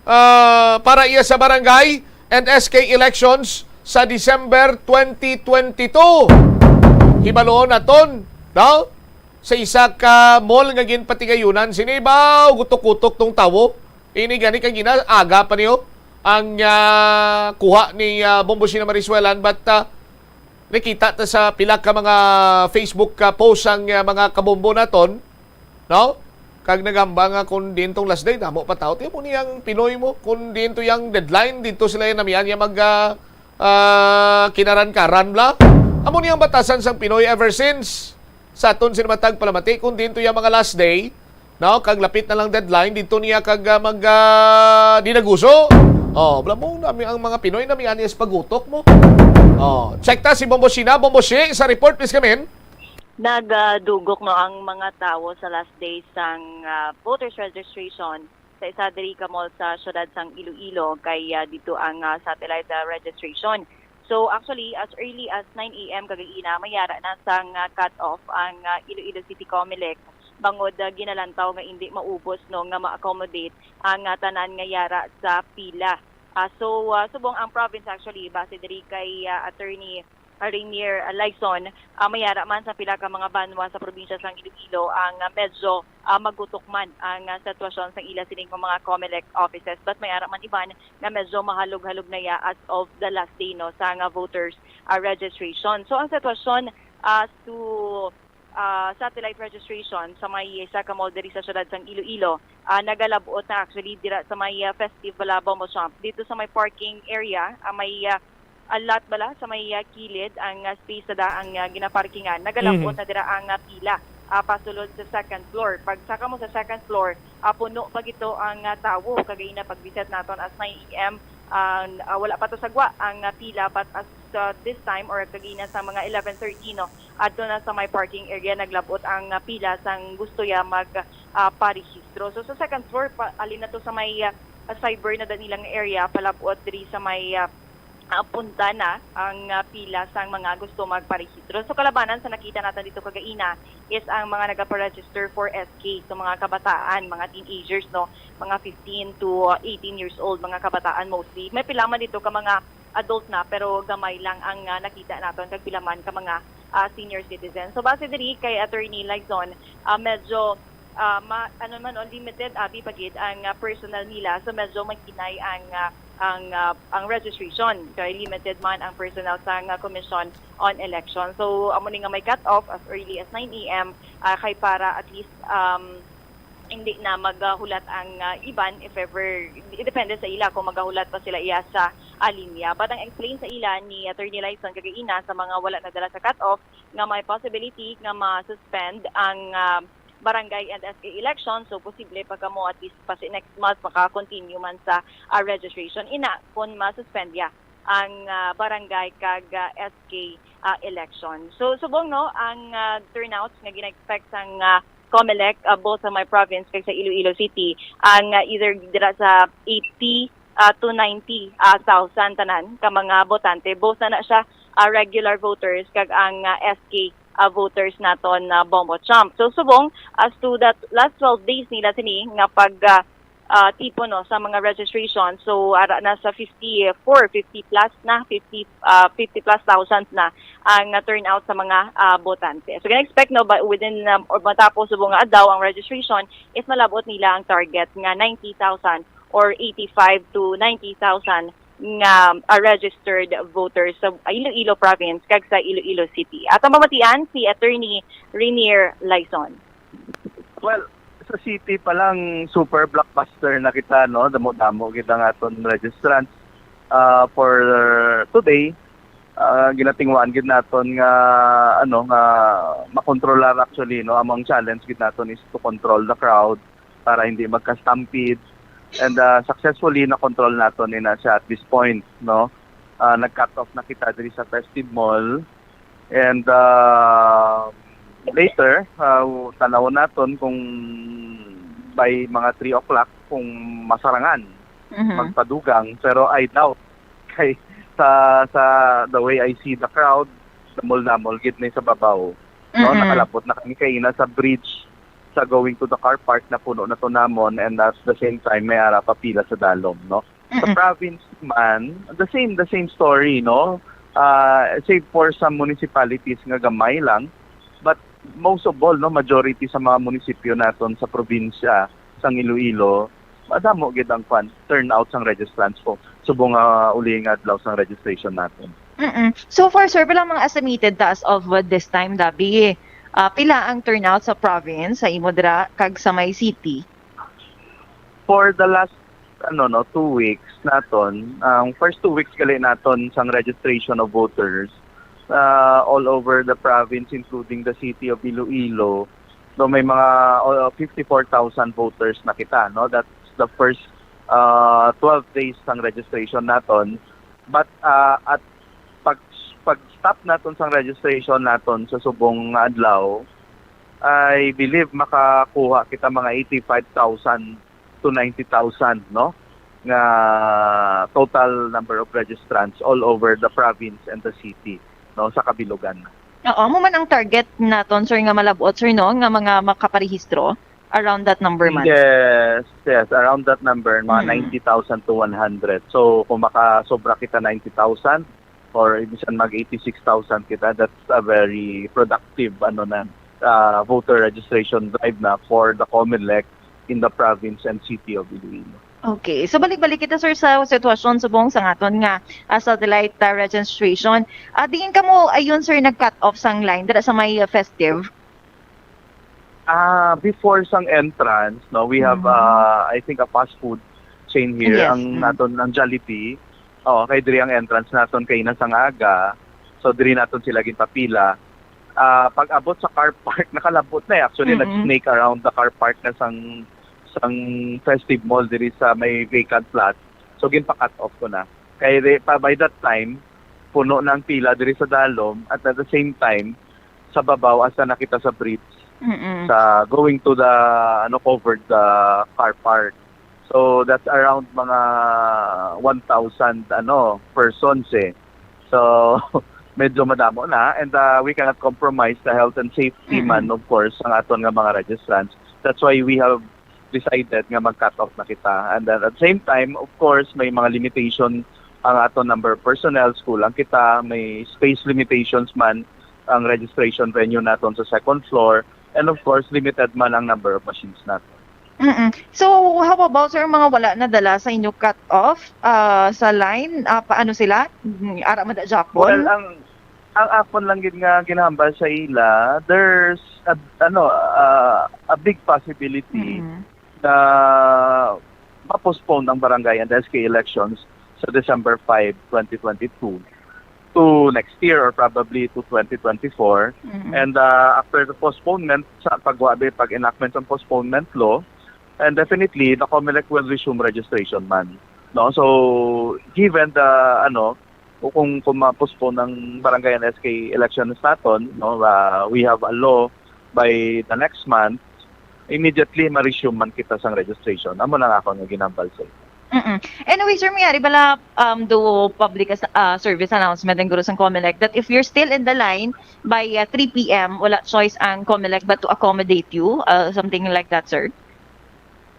ah, para iya sa barangay and S K elections sa December twenty twenty-two? Hibaloon naton, no? Sa isa ka mall nga ginpatigayunan, sini ba gutok-gutok tong tawo? Ini gani kay gina-, aga pa niyo ang, ah, kuha ni, ah, Bombo Sina Marizuelan, but, ah, nakita ta sa pila ka mga Facebook, ah, post ang, ah, mga kabombo naton, no? Kag nagamba nga kung din tong last day, damo pa tao. Tiyo mo niyang Pinoy mo, kung din to yang deadline, dito sila yung namian niya mag, ah, ah, kinaran-karan bla. Amo niyang batasan sang Pinoy ever since. Sa aton sila matag palamati, kung din to yung mga last day, no? Kag lapit na lang deadline, dito niya kag, ah, mag, ah, dinaguso. Oh, bla mo, nami ang mga Pinoy, nami ani sa pagutok mo. Oh, check ta si Bombo Sina. Bombo Shi, sa report, please, come in. Nagadugok, no, ang mga tawo sa last day sang, ah, voters registration sa isa diri ka mall sa siyudad sang Iloilo, kay, ah, dito ang, ah, satellite, ah, registration. So, actually, as early as nine a m kagaina, mayara na sang, ah, cut-off ang, ah, Iloilo City Comelec, bangod, ah, ginalantaw nga indi maubos, no, nga ma-accommodate ang, ah, tanan nga yara sa pila. Ah, so, ah, subong ang province, actually, base diri kay, ah, Attorney Rainier, ah, Laison, ah, mayara man sa pila ka mga banwa sa probinsya sang Iloilo ang, ah, medyo, ah, magutok man ang, ah, sitwasyon sa ila sining mga Comelec offices. But mayara man iban nga medyo mahalog-halog na ya as of the last day, no, sa nga voters, ah, registration. So, ang sitwasyon, ah, to, ah, satellite registration sa may isa ka mall diri sa siyudad sang Iloilo, ah, nagalabot na actually dira sa may, ah, Festive Balabao mo shop. Dito sa may parking area, ah, may, ah, a lot bala sa may, ah, kilid ang, ah, space sa daang, ah, ginaparkingan. Nagalabot Mhm. na dira ang, ah, pila, ah, pasulod sa second floor. Pag saka mo sa second floor, ah, puno pa gito ang, ah, tawo. Kagay na pag-visit naton as nine a m, ah, ah, wala pa to sagwa ang, ah, pila, but as, ah, this time or kagina sa mga eleven thirty, no, adto na sa may parking area naglabot ang, ah, pila sang gusto ya mag, ah, parehistro. So sa second floor, pa, alin na to sa may, ah, cyber na danilang area, palabot diri sa may, ah, ah, punta na ang, ah, pila sang mga gusto magparehistro. So, kalabanan sa nakita natin dito kagaina is ang mga nagaparegister for S K, so mga kabataan, mga teenagers, no, mga fifteen to eighteen years old, mga kabataan mostly. May pila man dito ka mga adult na, pero gamay lang ang, ah, nakita naton kag pila man ka mga, ah, senior citizens. So, base diri kay Attorney Lizon, ah, medyo, ah, ma-, ano man, oh, limited abi pa gid ang, ah, personnel nila. So, medyo maghinay ang, ah, ang, ah, ang registration. Kay limited man ang personnel sa nga Commission on Election. So, amo ni nga may cut-off as early as nine a m, ah, kay para at least, um, hindi na magahulat ang, ah, iban if ever, depende sa ila kung magahulat pa sila iya sa, ah, linya. But ang explain sa ila ni Attorney Lison kagaina sa mga wala nadala sa cut-off nga may possibility nga ma-suspend ang, ah, barangay and S K election. So, posible pa kamo at least pa si next month maka-continue man sa, ah, registration. Ina, kung ma-suspend ya ang, ah, barangay kag, ah, S K, ah, election. So, subong, no, ang, ah, turnouts nga gina-expect sang, ah, COMELEC, ah, both sa may province kag sa Iloilo City, ang, ah, either dira sa eighty, ah, to ninety, ah, thousand tanan ka mga botante, both na na siya, ah, regular voters kag ang, ah, S K, ah, voters naton na Bombo Chump. So, subong, as to that last twelve days nila sini nga pag, ah, ah, tipo, no, sa mga registration. So, ara na sa fifty-four, fifty plus na, fifty, ah, fifty plus thousand na ang, ah, turnout sa mga, ah, botante. So, gina-expect, no, ba, within, um, or matapos subong nga adlaw ang registration, is malabot nila ang target nga ninety thousand or eighty-five to ninety thousand nga, ah, registered voters sa Iloilo Province kag sa Iloilo City. At ang pamatian, si Attorney Renier Laison. Well, sa city pa lang, super blockbuster na kita, no? Damo-damo gid ang aton registrants. Ah, for today, ah, ginatingwaan gid naton nga, ano, nga makontrolar actually, no? Among challenge gid naton is to control the crowd para hindi magka-stampede. And, ah, successfully na-control naton ni na siya at this point, no? Ah, nag-cut off na kita diri sa Festive Mall. And, ah, later, ah, tanawon naton kung by mga three o'clock kung masarangan Mhm. magpadugang, pero I doubt kay sa sa the way I see the crowd, damol-damol gid ni sa babaw, no? Mm-mm. Nakalabot na kami kaina sa bridge sa going to the car park, na puno na to namon, and at the same time may ara pa pila sa dalom, no? Sa Mm-mm. province man, the same the same story, no? Ah, save for some municipalities nga gamay lang, but most of all, no, majority sa mga munisipyo naton sa probinsya sang Iloilo, madamo gid ang kwan, turnout sang registrants po subong nga uling adlaw sang registration natin. Mm-mm. So far, sir, pila ang mga estimated ta as of, uh, this time, Dabi? Ah, pila ang turnout sa province, sa imo dira, kag sa may city? For the last, ano, no, two weeks naton, ang first two weeks gali naton sang registration of voters, uh, all over the province, including the city of Iloilo, no, may mga, uh, fifty-four thousand voters na kita, no? That's the first, uh, twelve days sang registration naton. But, uh, at pag pag-stop naton sang registration naton sa subong nga adlaw, I believe makakuha kita mga eighty-five thousand to ninety thousand, no, nga total number of registrants all over the province and the city, no, sa kabilugan. Oo, amo man ang target naton, sir, nga malab-ot, sir, no, nga mga makaparehistro around that number man. Yes, yes, around that number, mga Mm. ninety thousand to one hundred. So kung makasobra kita ninety thousand or bisan mag eighty-six thousand kita, that's a very productive, ano na, uh, voter registration drive na for the COMELEC in the province and city of Iloilo. Okay. So balik-balik kita, sir, sa sitwasyon subong sa aton nga, ah, satellite, ah, registration. Ah, diin kamo ayon, sir, nag-cut off sang line dira sa may, ah, Festive? Ah, before sang entrance, no, we have, Mhm. uh, I think, a fast food chain here, Yes, ang mm. naton, ang Jollibee. Oo, kay diri ang entrance naton kay na sang aga. So diri naton sila ginpapila. Ah, pag-abot sa car park, nakalabot na eh. Actually, Mm-mm. nag-snake around the car park na sang sang Festive Mall diri sa may vacant lot. So ginpa-cut off ko na. Kay di, pa, by that time, puno na ang pila diri sa dalom, at at the same time, sa babaw, asa na kita sa bridge, Mm-mm. sa going to the, ano, covered, uh, car park. So that's around mga one thousand, ano, persons eh. So medyo madamo na, and, uh, we cannot compromise the health and safety Mm-mm. man, of course, ang aton nga mga registrants. That's why we have decided nga mag-cut off na kita. And then at the same time, of course, may mga limitation ang aton number of personnel, school lang kita, may space limitations man ang registration venue naton sa second floor, and of course, limited man ang number of machines naton. Mm-mm. So, how about, sir, mga wala nadala sa inyo cut off, ah, sa line? Ah, paano sila? Mm, ara man da japon? Well, ang ang akon lang gid nga ginahambal sa ila, there's a, ano, uh, a big possibility Mm-mm. na ma-postpone ang barangay and S K elections sa December five, twenty twenty-two to next year or probably to twenty twenty-four. Mm-mm. And, uh, after the postponement, sa pagwabi, pag-enactment ng postponement law, and definitely, the COMELEC will resume registration man. No? So, given the, ano, o kung, kung ma-postpone ang barangay and S K elections naton, no, uh, we have a law by the next month immediately ma-resume man kita sang registration. Amo na nga ako nga ginambal sa inyo. Mm-mm. Anyway, sir, may ari bala um, do public as, uh, service announcement and guro sang Comelec that if you're still in the line by uh, three p.m., wala choice ang Comelec but to accommodate you, uh, something like that, sir?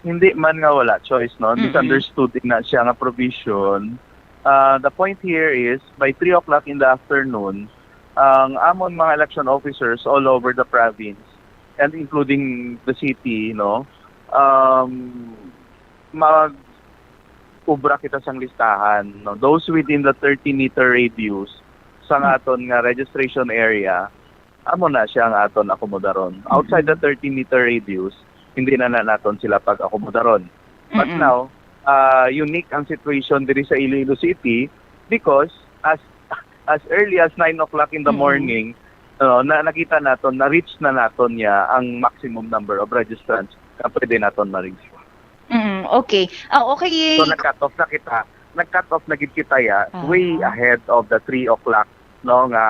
Hindi man nga wala choice, no? Mm-mm. Misunderstood na siya nga provision. Uh, the point here is, by three o'clock in the afternoon, ang amon mga election officers all over the province and including the city, no, um, mag-ubra kita sang listahan, no? Those within the thirty meter radius sang aton nga registration area, amo na siya ang aton akomodaron. Outside the thirty meter radius, hindi na, na naton sila pag-akomodaron. But Mm-mm. now, uh, unique ang situation diri sa Iloilo City because as as early as nine o'clock in the Mm-mm. morning, uh, na nakita naton, na-reach na naton niya ang maximum number of registrants na pwede naton ma-reach. Mm, okay. Ah, okay. So nag-cut off na kita. Nag-cut off na gid kita ya, Ah. way ahead of the three o'clock, no, nga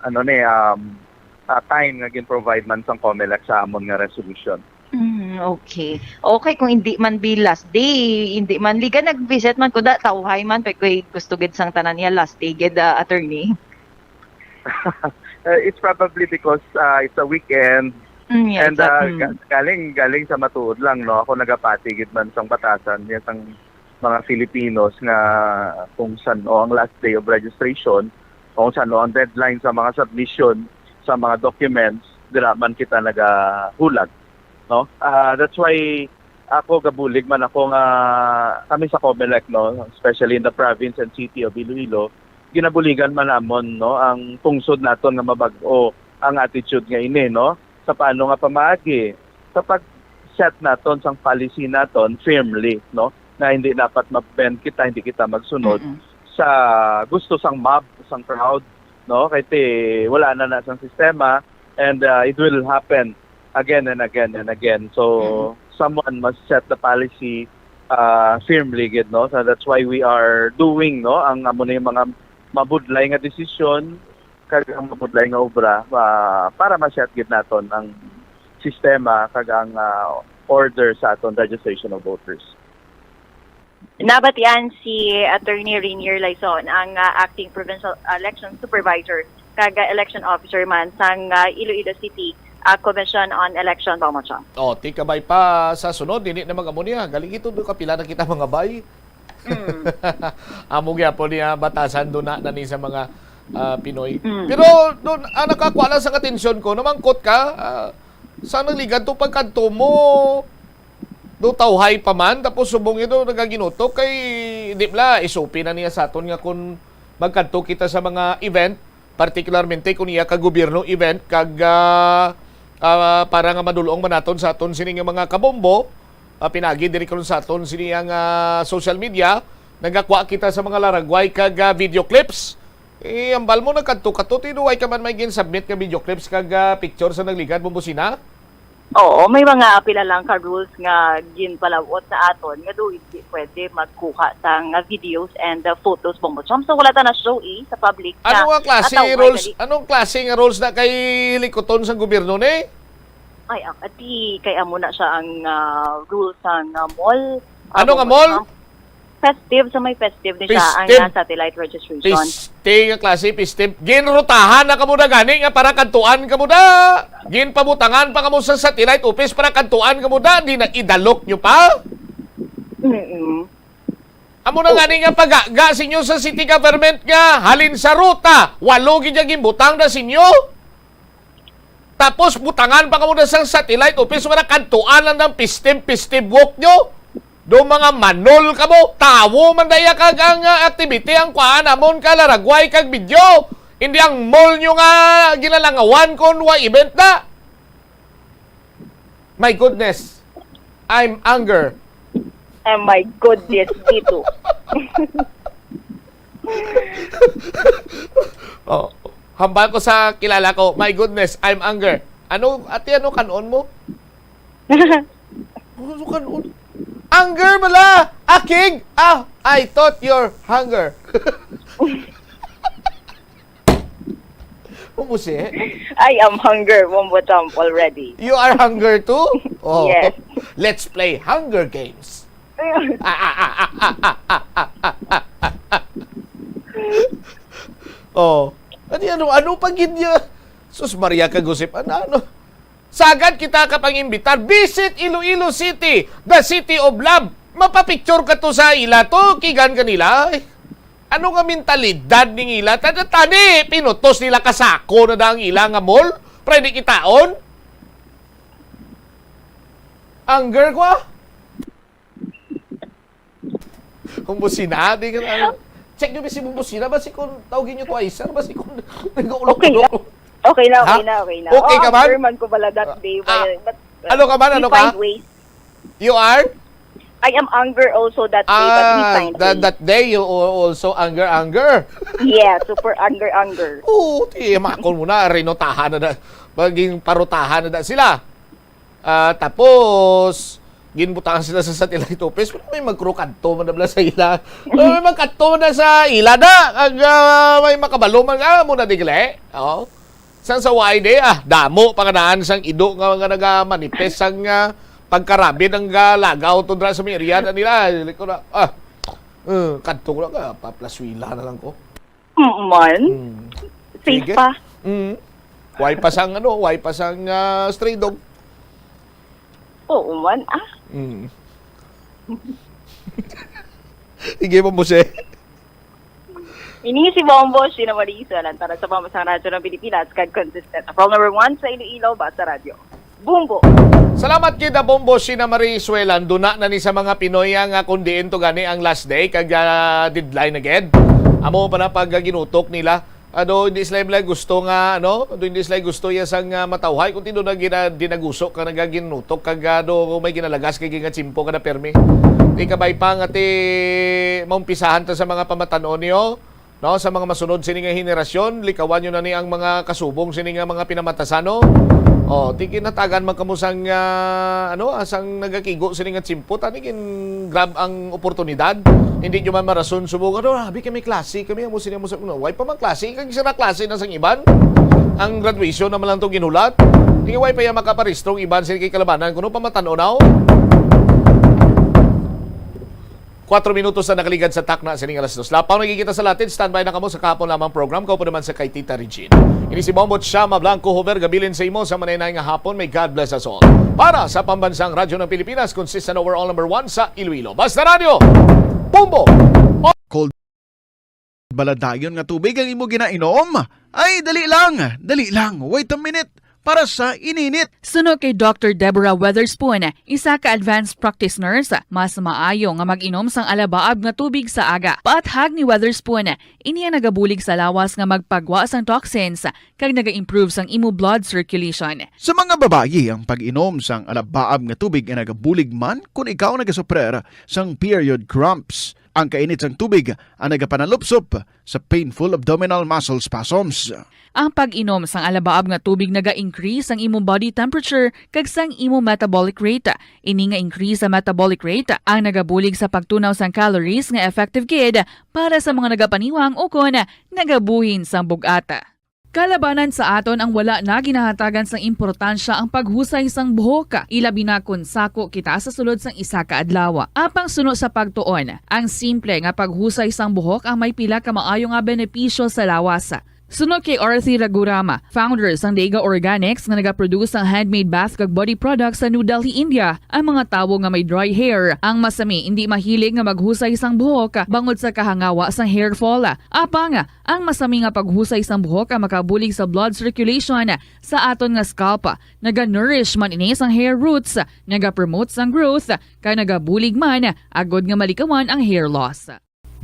ano ni um, uh, time nga gin-provide man sang Comelec sa amon nga resolution. Mm, okay. Okay, kung hindi man be last day, hindi man liga nag-visit man ko da tawhay man pa ko'y gusto gid sang tanan niya last day gid, ah, attorney. Uh, it's probably because uh, it's a weekend Mm, yeah, and uh, exact- mm. ga- galing galing sa matuod lang, no, ako nagapati gid man sang batasan niya sang mga Filipinos nga kung san-o ang last day of registration, kung san-o ang deadline sa mga submission sa mga documents, dira man kita nagahulag, no? Ah, that's why ako gabulig man ako nga kami sa Comelec, no, especially in the province and city of Iloilo, ginabuligan man namon, no, ang pungsod naton nga mabag-o ang attitude nga ini, no, sa paano nga pamaagi sa pag-set naton sang policy naton firmly, no, nga hindi dapat ma-bend kita, hindi kita magsunod Mm-mm. sa gusto sang mob, sang crowd, no, kay ti wala na na sang sistema and uh, it will happen again and again and again. So someone must set the policy uh, firmly gid, no. So that's why we are doing, no, ang amo na yung mga mabudlay nga desisyon kag ang mabudlay nga obra uh, para ma-set gid naton ang sistema kag ang uh, order sa aton registration of voters. Nabatian si Attorney Rainier Laison, ang uh, acting provincial election supervisor kag uh, election officer man sang uh, Iloilo City uh, Commission on Election, Bong Muchong. Oh, ti kabay pa sa sunod, dili na mag-amo niya. Galing ito, do kapila na kita mga bay. Mm. Amo gyapon niya batasan do na, na ni sa mga ah, Pinoy. Mm. Pero doon, ah, nakakuha lang sa atensyon ko, namangkot ka, ah, sa nagligan to pagkadto mo, do tawhay pa man, tapos subong ito nagaginutok kay, di bla, S O P na niya sa aton nga kung magkadto kita sa mga event, particularmente kung iya ka gobyerno event, kag ah, ah, para nga madulong man naton sa aton sini nga mga kabombo, ah, pinagi diri karon sa aton sini ang ah, social media, nagakwa kita sa mga laragway kag ah, video clips. Eh, ambal mo nagkadto-kadto, tinuway ka man may gin-submit nga video clips kag ah, picture sa nagligan mo busina? Oo, may mga pila lang ka rules nga ginpalabot sa aton nga do hindi pwede magkuha sang videos and uh, photos, Bong Muchong. So wala ta na show eh, sa public. Ano nga klase ataw, rules? Dali. Anong klase nga rules na kay likuton sa gobyerno ni? Ay, ang ati kay amo na siya ang uh, rules sang uh, mall. Ano Ah, nga Bong mall? Muchong. Festive, sa may festive ni siya ang Festive. uh, satellite registration. Piste nga klase, piste. Ginrutahan na kamo na gani nga para kadtuan kamo na. Ginpabutangan pa kamo sa satellite office para kadtuan kamo na. Di na idalok nyo pa? Mm-mm. Amo na gani nga pagaga sa inyo sa city government nga halin sa ruta, walo gid ang ginbutang na sa inyo. Tapos butangan pa kamo na sa satellite office para kadtuan lang ng pistim-pistim walk nyo. Do mga manol kamo, tawo man daya kag ang ah, activity ang kuan amon ka laragway kag video. Hindi ang mall nyo nga ginalangawan kon wa event na. My goodness, I'm anger. Oh my goodness, dito. Oh, hambal ko sa kilala ko, my goodness, I'm anger. Ano, ate, ano kanon mo? Ano kanon? Anger bala! Akig! Ah, I thought you're hunger. Humbo si? I am hunger, Bombo Chomp, already. You are hunger too? Oh. Yes. Let's play Hunger Games. Oh. Ano, ano, ano pa gid niya? Sus Maria, kagusip. Ano, ano? Sagad kita ka pangimbitar. Visit Iloilo City, the city of love. Mapapicture ka to sa ila to, kigan kanila. Ay, ano nga mentalidad ning ila? Tani, tani, pinutos nila kasako na da ang ila nga mall. Pwede kitaon? Anger ko, ah. Ang busina, di ka na. Check nyo ba si busina? Ba si kung tawagin nyo twice, sir? Ba si kung nag-ulok-ulok? Okay na. Okay na, okay Ha? na, okay na. Okay Oh, ka man? German ko pala that day. Ah, But, uh, ano ka man? we Ano ka? find ways. You are? I am anger also that day, but we Ah, find that, ways. that day you al- also anger, anger. Yeah, super anger, anger. Oo, ti makon mo na, rinotahan na, na maging parutahan na, na sila. Ah, tapos, ginbutangan sila sa satellite office. Pero may magkrukadto man na bala sa ila. Pero may magkadto man na sa ila na. Ang, ah, may makabalo man. Ah, muna di gali. Oh. Sang sa Y D, ah, damo pa kanaan sang ido nga, nga nagamanifest sang, ah, pagkarabid ang, ah, lagaw to dra sa may area na nila. Dili ko na, ah, eh, kadto ko lang, ah, paplaswila na lang ko. Mm, man. Mm. Safe Sige. pa. Mm. Why pa sang, ano, why pa sang, ah, stray dog? Oo man, ah. Mm. Sige mo, Mose. Ini si Bombo, Shina Marisa, lang para sa Pambansang Radyo ng Pilipinas, kag consistent. From number one sa Iloilo, Basta Radyo. Bombo. Salamat kita, Bombo, Shina Marie Suelan. Duna na ni sa mga Pinoy nga kung diin to gani ang last day, kag, ah, deadline na gid. Amo pa na pag ginutok nila. Ano, hindi sila, sila gusto nga, ano, hindi sila gusto ya sang, ah, matawhay. Kung tindo na gina-, dinaguso ka, nagaginutok, kag, ah, do, may ginalagas kay gingatsimpo ka na permi. Di ka bay pa nga ti maumpisahan ta sa mga pamatanon niyo. No, sa mga masunod sini nga henerasyon, likawan nyo na ni ang mga kasubong sini nga mga pinamatasan, no? Oh, ti ginhatagan man kamo sang, ah, ano, ah, sang nagakigo sini nga tsimpo, tani gin-grab ang oportunidad. Hindi nyo man marason subong, ano, "Abi kami klase kami, amo sini, amo sa, no, way pa man klase, kag sira klase na sang iban. Ang graduation naman lang to ginhulat. Hindi way pa yan makaparistro ang iban sini kay kalabanan, kuno pamatan-o na, oh." Kuwatro minutos na nakaligad sa takna sining alas dos. Lapaw na gid kita sa Latin. Standby na kamo sa kahapon lamang program. Kaupo naman sa kay Tita Regine. Ini si Bombo Chama Blanco Hover. Gabilin sa imo sa manay-nay nga hapon. May God bless us all. Para sa Pambansang Radyo ng Pilipinas, consistent overall number one sa Iloilo. Basta Radyo, Bombo! Cold bala dayon nga tubig ang imo ginainom? Ay, dali lang, dali lang. Wait a minute. Para sa ininit. Suno kay Doctor Deborah Weatherspoon, isa ka advanced practice nurse, mas maayo nga mag-inom sang alabaab nga tubig sa aga. Paathag ni Weatherspoon, ini ang nagabulig sa lawas nga magpagwa sang toxins kag naga-improve sang imo blood circulation. Sa mga babayi, ang pag-inom sang alabaab nga tubig ay nagabulig man kon ikaw nagasuprer sang period cramps. Ang kainit sang tubig ang nagapanalupsop sa painful abdominal muscle spasms. Ang pag-inom sang alabaab nga tubig naga-increase sang imo body temperature kag sang imo metabolic rate. Ini nga increase sa metabolic rate ang nagabulig sa pagtunaw sang calories nga effective gid para sa mga nagapaniwang ukon nagabuhin sang bug-at. Kalabanan sa aton ang wala na ginahatagan sang importansya ang paghusay sang buhok, ilabi na kon sako kita sa sulod sang isa ka adlaw. Apang suno sa pagtuon, ang simple nga paghusay sang buhok ang may pila ka maayo nga benepisyo sa lawas. Suno kay Arthi Ragurama, founder sang Dega Organics nga nagaproduce sang handmade bath kag body products sa New Delhi, India, ang mga tawo nga may dry hair, ang masami indi mahilig nga maghusay sang buhok bangod sa kahangawa sang hair fall. Apang, ang masami nga paghusay sang buhok ang makabulig sa blood circulation sa aton nga scalp. Naga-nourish man ini sang hair roots, naga-promote sang growth, kag nagabulig man agod nga malikawan ang hair loss.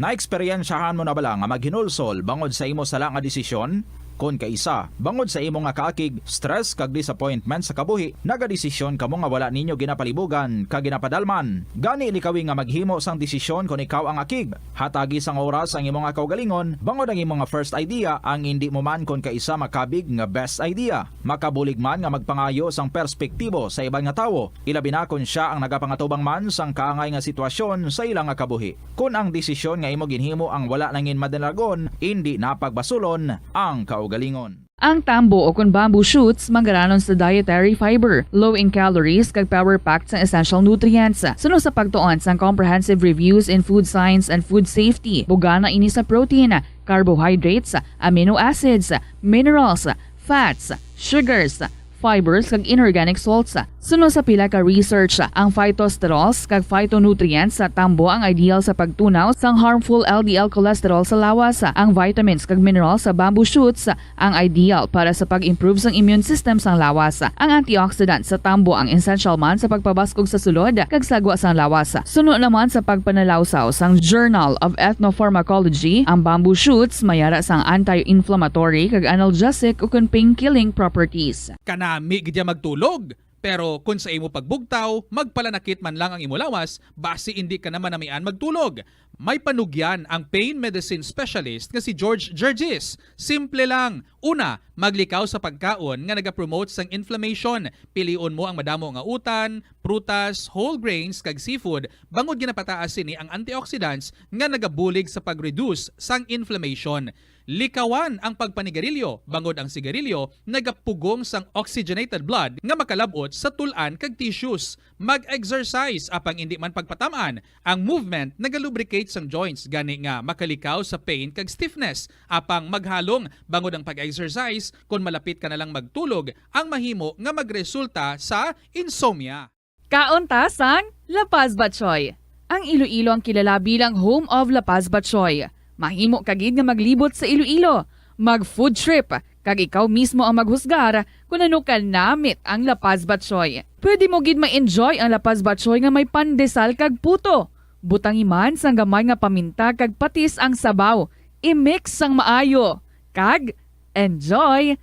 Naeksperyensyahan mo na bala nga maghinulsol bangod sa imo sala nga desisyon? Kon kaisa, bangod sa imo nga kaakig, stress kag disappointment sa kabuhi, nagadesisyon kamo nga wala ninyo ginapalibugan kag ginapadalman. Gani likawi nga maghimo sang desisyon kon ikaw ang akig. Hatagi sang oras ang imo nga kaugalingon, bangod ang imo nga first idea ang indi mo man kon kaisa makabig nga best idea. Makabulig man nga magpangayo sang perspektibo sa iban nga tawo, ilabi na kon sia ang nagapangatubang man sang kaangay nga sitwasyon sa ila nga kabuhi. Kon ang desisyon nga imo ginhimo ang wala nangin madalagon, indi na pagbasulon ang kaugalingon. Ang tambo o kon bamboo shoots manggaranon sa dietary fiber, low in calories, kag power-packed sang essential nutrients. Suno sa pagtuon sang Comprehensive Reviews in Food Science and Food Safety, bugana ini sa protein, carbohydrates, amino acids, minerals, fats, sugars, fibers, kag inorganic salts. Suno sa pila ka research, ang phytosterols kag phytonutrients sa tambo ang ideal sa pagtunaw sang harmful L D L cholesterol sa lawas. Ang vitamins kag minerals sa bamboo shoots ang ideal para sa pag-improve sang immune system sang lawas. Ang antioxidant sa tambo ang essential man sa pagpabaskog sa sulod kag sagwa sang lawas. Suno naman sa pagpanalawsaw sang Journal of Ethnopharmacology, ang bamboo shoots may ara sang anti-inflammatory kag analgesic ukon pain-killing properties. Kanami gid ya magtulog. Pero kon sa imo pagbugtaw, magpalanakit man lang ang imo lawas, basi indi ka na manamian magtulog. May panugyan ang pain medicine specialist nga si George Gergis. Simple lang. Una, maglikaw sa pagkaon nga nagapromote sang inflammation. Pilion mo ang madamo nga utan, prutas, whole grains, kag seafood, bangod ginapataas sini ang antioxidants nga nagabulig sa pag-reduce sang inflammation. Likawan ang pagpanigarilyo, bangod ang sigarilyo nagapugong sang oxygenated blood nga makalab-ot sa tul-an kag tissues. Mag-exercise, apang indi man pagpatam-an. Ang movement nagalubricate sang joints, gani nga makalikaw sa pain kag stiffness. Apang maghalong, bangod ang pag-exercise, kon malapit ka na lang magtulog, ang mahimo nga magresulta sa insomnia. Kaon ta sang La Paz Batchoy. Ang Iloilo ang kilala bilang home of La Paz Batchoy. Mahimo ka gid nga maglibot sa Iloilo, mag-food trip, kag ikaw mismo ang maghusgar kon ano kanamit ang La Paz Batchoy. Pwede mo gid ma-enjoy ang La Paz Batchoy nga may pandesal kag puto. Butangi man sang gamay nga paminta kag patis ang sabaw. I-mix sang maayo. Kag enjoy!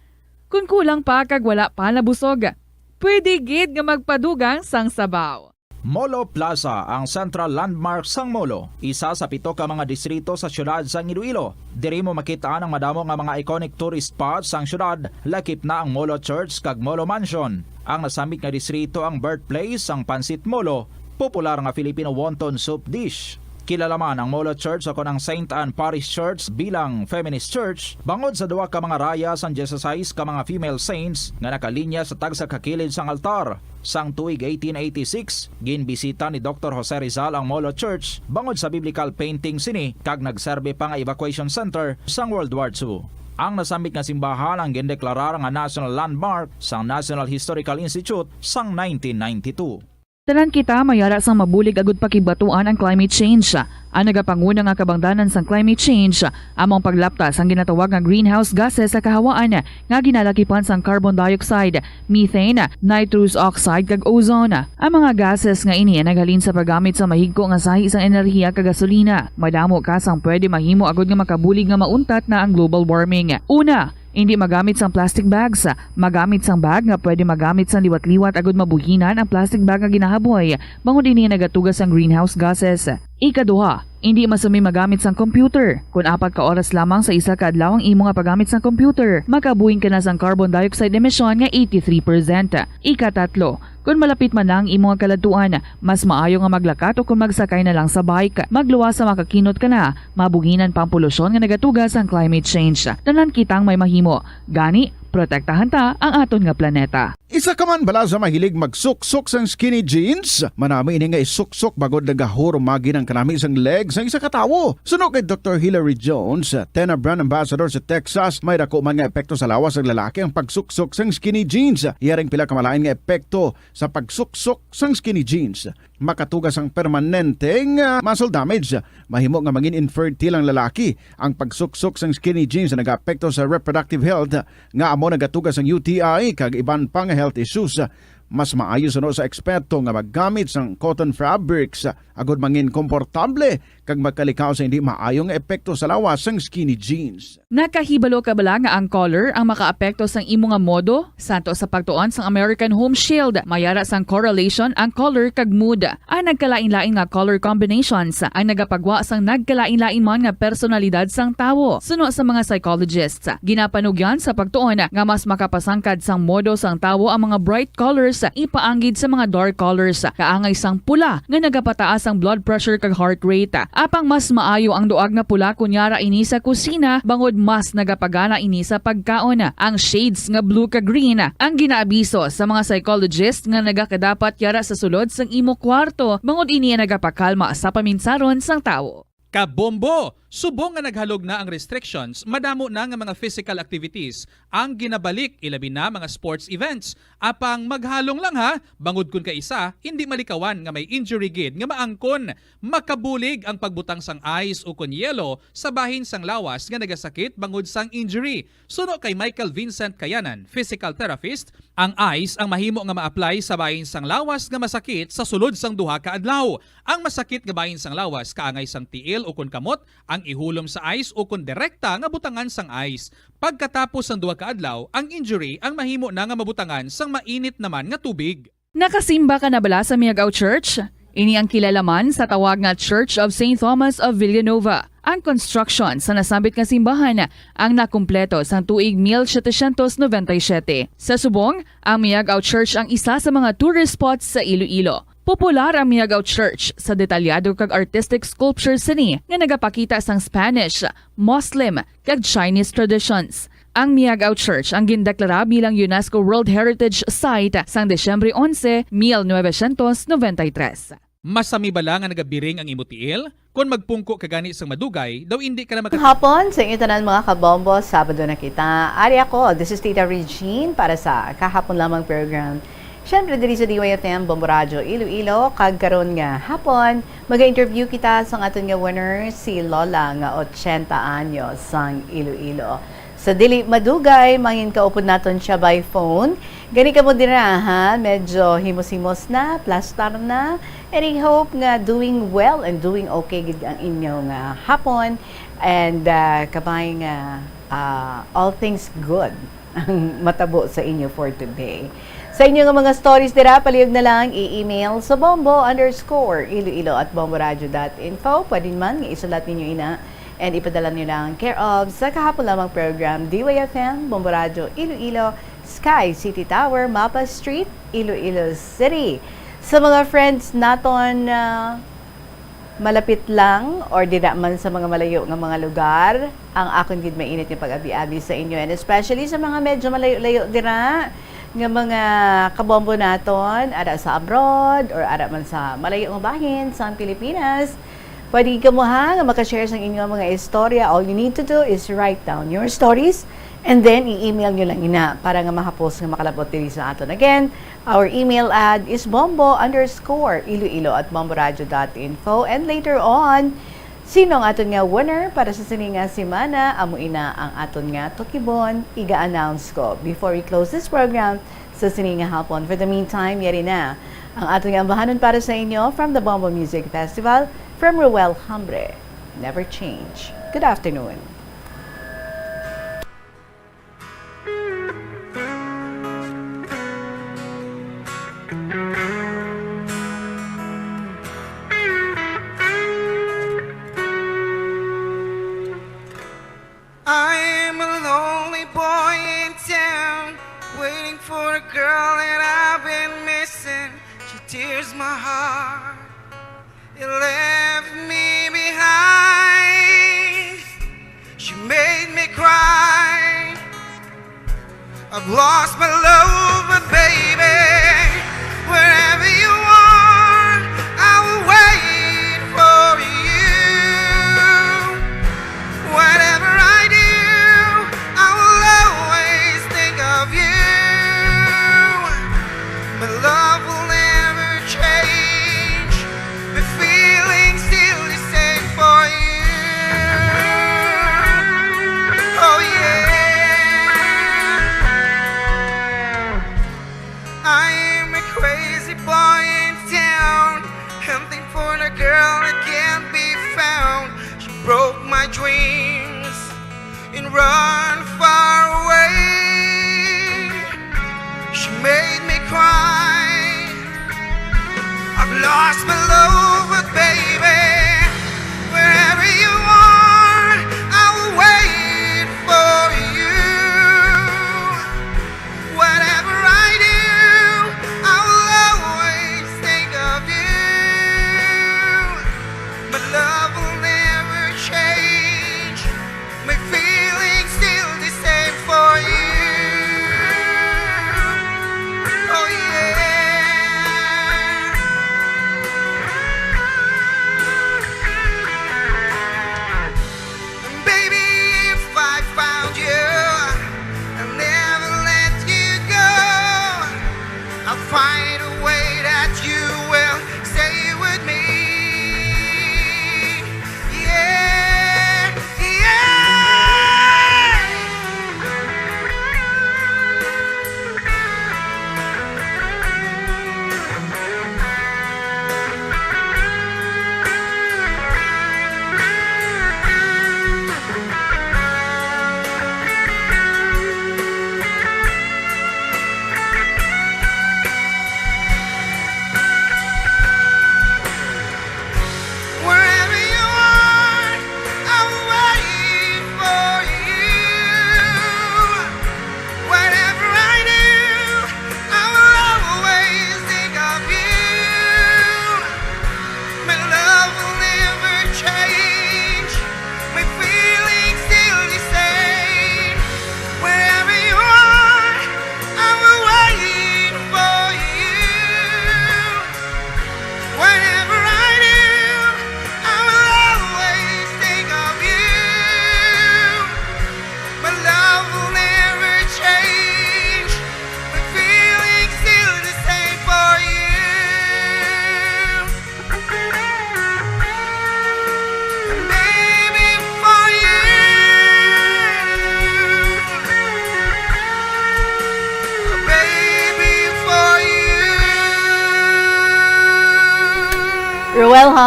Kon kulang pa kag wala pa nabusog, pwede gid nga magpadugang sang sabaw. Molo Plaza, ang central landmark sang Molo, isa sa pito ka mga distrito sa siyudad sang Iloilo. Diri mo makit-an ang madamo nga mga iconic tourist spots sang siyudad, lakip na ang Molo Church kag Molo Mansion. Ang nasambit nga distrito ang birthplace sang Pancit Molo, popular nga Filipino wonton soup dish. Kilala man ang Molo Church o kon ang Saint Anne Parish Church bilang feminist church bangod sa duha ka mga raya sang dieciséis ka mga female saints nga nakalinya sa tagsa ka kilid sang altar. Sang tuig eighteen eighty-six, ginbisita ni Doktor Jose Rizal ang Molo Church bangod sa biblical painting sini kag nagserbi pa nga evacuation center sang World War Two. Ang nasambit nga simbahan ang gindeklarar nga national landmark sang National Historical Institute sang nineteen ninety-two. Tanan kita may ara sang mabulig agud pakigbatuan ang climate change. Ang nagapanguna nga kabangdanan sang climate change amo ang paglapta sang ginatawag nga greenhouse gases sa kahawaan nga ginalakipan sang carbon dioxide, methane, nitrous oxide, kag ozone. Ang mga gases nga ini ang naghalin sa paggamit sa mahigko nga sahi sang enerhiya kag gasolina. Madamo ka sang pwede mahimo agud nga makabulig nga mauntat na ang global warming. Una, indi magamit sang plastic bags. Magamit sang bag nga pwede magamit sang liwat-liwat agud mabuhinan ang plastic bag nga ginahaboy, bangod ini nagatuga sang greenhouse gases. Ikaduha, indi masumi magamit sang computer. Kon apat ka oras lamang sa isa ka adlaw ang imo nga paggamit sang computer, makabuhing ka na sang carbon dioxide emission nga eighty-three percent. Ikatatlo, kon malapit man na ang imo nga kaladtuan, mas maayo nga maglakat o kon magsakay na lang sa bike. Magluwas sa makakinot ka na, mabuhinan pa ang polusyon nga nagatuga sang climate change. Tanan kitang may mahimo. Gani, protektahan ta ang aton nga planeta. Isa ka man bala sa mahilig magsuksok sang skinny jeans? Manami ini nga isuksok bangod nagahurumagi ang kanami sang leg sang isa ka tawo. Suno kay Doktor Hilary Jones, Tena brand ambassador sa Texas, may dako man nga epekto sa lawas sang lalaki ang pagsuksok sang skinny jeans. Iya ring pila ka malain nga epekto sa pagsuksok sang skinny jeans. Makatuga sang permanenteng, ah, muscle damage. Mahimo nga mangin infertile ang lalaki. Ang pagsuksok sang skinny jeans nagaapekto sa reproductive health nga amo nagatuga sang U T I kag iban pa nga health issues. Mas maayo suno sa eksperto nga maggamit sang cotton fabrics agud mangin komportable kag magkalikaw sa hindi maayo nga epekto sa lawas sang skinny jeans. Nakahibalo ka bala nga ang color ang makaapekto sang imo nga modo? Santo sa pagtuon sang American Home Shield, may ara sang correlation ang color kag mood. Ang nagkalain-lain nga color combinations ang nagapagwa sang nagkalain-lain man nga personalidad sang tawo. Suno sa mga psychologists, ginapanugyan sa pagtuon nga mas makapasangkad sang modo sang tawo ang mga bright colors ipaanggid sa mga dark colors, kaangay sang pula nga nagapataas ang blood pressure kag heart rate. Apang mas maayo ang duag nga pula kon yara ini sa kusina, bangod mas nagapagana ini sa pagkaon. Ang shades nga blue kag green ang ginaabiso sa mga psychologist nga nagakadapat yara sa sulod sang imo kwarto, bangod ini ang nagapakalma sa paminsaron sang tawo. Kabombo! Subong nga naghalog na ang restrictions, madamo na nga mga physical activities ang ginabalik, ilabi na mga sports events. Apang maghalong lang ha, bangod kun kaisa, hindi malikawan nga may injury gid nga maangkon. Makabulig ang pagbutang sang ice ukon yelo sa bahin sang lawas nga nagasakit bangod sang injury. Suno kay Michael Vincent Kayanan, physical therapist, ang ice ang mahimo nga ma-apply sa bahin sang lawas nga masakit sa sulod sang duha ka adlaw. Ang masakit nga bahin sang lawas kaangay sang tiil ukon kamot ang ihulom sa ice ukon direkta nga butangan sang ice. Pagkatapos sang duha ka adlaw, ang injury ang mahimo na nga mabutangan sang mainit naman nga tubig. Nakasimba ka na bala sa Miagao Church? Ini ang kilala man sa tawag nga Church of Saint Thomas of Villanova. Ang construction sa nasambit nga simbahan ang nakumpleto sang tuig mil setecientos noventa y siete. Sa subong, ang Miagao Church ang isa sa mga tourist spots sa Iloilo. Popular ang Miagao Church sa detalyado kag artistic sculptures sini nga nagapakita sang Spanish, Muslim, kag Chinese traditions. Ang Miagao Church ang gindeklara bilang UNESCO World Heritage Site sang Disyembre onse, mil novecientos noventa y tres. Masami bala nga nagabiring ang imo tiil? Kon magpungko ka gani sang madugay, daw indi ka na maka- Hapon sa inyo tanan, mga kabombo. Sabado na kita. Ari ako, this is Tita Regine para sa Kahapon Lamang program. Siyempre, diri sa D Y F M Bombo Radyo Iloilo, kag karon nga hapon, mag-interview kita sa aton nga winner, si Lola nga ochenta anyos sang Iloilo. Sa dili madugay, mangin kaupod naton siya by phone. Gani kamo dira, ha? Medyo himos-himos na, plastar na. And I hope nga doing well and doing okay gid ang inyo nga hapon. And, ah, kabay nga, ah, all things good ang matabo sa inyo for today. Sa inyo nga mga stories dira, palihog na lang i-email sa bombo underscore iloilo at bomboradio dot info. Pwede man nga isulat ninyo ina and ipadala nyo lang care of sa kahapon lamang program, D Y F M, Bombo Radyo, Iloilo, Sky City Tower, Mapa Street, Iloilo City. Sa mga friends naton, ah, malapit lang or dira man sa mga malayo nga mga lugar, ang akon gid mainit nga pag-abi-abi sa inyo, and especially sa mga medyo malayo-layo dira nga mga kabombo naton, ara sa abroad or ara man sa malayo nga bahin sa Pilipinas. Pwede kamo, ha, nga makashare sang inyo mga istorya. All you need to do is write down your stories and then i-email nyo lang ina para nga mahapos nga makalabot diri sa aton. Again, our email ad is bombo underscore iloilo at bomboradio dot info. And later on, sino ang aton nga winner para sa sini nga semana? Amo ina ang aton nga tukibon, iga-announce ko before we close this program sa sini nga hapon. For the meantime, yari na ang aton nga ambahanon para sa inyo from the Bombo Music Festival, from Roel Hambre. Never change. Good afternoon. I'm a lonely boy in town, waiting for a girl that I've been missing. She tears my heart and left me behind. She made me cry. I've lost my love, but baby, wherever you are, I will wait for you. Whatever I do, I will always think of you. My love will never change. The feeling still the same for you. Oh yeah. I'm a crazy boy in town, hunting for the girl that can't be found. She broke my dreams and run far away. She made me cry. I've lost my love, but baby, wherever you are, I will wait for you. Whatever I do, I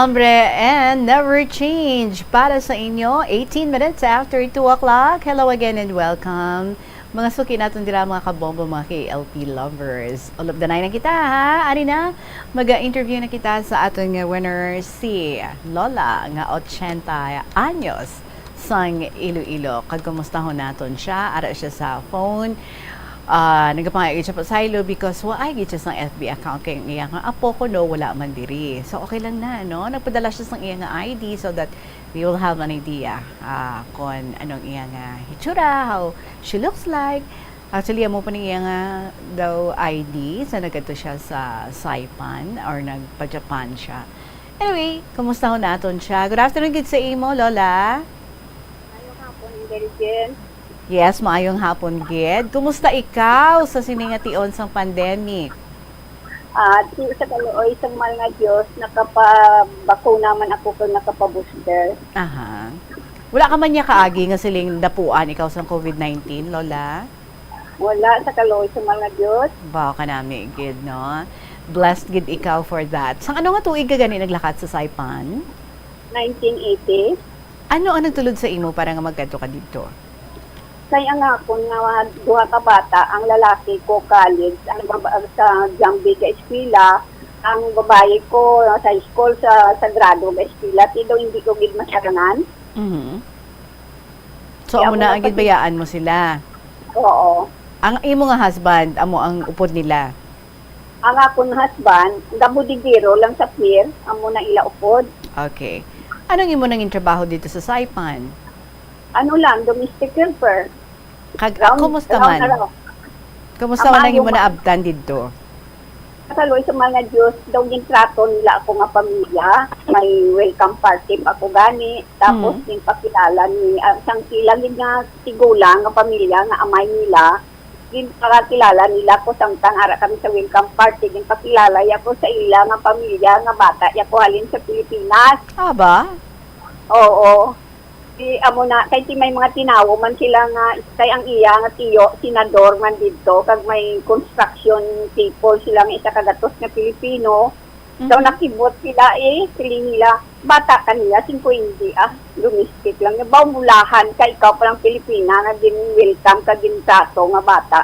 Hombre and Never Change para sa inyo, eighteen minutes after two o'clock. Hello again and welcome. Mga suki naton dira, mga kabombo, mga K L P lovers. Ulop danay na kita, ha? Ari na, maga-interview na kita sa aton nga winner, si Lola, nga ochenta anyos, sang Iloilo. Kag kumustahon naton siya, ara siya sa phone. Ah, nagapangayo gid siya pasaylo because waay gid siya sang F B account kay ang iya nga apo kuno wala man diri. So, okay lang na, no? Nagpadala siya sang iya nga I D so that we will have an idea, ah, kung anong iya nga hitsura, how she looks like. Actually, amo pa ni iya nga daw I D sa nagkadto siya sa Saipan or nagpa-Japan siya. Anyway, kumustahon naton siya. Good afternoon gid sa imo, Lola. Maayong hapon, Intelligent. Yes, maayong hapon gid. Kumusta ikaw sa sini nga tion sang pandemic? Ah, ti sa kaluoy sang mahal nga Dios, nakapabakuna man ako kag nakapa-booster. Aha. Wala ka man niya kaagi nga siling dapuan ikaw sang covid nineteen, Lola? Wala, sa kaluoy sang mahal nga Dios. Bao ka nami gid, no? Blessed gid ikaw for that. Sang ano nga tuig ka gani naglakat sa Saipan? Nineteen eighty. Ano ang nagtulod sa imo para nga magkadto ka didto? Kay ang akon nga duha ka bata, ang lalaki ko college, ang baba-, sa Jambi ga eskwela, ang babayi ko sa school sa Sagrado ga eskwela, ti daw hindi ko gid masarangan. Mhm. So, Kaya amo amo na na ang pati ginbayaan mo sila? Oo. Ang imo nga husband, amo ang upod nila? Ang akon husband, gabudidero lang sa pier, amo na ila upod. Okay. Anong imo nangin trabaho dito sa Saipan? Ano lang, domestic helper. Kag, Round, kumusta round man? na round. Kumusta Ang man ang maayo imo man. naabtan didto? Sa kaluoy sa mahal nga Dios, daw gintrato nila ako nga pamilya. May welcome party pa ako gani. Tapos, Mm. ginpakilala ni, ah, sang ila gid nga tigulang nga pamilya nga amay nila. Ginpakilala nila ko samtang ara kami sa welcome party. Ginpakilala ya ko sa ila nga pamilya nga bata ya ko halin sa Pilipinas. Ah, ba? Oo. Di, amo na, kay ti may mga tinawo man sila nga, kay ang iya nga tiyo, senador man didto, kag may construction people sila nga isa ka gatos nga Pilipino. So, Mhm. nakibot sila, eh, siling nila, "Bata ka niya, singko hindi, ah, domestic lang. Baw bulahan ka, ikaw pa lang Pilipina nga gin-welcome ka, gintrato nga bata."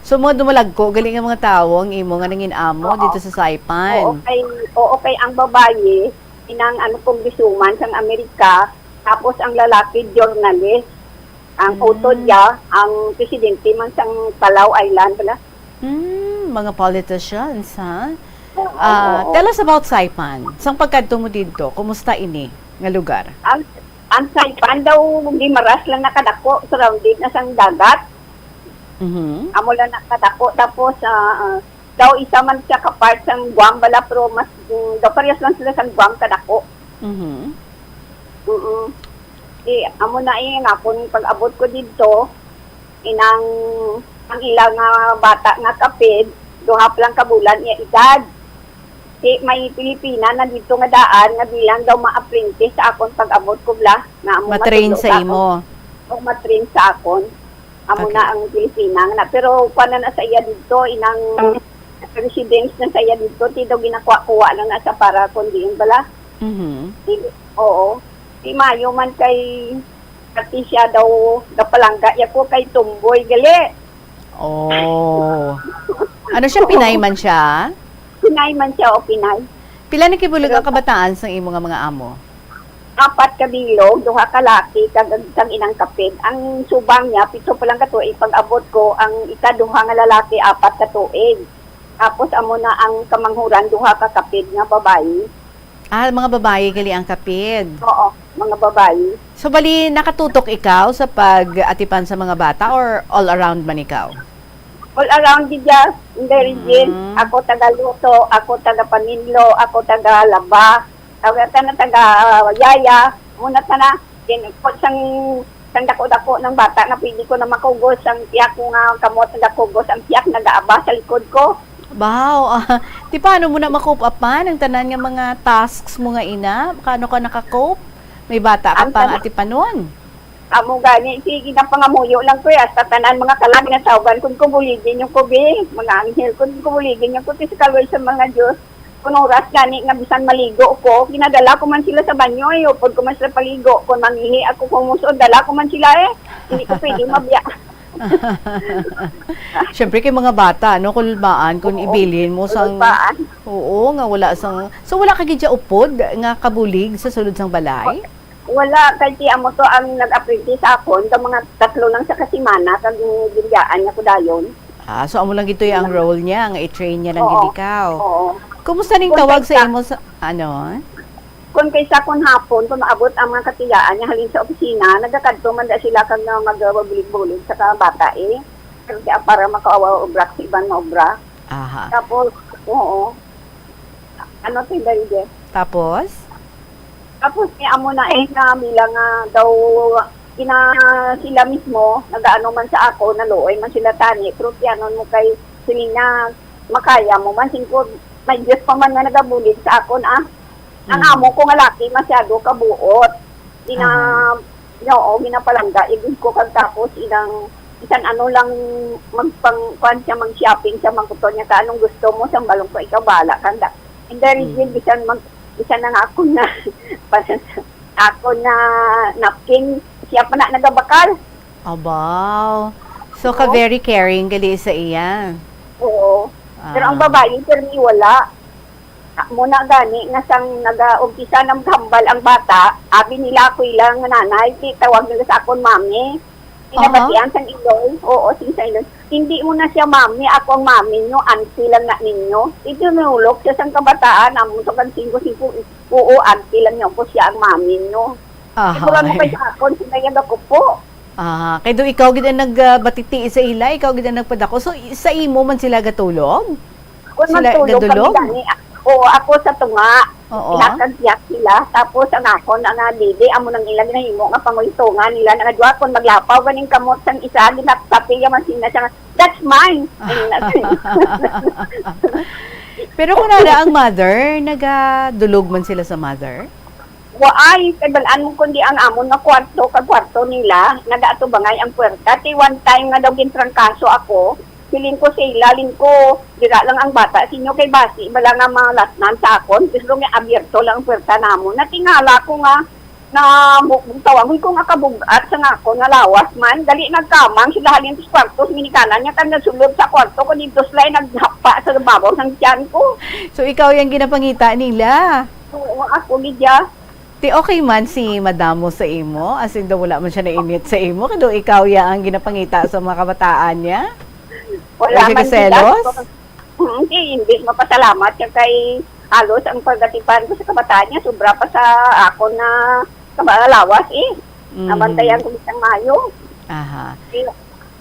So, mo dumalagko, gali nga mga tawo ang imo nga nangin amo Oo. dito sa Saipan? Oo, kay, oo, kay ang babayi, inang, ano, congresswoman sang Amerika, tapos ang lalaki, journalist. Ang Mm. utod niya, ang presidente man sang Palau Island, bala. Hmm, mga politicians, ha? Oo, Ah, oo. Tell us about Saipan. Sang pagkadto mo didto, kumusta ini nga lugar? Ang, ang Saipan daw, di maras lang nakadako, surrounded na sang dagat. Mhm. Amo lang nakadako, tapos, ah, ah, daw isa man siya ka part sang Guam, bala, pero mas, mm, daw parehas lang sila sang Guam kadako. Mhm. Mm. Di, amo na eh, nga akon pag-abot ko didto, inang, ang ila nga bata nga kapid, duha pa lang ka bulan iya edad. Di, may Pilipina na didto nga daan nga bilang daw ma-apprentice sa akon pag-abot ko, bala, nga amo Ma-train matudlo sa sa akon. imo. O, ma-train sa akon. Amo Okay. na ang Pilipina nga na. Pero kuwan na na sa iya didto, inang residence na sa iya didto, ti daw ginakuha-kuha na na sa para kon diin bala. Mhm. Ti, oo. Ti maayo man kay pati siya daw gapalangga ya ko kay tomboy gali. Oh. Ano siya, Pinay man siya? Pinay man siya, o Pinay. Pila na kibulig Pero ang kabataan sang imo nga mga amo? Apat ka bilog, duha ka laki, kag, kag inang kapid. Ang subang niya, pito pa lang ka tuig, pag-abot ko, ang ikaduha nga lalaki, apat ka tuig. Tapos amo na ang kamanghuran, duha ka kapid nga babayi. Ah, mga babayi gali ang kapid. Oo, mga babayi. So, bali, nakatutok ikaw sa pag-atipan sa mga bata or all around man ikaw? All around gid ya, Inday Regine. Mm. Ako taga luto, ako taga paninlo, ako taga laba. Taga tana taga, ah, yaya, muna tana. Then, pag sang, sang dako-dako ng bata nga pwede ko na makugos, ang tiyak ko nga kamot nga kugos, ang tiyak nagaaba sa likod ko. Wow, ah, ti paano mo na ma-cope upan ang tanan nga mga tasks mo nga ina? Paano ka naka-cope? May bata ka Ang pa nga tan- atipanon. Amo gani, sige na pangamuyo lang ko, eh. Hasta tanan mga kalag na tawgan, kun kubuligin yung kubi, mga anghel, kun kubuligin yung kubi sa kalway sa mga Diyos. Kung oras gani nga bisan maligo ko, ginadala ko man sila sa banyo, eh, upod ko man sila paligo. Kung mangihi ako, kung musuod, dala ko man sila, eh. Hindi ko pwede mabiya. Siyempre, kay mga bata, no, kulbaan, kung Oo. ibilin mo sang, Kulbaan. Oo, nga wala sang, so, wala ka gid siya upod nga kabulig sa sulod sang balay? Wala, kay ti amo to ang nag-apprentice sa akon, sa mga tatlo lang sa kasimana, kag ginbiyaan niya ko dayon. Ah, so amo lang gid to ang Wala. role niya, nga i-train niya lang Oo. gid ikaw. Oo. Kumusta ning Kung tawag sa kaysa imo sa, ano? Kung kaysa kung hapon, kung maabot ang mga katiyaan niya halin sa opisina, nagakadto man da sila kag nga magbulig-bulig sa ka bata, eh. Pero siya para makaawa obra sa iban nga obra. Aha. Tapos, oo. Ano, Tita Ide? Tapos? Tapos, ni amo na, eh, nga bilang nga daw, ina, sila mismo, nagaano man sa ako, naluoy man sila tani, pero tiyanon mo kay, siling niya, makaya mo man, singko, may Diyos pa man nga nagabulig sa akon, ah. Ang Mm. amo ko nga laki, masyado kabuot. Ina, Aha. oo, ginapalangga, igid ko kag tapos, ilang, bisan ano lang, magpang, kuwan siya, mag-shopping siya, magkuton niya ka, "Anong gusto mo?" Sa balong ko, "Ikaw, bahala ka." Handa. And then, Mm. yun, bisan mag, bisan ang ako na, ako na napkin, siya pa na nagabakal. Abaw. So, ka Oo. very caring gali sa iya. Oo. Pero ang Ah. babae, pero wala. Muna gani nga sang nagaumpisa nang hambal ang bata, abi nila ako ila nga nanay, ti tawag nila sa akon mami. Aha. Pinabatian sang iloy, oo, sing sa iloy. "Hindi mo na siya mami, ako ang mami nyo, auntie lang na ninyo." Itinulok siya sang kabataan, amo sa kang singko-singko, "Oo, auntie lang nyo, ako siya ang mami nyo." Aha, Siguro mo ay. kay sa akon, sinayag ako po. Ah, kay do ikaw gid ang nag, ah, batiti sa ila, ikaw gid ang nagpadako. So, i-, sa imo man sila gatulog? Kung Sila magtulog kami gadulog? gani, a-, oo, ako sa tunga, Oo. pinakagyak sila. Tapos ang ako na nga, dili, amo nang ila ginahimo nga panguntungan nila. Nga duha, kung maglapaw ganing kamot sang isa, ginatapi yung masina siya nga, "That's mine!" Ayun na. Pero kung nara ang mother, nagadulog man sila sa mother? Waay, kay balaan mo kundi ang amon nga kwarto, kag kwarto nila, nagaatubangay ang puwerta. Ti one time nga daw gintrangkaso ako, siling ko sa ila, ling ko, "Dira lang ang bata sa inyo kay basi bala nga malatnan sa akon." Gusto nga abierto lang ang puwerta namon. Natingala ko nga, na bu-, bugtaw, amoy ko nga kabug-at sa nga ako nga lawas man. Dali nagkamang sila halin sa kwarto, sa ginikanan niya, kag nasulod sa kwarto ko, dito sila ay naghapa sa babaw sang tiyan ko. So, ikaw yung ginapangita nila? Oo, ako, Lydia. Ti okay man si madam mo sa imo? As in, daw wala man siya nainit sa imo? Kado ikaw ya ang ginapangita sa mga kabataan niya? Wala Or siya man sila. kaselos? Mm, di, imbis mapasalamat siya kay halos ang pagatipan ko sa kabataan niya, sobra pa sa akon na kabalawas eh. Mhm. Nabantayan ko isang mayo. Aha. Di,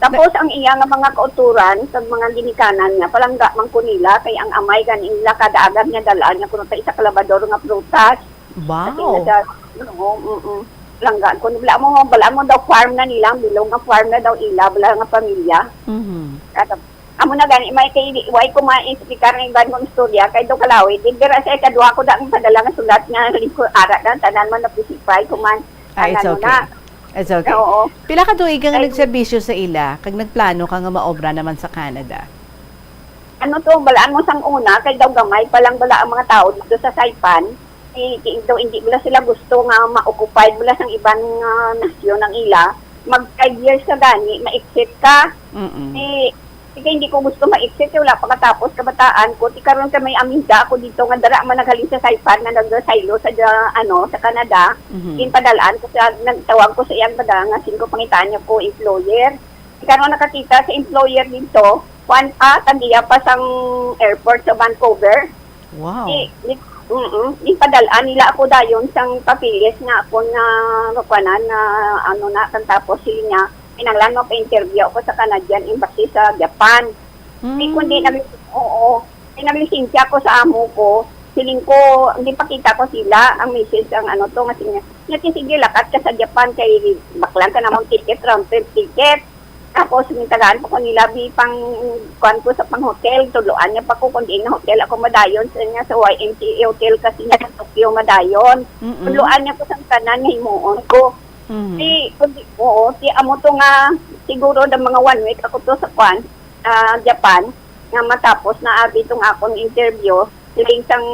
tapos ang iya nga mga kauturan sa mga ginikanan niya, palangga man ko nila, kay ang amay gani nila kada agad niya dalaan niya kuno ta isa ka labador nga prutas. Wow. Kasi nga sa, oo, mm. Langgaan ko, bala mo, bala mo daw farm na nila, ang bilog nga farm na daw ila, bala nga pamilya. Mhm. At, amo na gani, may kay, di, way ko ma-explicar ang iban mong istorya, kay daw kalawit. Di, dira sa ikaduha ko da ang padala nga sulat nga lingkod, ara na, tanan man napisipay ko man. Ah, it's Ano okay. na. It's okay. Oo. Pila ka tuig ka nga Ay. nagserbisyo sa ila, kag nagplano ka nga maobra naman sa Canada? Ano to, balaan mo sang una, kay daw gamay pa lang bala ang mga tao dito sa Saipan. Di, di daw, hindi bala sila gusto nga ma-occupied bala sang iban nga nasyon ang ila. Mag five years ka gani, ma-exit ka. Mm-mm. Di, di kay hindi ko gusto ma-exit, kay wala pa katapos kabataan ko. Di karon kay may amiga ako dito nga dara man naghalin sa Saipan nga nagsaylo sa da-, ano, sa Canada. Mhm. Ginpadalaan ko sa, nagtawag ko sa iyang padala nga singko pangitaan niya ko employer. Di karon nakakita sa employer dito, kuan pa, tagiya pa sang airport sa Vancouver. Wow. Di, di, mm, ginpadal-an nila ako dayon sang papeles nga ako nga, kuanan, nga ano na, kag tapos siling niya, kinahanglan mo pa-interview ako sa Canadian Embassy sa Japan. Di, Mm. kundi nag-, oo, di, naglisensia ako sa amo ko. Siling ko, hindi pakita ko sila, ang message, ang ano to, nga siling niya, "Sige, lakat ka sa Japan, kay baklan ka namang ticket, round trip ticket." Tapos, gintagaan ko ko nila, bi, pang, kuan ko sa pang hotel, tudloan niya pa ko kung diin nga hotel ako madayon sa niya, sa Y M C A hotel kasi niya sa Tokyo madayon. Mm-mm. Tudloan niya ko sa tanan nga himuon ko. Mhm. Di, kundi, oo, ti amo to nga, siguro na mga one week ako to sa kuan, ah, Japan, nga matapos na abi tong akong interview, Siling sang,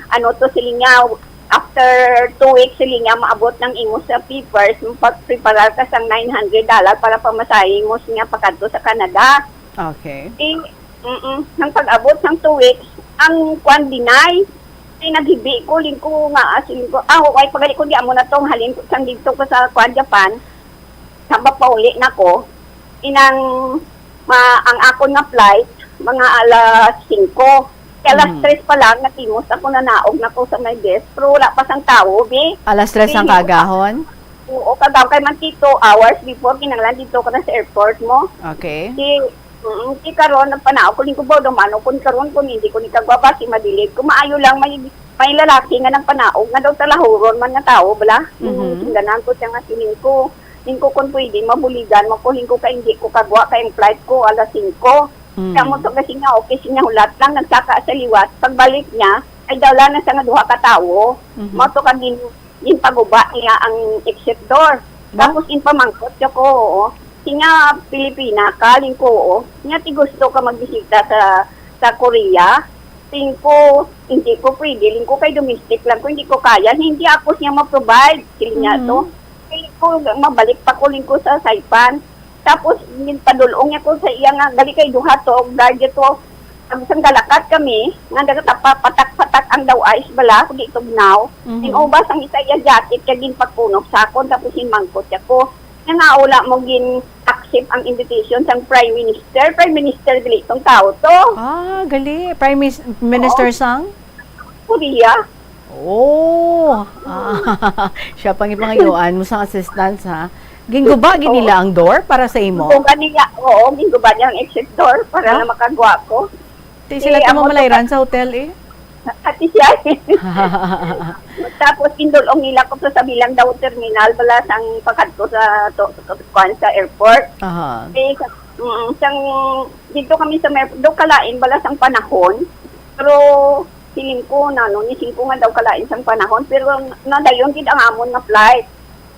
ano to, siling niya, after two weeks, siling niya, maabot ng imo sa papers, magpreparar ka sang nine hundred dollar para pamasahe mo, siling niya, pakadto sa Canada. Okay. Di, mm, nang pag-abot sang two weeks, ang kwan, deny. Di naghibi ko, ling ko nga, ah, siling ko, ah, way pagali ko, di amo na tong halin ko sang dito ko sa kwan, Japan. Sa pauli na ko, inang ma, ang akon nga flight, mga alas singko. Kay alas Mm. tres pa lang, natimos ako, nanaog na ko sa may desk. Pero wala pa sang tawo, bi. Alas tres ang Di, kaagahon? Oo, kagaw kay man two hours before, kinahanglan dito ka na sa airport mo. Okay. Di, mm, di karon, nagpanaog ko, ling ko ba, dumano ko ni karon, kung hindi ko ni kagwa ba, si madilig ko, maayo lang, may, may lalaki nga nagpanaog, nga daw talahuron man nga tawo, bala. Mhm. Singganan ko siya nga siling ko, ling ko, kung pwede, mabuligan mo ko, ling ko, kay hindi ko kagwa, kay ang flight ko, alas singko. Mm. Kamo to kasi nga, okay, siya hulat lang, nagsaka sa liwat. Pagbalik niya, ay dala na sa nga duha ka tawo. Mhm. Mao to ka gin-, ginpaguba niya ang exit door. Ba? Tapos ginpamangkot siya ko, oo. Siya nga, Pilipina ka, ling ko, oo. Siya nga, ti gusto ka magbisita sa, sa Korea. Ling ko, hindi ko pwede. Ling ko, kay domestic lang ko, hindi ko kaya. Hindi ako siya ma-provide. Siling niya to. Mhm. Ling ko, mabalik pa ko, ling ko, sa Saipan. Tapos, ginpadul-ong niya ko sa iya nga, gali kay duha to, guard to. Ang isang galakat kami, nga nagatapatak-patak ang daw ice bala, kundi tugnaw. Mhm. Inubas ang isa iya jacket, kay ginpakunop sa akon, tapos ginmangkot siya ko. Nga nga wala mo gin-accept ang invitation sang Prime Minister. Prime Minister gali tong tao to. Ah, gali. Prime Mis-, Minister Oo. Sang? Korea. Oh, ah, siya pang ipangayuan mo sang assistance, ha? Ginguba gid Oo. nila ang door para sa imo? Ginguba niya, oo, ginguba niya ang exit door para Oh? na makagwa ko. Di sila Eh, amo to tumamalay ka- ran sa hotel, eh? Ati siya. Tapos, gindul-ong nila ko sa bilang daw terminal, bala sang pakadto sa, to, to, kuwan, sa airport. Aha. Eh, sa, mm, sang, dito kami sa may, do kalain, bala sang panahon. Pero, feeling ko, na, no, ni singko nga daw kalain sang panahon. Pero, nadayon gid ang amon nga flight.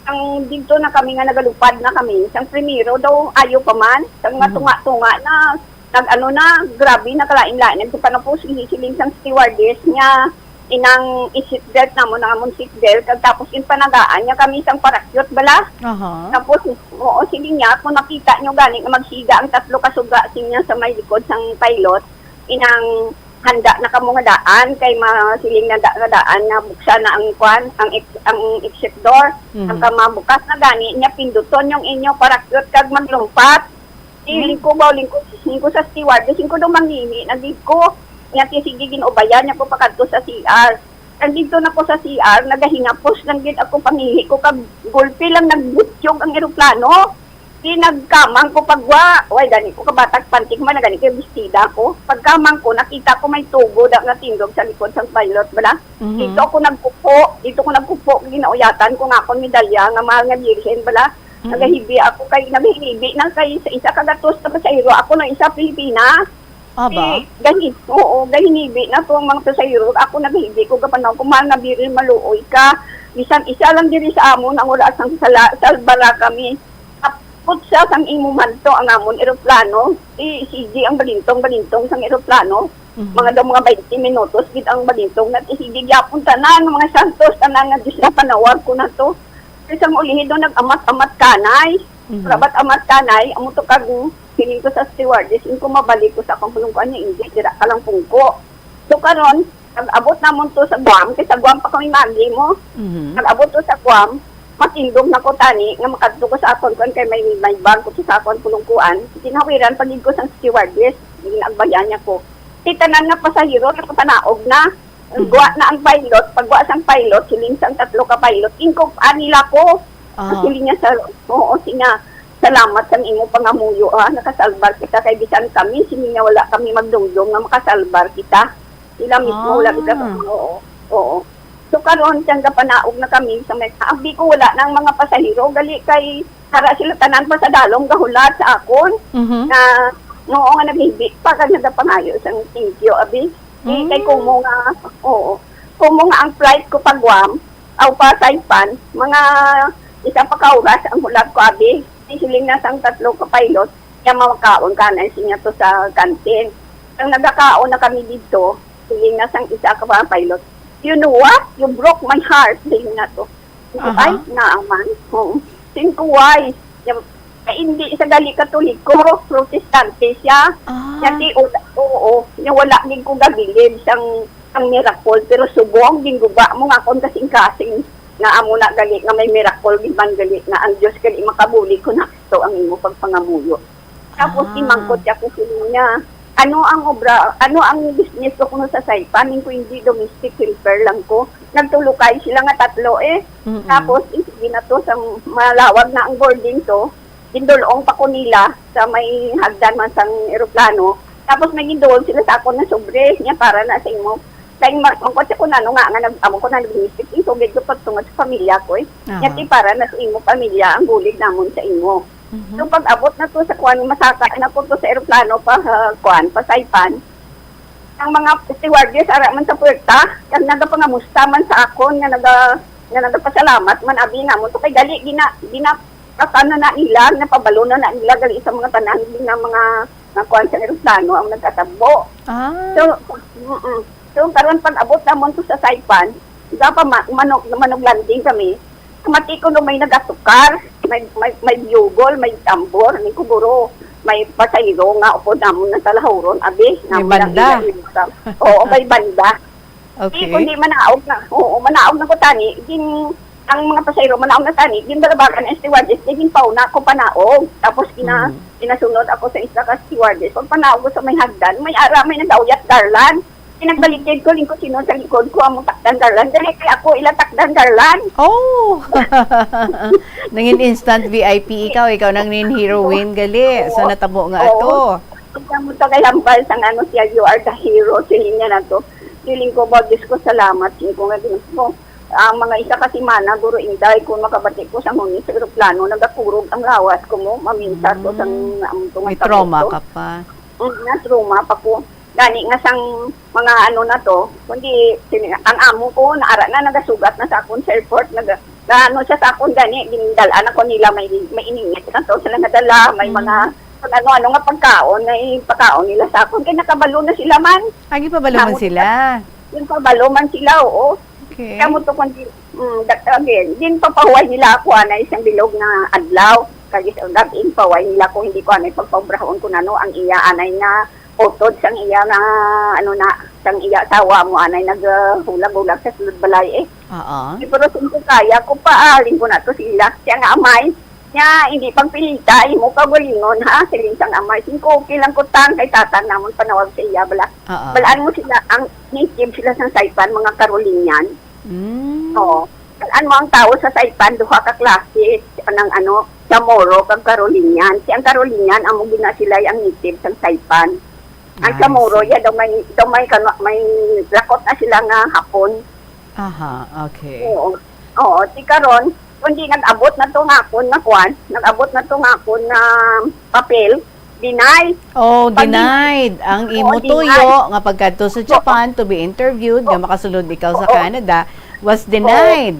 Ang dito na kami nga nagalupad na kami. Sang primero daw, ayo pa man. Sang Mhm. matunga-tunga na, nag-ano na, grabe na kalain-lain. Nagtupa na po, siling sang stewardess niya, inang i-seat belt namon, ang amon seat belt. Kag tapos yung panagaan niya kami sang parakyot bala. Aha. Tapos, oo, sige niya, kung nakita nyo gani nga magsiga ang tatlo ka suga, sinya sa may likod sang pilot, inang handa na kamo nga daan, kay masiling na da-, nga daan nga buksan na ang kwan, ang ex-, ang exit door, Mhm. ang kamabukas na gani, niya pinduton yung inyo parakyot kag maglumpat. Di, Hmm. lingko ba, lingko, lingko sa stewardess, lingko daw mangihi, nagig ko. Nga ti sige, ginubayan niya ko pakadto sa C R. Kag dito na ko sa C R, nagahingapos lang gid ako pangihi ko, kag gulpi lang nagbutyog ang eroplano. Di nagkamang ko pagwa. Way, gani ko kabatag pantik man, gani kay bestida ko. Pagkamang ko, nakita ko may tugo da nga tindog sa likod sang pilot, bala. Mhm. Dito ako nagkupo, dito ko nagkupo, ginauyatan ko nga akong medalya nga mahal nga birhen, bala. Mhm. Nagahibi ako kay, nagahibi na kay sa isa ka gatos na pasahero. Ako lang isa, Pilipina. Aba? Di, gahi-, oo, gahinibi na to ang mga pasahero. Ako nagahibi ko, gapanawag ko, "Mahal nga birhen, maluoy ka. Bisan isa lang diri sa amon ang wala sang sala, salbara kami." Tapos sa sang imo man to ang amon eroplano. Di, sige ang balintong-balintong sang eroplano. Mhm. Mga daw mga twenty minutos, gid ang balintong na. Di, sige gyapon tanan, mga santos, tanan nga Diyos na panawag ko na to. Isang ulihi daw nag-amat-amat kanay. Mhm. Rabat amat kanay, amo to kag feeling ko sa stewardess, in ko mabalik ko sa akong pulungkuan niya, hindi, dira ka lang pungko. So karon, nag-abot namon to sa Guam, kay sa Guam pa kami magi mo. Mhm. Nag-abot to sa Guam, matindog na ko tani, nga makadto ko sa akon kuan, kay may, may bag ko sa akon pulungkuan. Ginawiran pa gid ko sang stewardess, ginagbayan niya ko. Ti tanan nga pasahero, nakapanaog na. Mhm. Gwa na ang pilot, pagwa sang pilot, siling sang tatlo ka pilot, "Ingkog ani la ko." Ah. Siling niya sa, oo, siya, "Salamat sang imo pangamuyo, ha. Nakasalbar kita kay bisan kami, siling niya, wala kami magdumdom nga makasalbar kita." Sila mismo, wala kita, ah, oo, oo. So, karon, siyang gapanaog na kami sa may, abi ko, wala nang mga pasahero, gali kay para sila tanan pa sa dalom gahulat sa akon, mhm, na, noo nga naghibi pa, kag nagapangayo sang thank you, abi. Di, kay, mm, kumo nga, oo. Kumo nga ang flight ko pa Guam, aw pa Saipan, mga isa pa ka oras ang hulat ko, abi. Siling na sang tatlo ka pilot, nga makaon ka na siya to sa canteen. Ang nagakaon na kami dito, Siling na sang isa ka mga pilot, "You know what? You broke my heart," siling na to. Sabi ko, Aha. "Ay, naaman." Oo. Siling ko, "Why?" Niya, "Eh, hindi sa gali Katoliko, Protestante siya." Ah. Niya, "Ti, oo, oo." Niya, "Wala gid ko gabilib sang, sang miracle, pero subong ginguba mo nga akon kasing-kasing nga amo na gali, nga may miracle gid man gali, nga ang Dios gali makabulig kon ato ang imo pagpangamuyo." Tapos Ah. gimangkot siya ko siling niya, "Ano ang obra, ano ang business ko kuno sa Saipan? Ning ko hindi, domestic helper lang ko." Nagtulukay sila nga tatlo eh. Mm-mm. Tapos, eh, sige na to, sa malawag na ang boarding to, gindulong pa ko nila sa may hagdan man sang eroplano. Tapos may ginduol sila sa akon na sobre niya para na sa imo. Kay ma-, mangkot siya kung ano nga, nga nag-, amo ko na nag-mistake. Isugid ko pagtungod sa pamilya ko eh. Aha. Niya, "Ti, para na sa imo pamilya ang bulig namon sa imo." Mhm. So, pag-abot na to sa kuan, masaka na ko to sa eroplano pa, ah, kuan, pa Saipan. Ang mga stewardess ara man sa puerta, kag nagapangamusta man sa akon nga naga-, nga nagapasalamat man abi namon to kay gali gina-, gina-, ano na nila, napabalo na na nila gali sa mga tanan nga mga, nga kuan sa eroplano ang nagkatabo. Ah. So, mm-mm. So, karon pag-abot namon to sa Saipan, isa pa ma-, manog, manog landing kami, kamati ko no may nagatukar, may, may, may bugle, may tambor, ni kuguro, may pasahero nga upod namon na talahuron, abi, May namon na banda. ila-ila. Oo, may banda. Di, Okay. kundi manaog na, oo, manaog na ko tani, din, ang mga pasahero, manaog na tani, din balabagan ang stewardess, di, din pauna ko panaog. Tapos, gina, Mm. ginasunod ako sa isa ka stewardess. Pag panaog ko sa may hagdan, may ara, may nagauyat, Darlan. Pinagbalikid ko, lingkod sino sa likod ko, among takdan, Darlan. Dali kay ako, ila takdan, Darlan. Oh! Nangin instant V I P ikaw, ikaw nang nin heroine gali. Sa Oo. natabo nga Oo. ato. Ikaw mo to kay hambal sa ano siya, "You are the hero," siling niya na to. Siling ko, "Ba, Diyos ko, salamat," siling ko nga, "Diyos ko." Ang mga isa ka semana, guro Inday, kung makabati ko sa ngunit sa eroplano, nagakurog ang lawas ko mo, maminsar ko sang Mm. ang tunga May sa trauma buto. ka pa. Mm, na-trauma pa ko. Gani nga sang mga ano na to, kundi sini-, ang amo ko, naara na, nagasugat na sa akon sa airport, naga-, naano siya sa akon gani, gindal-an ako nila, may, may iningit na to sila nadala, may Mm. mga kung ano-ano nga pagkaon na ipakaon nila sa akon. Kay nakabalo na sila man. Agi pa balo man Namo sila? Yung pabalo man sila, oo. Okay. Kamo to kundi, mm, that, again, din papahuway nila ako anay isang bilog nga adlaw. Kag isang gabi, pahuway nila kung hindi ko anay pagpaobrahon kung ano ang iya anay nga utod sang iya nga, ano na, sang iya asawa mo anay naghulag-hulag sa sulod balay eh. Oo. Di, pero sing ko kaya ko pa, ah, lingko na to sila. Siya nga amay, niya, hindi pagpilita, imo kaugalingon, ha? Siling sang amay, sing ko, "Okay lang ko, tang, kay tatang namon panawag sa iya, bala." Oo. Balaan mo sila, ang native sila sang Saipan, mga Carolinian. Mm. Oo. Balaan mo ang tao sa Saipan, duha ka klase, anang ano, Chamorro kag Carolinian. Si ang Carolinian, amo gina sila ang native sang Saipan. Ang I Chamorro, see. ya, daw may, daw may, kano, may lakot na sila nga Hapon. Aha, okay. Oo. Oo, ti karon, kundi nag-abot na to nga akon nga kwan, nag-abot na to nga akon nga papel, deny. Oh, Pag denied. Ang Oo, imo denied. tuyo nga pagkadto sa Oo. Japan to be interviewed, nga Oo. makasulod ikaw sa Oo. Canada, was Oo. denied.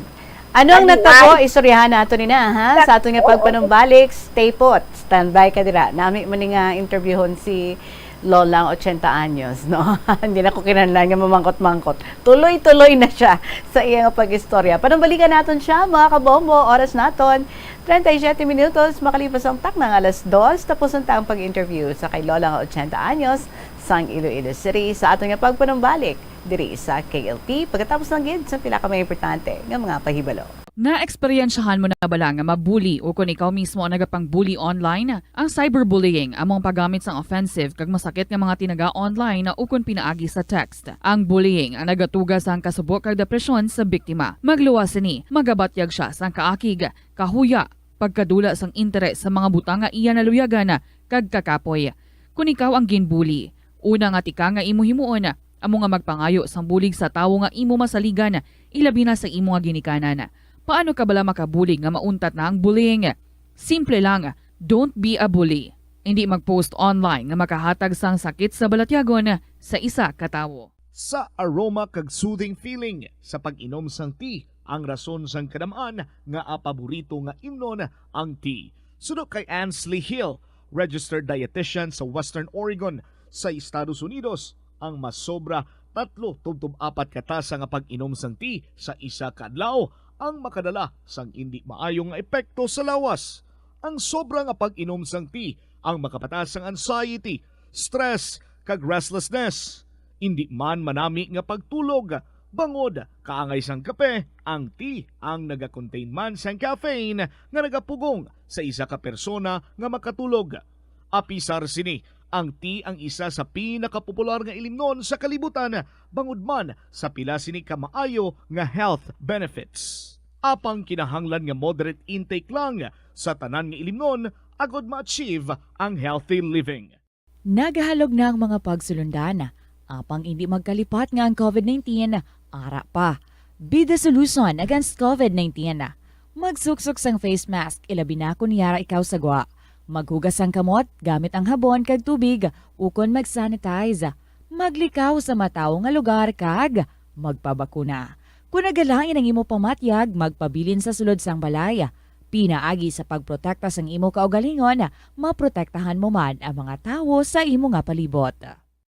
Ano ang Denied. natabo? Istoryahan nato ni na, ha? Sa aton nga Oo. pagpanumbalik, stay put. Standby ka dira. Nami man ni nga interviewon si Lolang ochenta anyos, no? Hindi na ko kinahanglan nga mamangkot-mangkot. Tuloy-tuloy na siya sa iya nga pag-istorya. Panumbalikan naton siya, mga kabombo. Oras naton, treinta y siete minutos, makalipas ang takna nga alas dos, tapos ang taang pag-interview sa kay Lola nga ochenta anyos, sang Iloilo City, sa aton nga pagpanumbalik diri sa K L T, pagkatapos lang gid sa pila ka mga importante nga mga pahibalo. Naeksperyensyahan mo na bala nga mabuli o kon ikaw mismo ang nagapang-bully online? Ang cyberbullying amo ang paggamit sang offensive kag masakit nga mga tinaga online o kon pinaagi sa text. Ang bullying ang nagatuga sang kasubo kag depresyon sa biktima. Magluwas sini, magabatyag sia sang kaakig, kahuya, pagkadula sang interes sa mga butang nga iya naluyagan kag kakapoy. Kon ikaw ang ginbully, una nga tika nga imo himuon, amo nga magpangayo sang bulig sa tawo nga imo masaligan, ilabi na sa imo nga ginikanan. Paano ka bala makabulig nga mauntat na ang bullying? Simple lang, don't be a bully. Hindi mag-post online nga makahatag sang sakit sa balatyagon sa isa ka tawo. Sa aroma kag soothing feeling sa pag-inom sang tea ang rason sang kadam-an nga paborito nga imnon ang tea. Suno kay Ansley Hill, registered dietitian sa Western Oregon sa Estados Unidos, ang masobra tatlo tubtob apat ka tasa nga pag-inom sang tea sa isa ka adlaw ang makadala sang indi maayo nga epekto sa lawas. Ang sobra nga pag-inom sang tea ang makapataas sang anxiety, stress, kag restlessness. Indi man manami nga pagtulog, bangod kaangay sang kape, ang tea ang nagakontain man sang caffeine nga nagapugong sa isa ka persona nga makatulog. Apisar sini, ang tea ang isa sa pinakapopular nga ilimnon sa kalibutan, bangod man sa pila sini ka maayo nga health benefits. Apang kinahanglan nga moderate intake lang sa tanan nga ilimnon agod ma-achieve ang healthy living. Nagahalog na ang mga pagsulundan, apang indi magkalipat nga ang covid nineteen ara pa. Be the solution against covid nineteen. Magsuksok sang face mask, ilabi na kon yara ikaw sa gwa. Maghugas sang kamot gamit ang habon kag tubig, ukon mag-sanitize. Maglikaw sa matawo nga lugar kag magpabakuna. Kon nagalain ang imo pamatyag, magpabilin sa sulod sang balay. Pinaagi sa pagprotekta sang imo kaugalingon, maprotektahan mo man ang mga tawo sa imo nga palibot.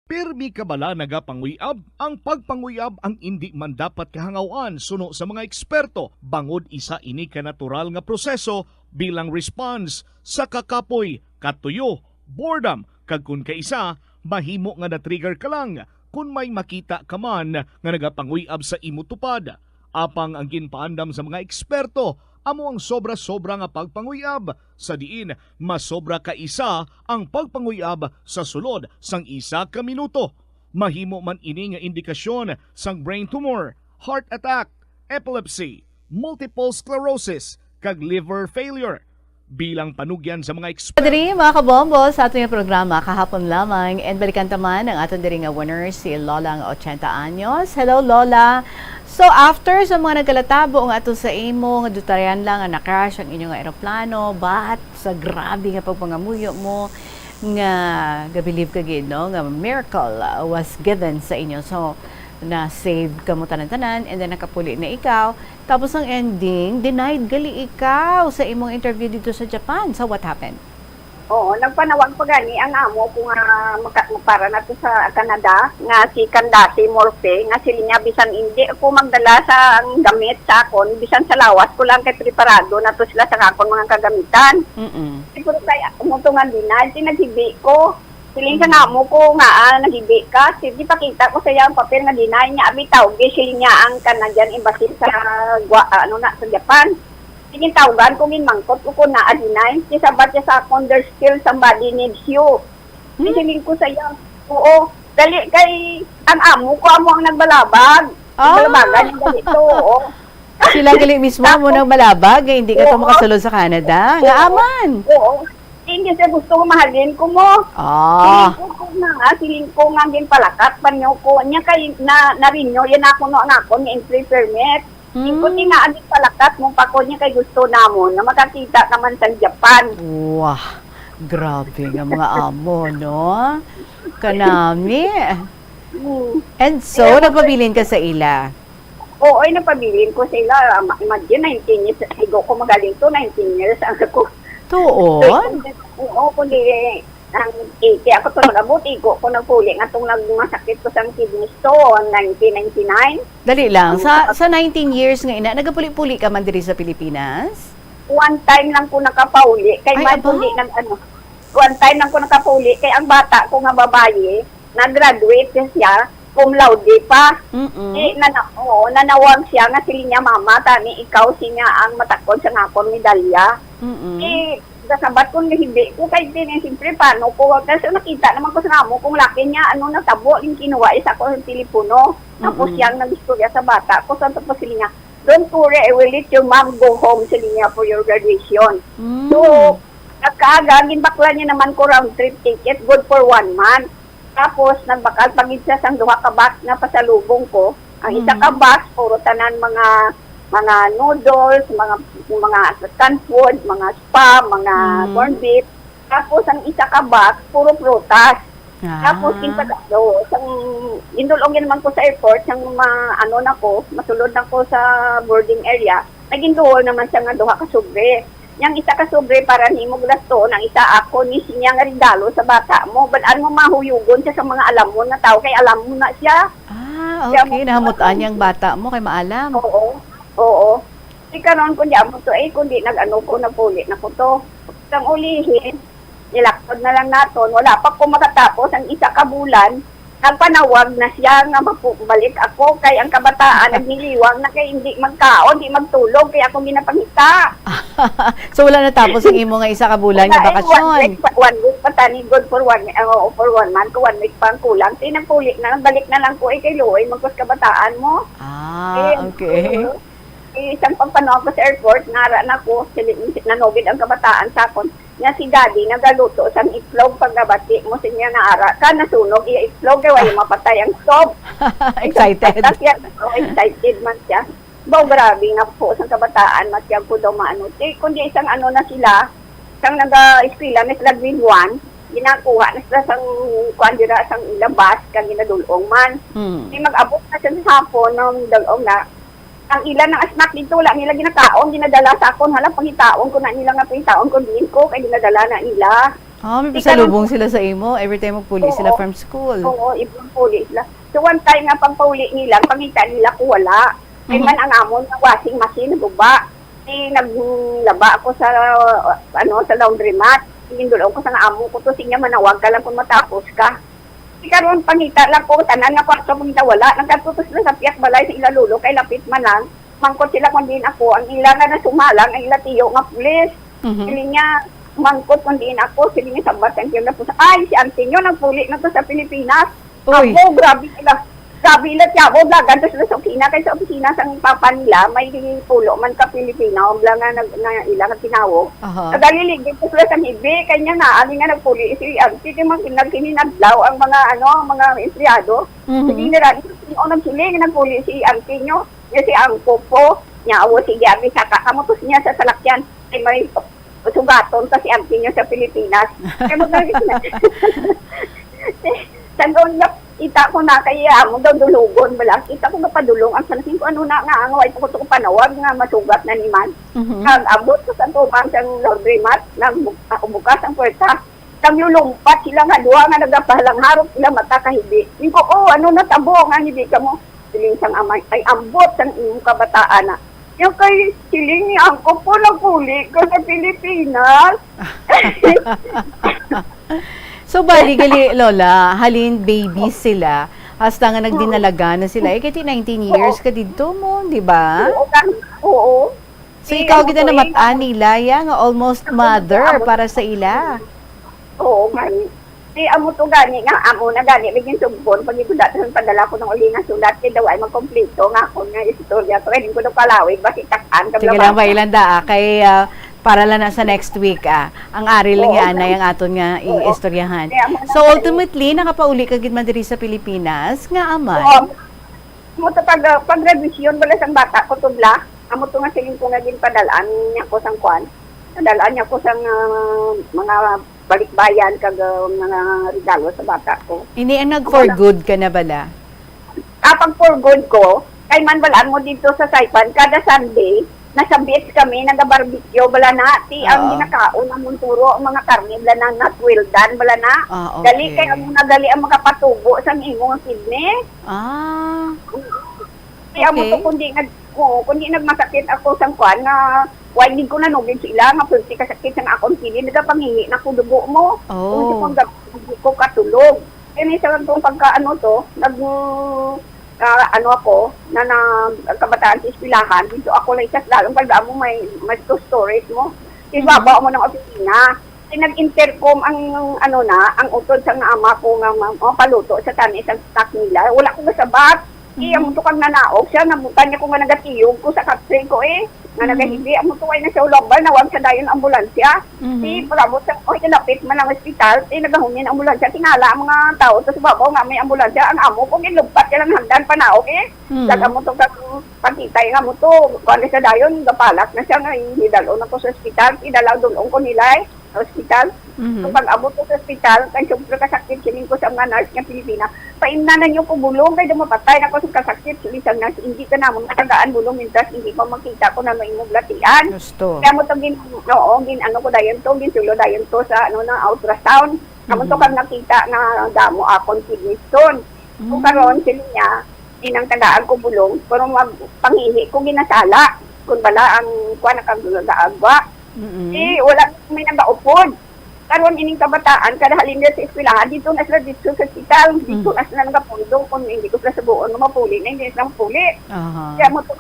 Pirmi ka bala nagapanguyab? Ang pagpanguyab ang indi man dapat kahangaw-an suno sa mga eksperto, bangod isa ini ka natural nga proseso bilang response sa kakapoy, katuyo, boredom, kag kon kaisa, mahimo nga na-trigger ka lang kon may makita ka man nga nagapanguyab sa imo tupad. Apang ang ginpaandam sa mga eksperto amo ang sobra-sobra nga pagpanguyab, sa diin masobra ka isa ang pagpanguyab sa sulod sang isa ka minuto. Mahimo man ini nga indikasyon sang brain tumor, heart attack, epilepsy, multiple sclerosis, kag liver failure. Bilang panugyan sa mga eksperto, diri, mga kabombo, sa aton nga programa kahapon lamang, and balikan ta man ang aton diri nga winner, si Lola nga ochenta anyos. Hello, Lola. So, after sa mga nagkalatabo nga ato sa imo nga dutayan lang nga na-crash ang inyo nga eroplano, but sa grabe nga pagpangamuyo mo, nga ga-believe ka gid, no, nga miracle, uh, was given sa inyo. So, na-save kamo tanan-tanan, and then nakapuli na ikaw. Tapos ang ending, denied gali ikaw sa imong interview dito sa Japan. So, what happened? Oo, nagpanawag pa gani ang amo ko nga maka-, para na to sa Canada, nga si Candace Morfe, nga siling niya, bisan hindi ako magdala sa ang gamit sa akon, bisan sa lawas ko lang kay preparado na to sila sa akon mga kagamitan. Mm-mm. Siguro kay amo to nga denied, di naghibi ko. Siling sa, mm, amo ko nga, ah, naghibi ka. Sige, pakita ko sa iya ang papel nga denied niya. Abi, tawgi, siling niya ang Canadian Embassy sa Gua-, ano na, sa Japan. Sige, tawgan ko, ginmangkot ko kung naa denied. Sisabat siya sa akon, "There's still somebody needs you." Hmm? Siling ko sa iya, "Oo, dali kay ang amo ko, amo ang nagbalabag." Ah. Balabagan niya dito, oo. Sila gali mismo amo nagbalabag, nga hindi ka to, oo, makasulod sa Canada. Nga, oo, aman. Oo. Hindi siya gusto nga mahalin ko mo. Ah. Siling ko, ko na, siling ko nga ginpalakat pa niyo ko. Niya kay na, na-renew yan ako no, ang ako ni entry permit. Hmm. Ikaw, tinga, agi palakat mo pa ko niya kay gusto namon nga makakita ka man sa Japan. Wah, grabe nga mga amo, no? Kanami. Hmm. And so, kaya nagpabilin ka sa ila? Oo, ay, nagpabilin ko sa ila. Ma-, imagine, nineteen years, igo ko magaling to, nineteen years ang ako. Tuon? Oo, kundi ang eighty ako to nag-abot, igo ko nagpuli nga tong nagmasakit ko sa kidney stone, nineteen ninety-nine. Dali lang, ang sa, sa nineteen years nga ina, nagapuli-puli ka man diri sa Pilipinas? One time lang ko nakapauli, kay, ay, may aba, puli ng ano, one time lang ko nakapauli, kay ang bata ko nga babayi, nag-graduate siya, cum laude pa. Mm-mm. Di, nana-, oo, nanawag siya nga siling niya, "Mama, tani ikaw siya ang matakod sa akon medalya." Mm-mm. Di, kasabat ko nga hindi ko kay din, eh, siyempre, paano ko? Kasi nakita naman ko sa amo kong laki niya, ano, natabo, yung kinuha sa akong telepono. Tapos, mm-mm, siyang nag-istorya sa bata ko, sa tapos siling niya, "Don't worry, I will let your mom go home," siling niya, "for your graduation." Mm. So, nagkaaga, ginbakla niya naman ko round trip ticket, good for one month. Tapos, nagbakal pa gid siya sang duha ka box nga pasalubong ko. Ang isa ka, mm, box, puro tanan mga, mga noodles, mga, mga canned food, mga spam, mga, mm, corned beef. Tapos, ang isa ka box, puro prutas. Ah. Tapos, ginpag-, oh, sang, gindul-ong naman ko sa airport, sang ma-, ano na ko, masulod na ko sa boarding area, naging duol naman siya nga duha ka sobre. Yang isa ka sobre para nimo, Glaston, ang isa ako ni siya nga regalo sa bata mo. Bal-an mo mahuyugon siya sa mga alamon nga tao, kay alamon na siya. Ah. Ah, okay. Nahamutan niya ang bata mo kay maalam. Oo. Oo. Di karon, kundi amo to, eh, kundi nag-ano ko, nagpuli na ko to. Sang ulihin, nilakod na lang naton. Wala pa ko makatapos ang isa ka bulan, nagpanawag na siya nga mapu-, balik ako kay ang kabataan nagniliwang na kay hindi magkaon, di magtulog, kay ako ginapangita. So, wala natapos ang imo nga isa ka bulan nga Wala, eh, one bakasyon? week pa, one week pa tani, good for one, ah, oo, for one month, one week pa ang kulang. Di nagpuli na, nagbalik na lang ko, eh, kay luoy, magkos kabataan mo. Ah, Eh, okay. oo. Eh, isang pagpanaw ko sa airport, nara na ko, sili-, nanugid ang kabataan sa akon. Nga si Daddy, nagaluto sang itlog, pagkabati mo, siya nga ara ka, nasunog iya itlog, kay wala mapatay ang stove. Excited. Tapos yan, oh, excited man siya. Baw, grabe nga po, sang kabataan, matyag ko daw maano. Ti, kundi isang ano na sila, sang naga-eskwela na sila grade one, ginakuha na sila sang, kuwan dira, sang ilabas, kang ginadulong man. Hmm. Di mag-abot na siya sa hapon, nung dalong na, ang ila nga snack dito, wala nila ginakaon, ginadala sa akon. Hala, pangitaon ko na nila nga pangitaon ko, diin ko, kay ginadala na nila. Ah, may Di ka pasalubong lang sila sa imo every time magpuli sila Oo. from school. Oo, ibang puli sila. So, one time nga pagpauli nila, pangita nila ko wala. Kay Mhm. man ang amon nga washing machine, naguba. Di naglaba ako sa, ano, sa laundromat. Gindulo ko sa nga amo ko to, sinya manawag ka lang kung matapos ka. Di karon, pangita lang ko, tanan nga kwarto, pangita wala. Nagkatutos na sa piyak balay sa ila lolo, kay lapit man lang. Mangkot sila kung diin ako, ang ila nga nasumalang, ang ila tiyo nga pulis. Mhm. Sili niya, mangkot kung diin ako, sili niya sabat ang tiyo na po sa, ay, si auntie niyo, nagpuli na to sa Pilipinas. Uy. Amo, grabe sila. Grabe sila, tiyago, blagan to sila sa opisina. Kay sa opisina sang papa nila, may pulo man ka Pilipino, ang bla nga nag-, nga ila nga tinawo. Aha. Nagaliligid to sila sa hibi, kay niya na, ali nga nagpuli si auntie, di man nagkininadlaw ang mga, ano, ang mga empleyado. Mhm. Sige, nila, di ko nagpuli si auntie niyo. Niya si Angko po, niya, awo, sige, abi, saka kamo to niya sa salakyan. Ay, may sugaton ta si auntie niyo sa Pilipinas. Kaya mo talaga sila. Sa doon nga, ita ko na kay amo daw dulugon bala. Kita ko napadulong ang salaking ko, ano na nga, ang way ko to panawag nga masugat na ni man. Mhm. Nag-abot ko sa tubang sa laundromat, nag-, ah, bukas ang puwerta. Naglulumpat sila nga duha nga nagapahalangharot sila mata kahibi. Ingon ko, "Oh, ano natabo nga hindi ka mo?" Siling sang amay, "Ay, ambot sang imong kabataan na." Yung kay siling ni angko po, nagpuli ka sa Pilipinas. So, bali, gali, Lola, halin baby sila, hasta nga nagdinalaga na sila. Eh, kay ti nineteen years Oo. ka didto mo, di ba? Oo, kan-, oo. So, Eh, ikaw amo gid to, ang eh, namat-an nila, ya, nga almost Ako mother nag-abot. para sa ila. Oo, man. Di amo to gani nga, amo na gani, may ginsugbon, pag ito dati ang padala ko ng uli nga sulat, kay daw ay magkompleto nga ako nga istorya to, kay di ko daw kalawig, basi takan, Sige lang, kablabasan. Bailan da, ah, kay, ah, para lang na sa next week, ah. Ang ari lang Oo, yan, ay ma'am. ang aton nga Oo. iistoryahan. Kaya mo na So, kayo. ultimately, nakapauli ka gid man diri sa Pilipinas, nga aman? Oo. Mo to pag, pag graduation, wala sang bata ko to bla. Amo to nga siling ko nga ginpadalaan niya ko sang kwan. Padalaan niya ko sang, ah, mga balikbayan kag, ah, mga regalo sa bata ko. Ini ang nag for Wala. good ka na bala? Ah, pag for good ko, kay man balaan mo dito sa Saipan, kada Sunday, nasa beach kami, naga-barbecue, bala na, ti ang Oo. ginakaon ang munturo, ang mga karne, bala na, not well done, bala na. Ah, Gali okay. kay ang nagali ang makapatubo sa imong kidney. Ah. Kaya mo Okay. to, kundi nag-, oo, kundi nagmasakit ako sang kuan nga, why gid ko nanugid sa ila nga pwerte kasakit sang akon kidney, nagapangihi na ko dugo mo. Oh. Kung sa pang gab-, hindi ko katulog. Kaya may sa kong pagka ano to, nag, ah, ano ako, na, na, ang kabataan sa eskwelahan, dito ako lang isa sa dalong, pag mo may, may two stories mo. Sa Mhm. baba mo ng opisina. Kay nag-intercom ang, ano na, ang utod sa nga ama ko nga ma-, mapaluto sa tani sa stock nila. Wala ko gasabat. Iya Mhm. mo to kag nanaog siya, nabutan niya ko nga nagatiyog ko sa katri ko eh. Nga Mhm. nagahili, amo to ay na siya ulambal, nawag sa dayon ambulansya. Mhm. Di pag-abot sa, oy, kalapit man ang ospital, di nagahumi ang ambulansya. Tingala ang mga tao to sa babaw nga may ambulansya. Ang amo ko, ginlugpat ka lang hagdan, panaog eh. Mhm. Kag amo to kag pagkita nga amo to, kuwan na siya dayon, gapalak na siya nga, idalon ako sa ospital, idalaw dulong ko nila eh. sa ospital. Mhm. So, pag-abot ko sa ospital, kay sobra kasakit, siling ko sa mga nurse nga Pilipina, "Paimna na niyo ko bulong, kay daw mapatay na ko sa kasakit." Siling sa nurse, "Hindi ka namon matagaan bulong, mintras hindi pa makita ko na may imong latian." Gusto. Kaya mo to gin-, oo, gin-, ano ko dayon to, ginsulo dayon to sa, ano, na ultrasound. Amo to Mhm. kag nakita nga damo akong kidney stone. So, Mm. karon, siling niya, Inang tagaan ko bulong, pero magpangihi ko ginasala. Kung bala ang kuan nakagaagwa, Mm-mm. eh, wala may nagaupod. Karon ining kabataan, kada halin nila sa eskwelahan, dito na sila dito sa ospital, dito Mm. na sila nagapundong, kung hindi ko sila subuon nga mapuli na, hindi sila mapuli. Aha. Kaya mo to,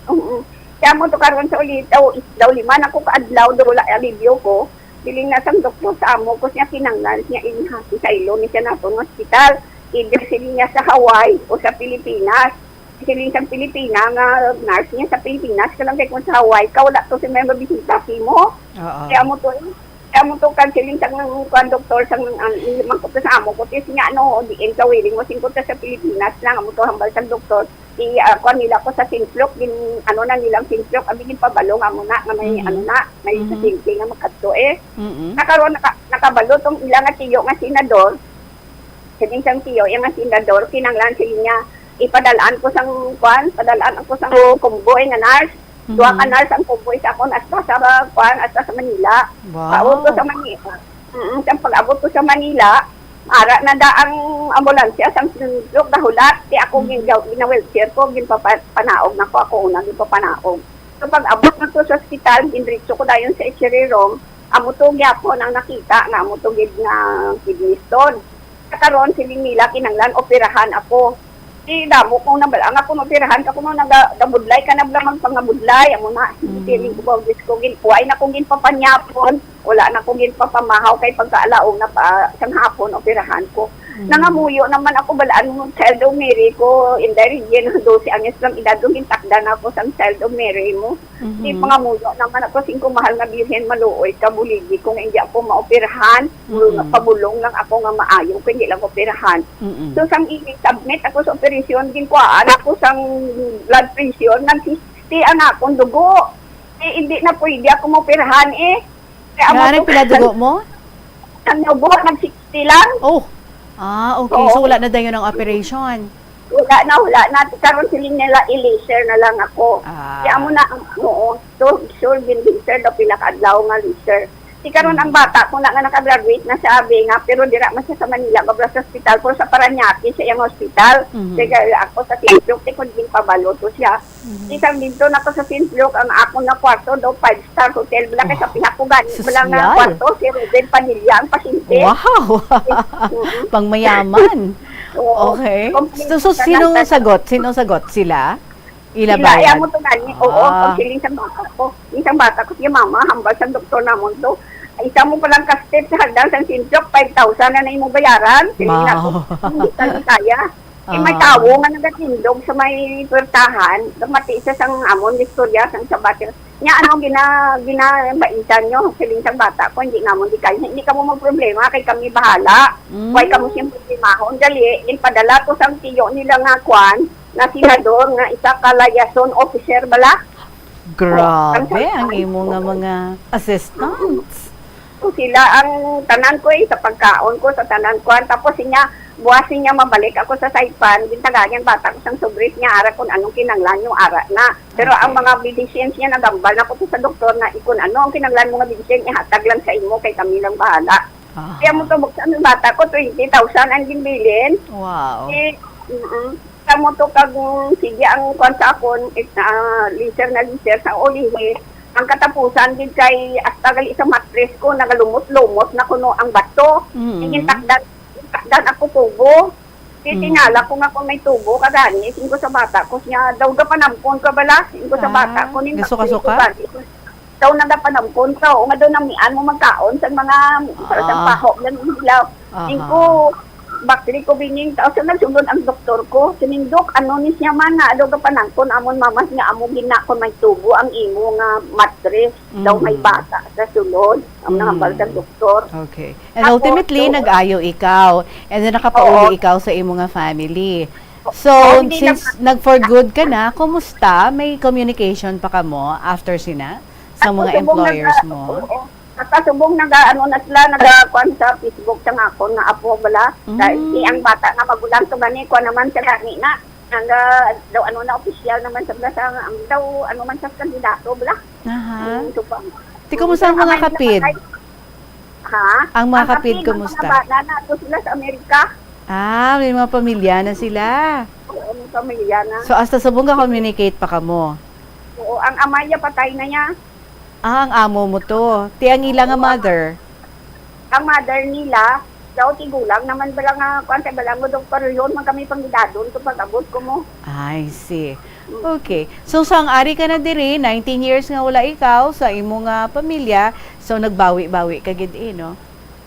mm, kaya mo to karon sa ulitaw, is daw lima na ko kaadlaw, daw wala alibyo ko. Siling na sang doktor sa amo ko siya kinanglan siya inhasi sa ilo ni siya nato nga ospital. Either siling niya sa Hawaii o sa Pilipinas. Siling sang Pilipina nga nurse niya sa Pilipinas, ka lang kay kung sa Hawaii ka, wala to si may mabisita sa imo. Oo. Kaya mo to, eh. Kaya mo to, kan siling sang kuan doktor, sang, ang, mangkot sa amo ko, tis nga, ano, di in ka willing mo, singkot ka sa Pilipinas lang, amo to, hambal sang doktor. I, ah, kuan nila ko sa Sinflok, gin, ano na nilang Sinflok, abi, ginpabalo nga mo na, nga may, Mhm. ano na, may Mhm. pasyente nga makadto, eh. Mm-mm. Nakaroon, naka-, nakabalo tong ila nga tiyo nga senador, sa isang tiyo, iya nga senador, kinanglan sila niya, ipadalaan ko sang, kuan, padalaan ako sang convoy nga nurse. Duha ka Mhm. nurse ang convoy sa akon, hasta sa, kuan, hasta sa Manila. Wow. Paabot ko sa Manila. Mm, sa pag-abot ko sa Manila, ara na da ang ambulansya sang Sinflok, dahulat. Ti ako Mhm. gin-, gina-wheelchair ko, ginpapa-, panaog na ko, ako una ginpapanaog. So, pag-abot na ko sa ospital, gindiretso ko dayon sa X-ray room. Amo to gyapon ang nakita nga amo to gid nga kidney stone. Sa karon, siling nila, kinanglan operahan ako. Di damo kong nabal-, ang ako operahan ka kuno naga-, gabudlay ka na bala, magpangabudlay, amo na. Mm. Siling ko ba, Diyos ko, gin-, wala na kong ginpapanyapon, wala na kong ginpapamahaw kay pagkaalaom na pa, sang hapon, operahan ko. Mm. Nangamuyo naman ako, balaan mo, Child of Mary ko, Inday Regina, dose anyos lang edad, gintakdan ako sang Child of Mary mo. Mhm. Di pangamuyo naman ako, singko, mahal nga Birhen, maluoy ka, buligi ko nga hindi ako maoperahan. Mhm. Pabulong lang ako nga maayo ko hindi lang operahan. Mhm. So, sang i-submit ako sa operasyon, ginkuhaan ako sang blood pressure, nag sixty ang akong dugo. Eh, hindi na pwede ako maoperahan, eh. Kaya amo Nga, to, pila dugo mo? Ang dugo, nag sixty lang. Oh. Ah, okay. So, Oo. wala na dayon ang operation? Wala na, wala na. Karon siling nila, i-laser na lang ako. Ah. Kaya amo na, oo. So, sure, gin-laser daw, pila ka adlaw nga laser. Di karon ang Mm. bata ko na nga nakagraduate na sa Avega, pero dira man siya sa Manila, mabra sa ospital, pero sa Parañaque siya yung hospital. Mhm. Kaya ako sa Saint Luke, di ko din pabalo to siya. Mhm. Isang dito na ko sa Saint Luke, ang akon nga kwarto daw, five-star hotel. Bala kay sa Oh, pihak ko gani, bala nga sosyal. kwarto, si Ruben Padilla ang pasyente. Wow! Mm-mm. Pangmayaman. Oo. Okay. Complete So, so, na sino lang. sagot? Sino sagot? Sila? Ila Sila, bayan? ay, amo to gani. Oo, Ah. pag siling sa bata ko. Isang bata ko, si mama, hambal sa doktor namon to. Isa mo palang ka-step sa hagdan sa Saint Luke, five thousand na na imo bayaran. Siling na ko, Wow. "Hindi ka na kaya." Eh, may Ah. tawo nga nagatindog sa may puwertahan, gamati siya sang amon istorya sang sabat. Nya, ano gina-, ginabaitan nyo? Siling sang bata ko, hindi namon di kaya. Hindi kamo magproblema, kay kami bahala. Mm. Why kamo siyang problemahon? Dali, ipadala ko sang tiyo nila nga kwan, nga senador, nga isa ka liaison officer bala. Grabe, ang imo nga mga assistants. So, sila ang tanan ko, eh, sa pagkaon ko, sa tanan ko. Tapos siya, buwas niya mabalik ako sa Saipan, gintagaan niya ang bata ko sang sobris niya, ara kung anong kinanglan yung ara na. Pero ang Okay. mga medicines niya, nagambal na ko to sa doktor na, "Ikon ano ang kinanglan mo nga medicine, ihatag lang sa imo, kay kami lang bahala." Ah. Kaya mo to, buksan ang bata ko, twenty thousand ang ginbilin. Wow. Eh, mm-mm. Kamo to kag, mm, sige ang kwan sa akon, it, ah, laser na laser sa ulihi. Ang katapusan gid kay hasta gali sa mattress ko, nagalumot-lumot na kuno ang bato. Mm. Sige, takdan, takdan ako tubo. Di Mm. tinala ko nga kung may tubo ka gani, singko sa bata ko siya, daw gapanampon ka bala, singko sa bata Ah, ko, ning gasuka-suka? Daw nagapanampon ka, o nga daw namian mo magkaon sa mga, sa, sa Ah. paho lang hilaw. Aha. Singko, bakli ko bining tao. So, nagsunod ang doktor ko. Sining, "Dok, ano ni siya man na? Ano ka panangkon amon mama nga amo gina kon may tubo ang imo nga mattress?" Daw may Mm. bata sa sulod. Ang Mm. nahambal sa doktor. Okay. And Ako, ultimately, so, nag-ayo ikaw. And then, nakapauli Oo. ikaw sa imo nga family. So, Oo, hindi since na nag-for good ka na, kumusta? May communication pa kamo after sina? Sa Ako, mga subong employers naga-, mo? Oo. At subong naga-, ano na sila, nagakuan sa Facebook sa nga akon nga apo bala. Dahil si Mm. ang bata nga magulang to gani, kuan naman sa gani na. Ang, ah, daw ano na, opisyal naman sa bala sa, ang daw ano man sa kandidato bala. Aha. Mm, so ba? Ti, kumusta ang Ang mga amay na kapid? patay. Ha? Ang mga Ang kapid, kapid, ang mga kumusta? bana na, ato sila sa Amerika. Ah, may mga pamilya na sila. Ang pamilya na. So, hasta subong ga-communicate pa kamo? Oo, ang amay niya patay na niya. Ah, ang amo mo to. Ti ang ila nga Oo, ang mother? Ang mother nila, daw tigulang naman bala nga, kuwan, kay bala mo, doktor, yun, man kami pangidadon kung pag-abot ko mo. I see. Mm. Okay. So, sang ari ka na diri, nineteen years nga wala ikaw sa imo nga pamilya, so nagbawi-bawi ka gid, eh, no?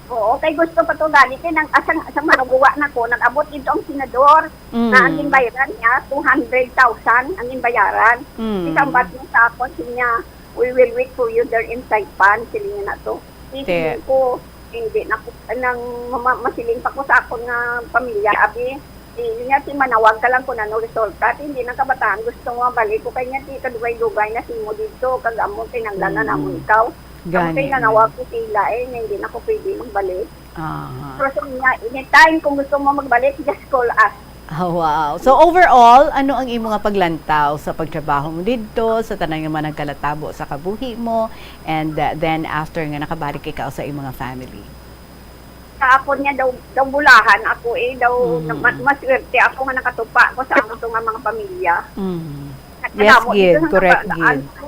Oo, kay gusto pa to gani, kay nang, asang, asang manuguwa na ko, nag-abot dito ang senador, Mm. na ang ginbayaran niya, two hundred thousand ang ginbayaran. Mm. Isambat niya sa akon, siya niya, "We will wait for you there in Saipan," siling niya na to. Te- Siling ko, hindi na ko, nang mama-, masiling pa ko sa akon nga pamilya, abi, di niya, ti manawag ka lang kung ano resulta, ti hindi na kabataan gusto mo balik ko, kay niya, ti kadugay-dugay na simo dito, kag amo, kinanglan na Mm. namon ikaw. Amo Gani, kay nanawag mm. ko sila, eh, nga hindi na ko pwede magbalik. Aha. Pero sa niya, anytime kung gusto mo magbalik, just call us. Ah, wow. So, overall, ano ang imo nga paglantaw sa pagtrabaho mo didto, sa tanan nga mga nagkalatabo sa kabuhi mo, and, uh, then after nga nakabalik ikaw sa imo nga family? Sa akon niya daw, daw bulahan ako eh, daw Mhm. na-, ma-, maswerte ako nga nakatupa ko sa akon nga mga pamilya. Mhm. Yes, Nagkadamo gid, dito sa correct kabataan gid. ko.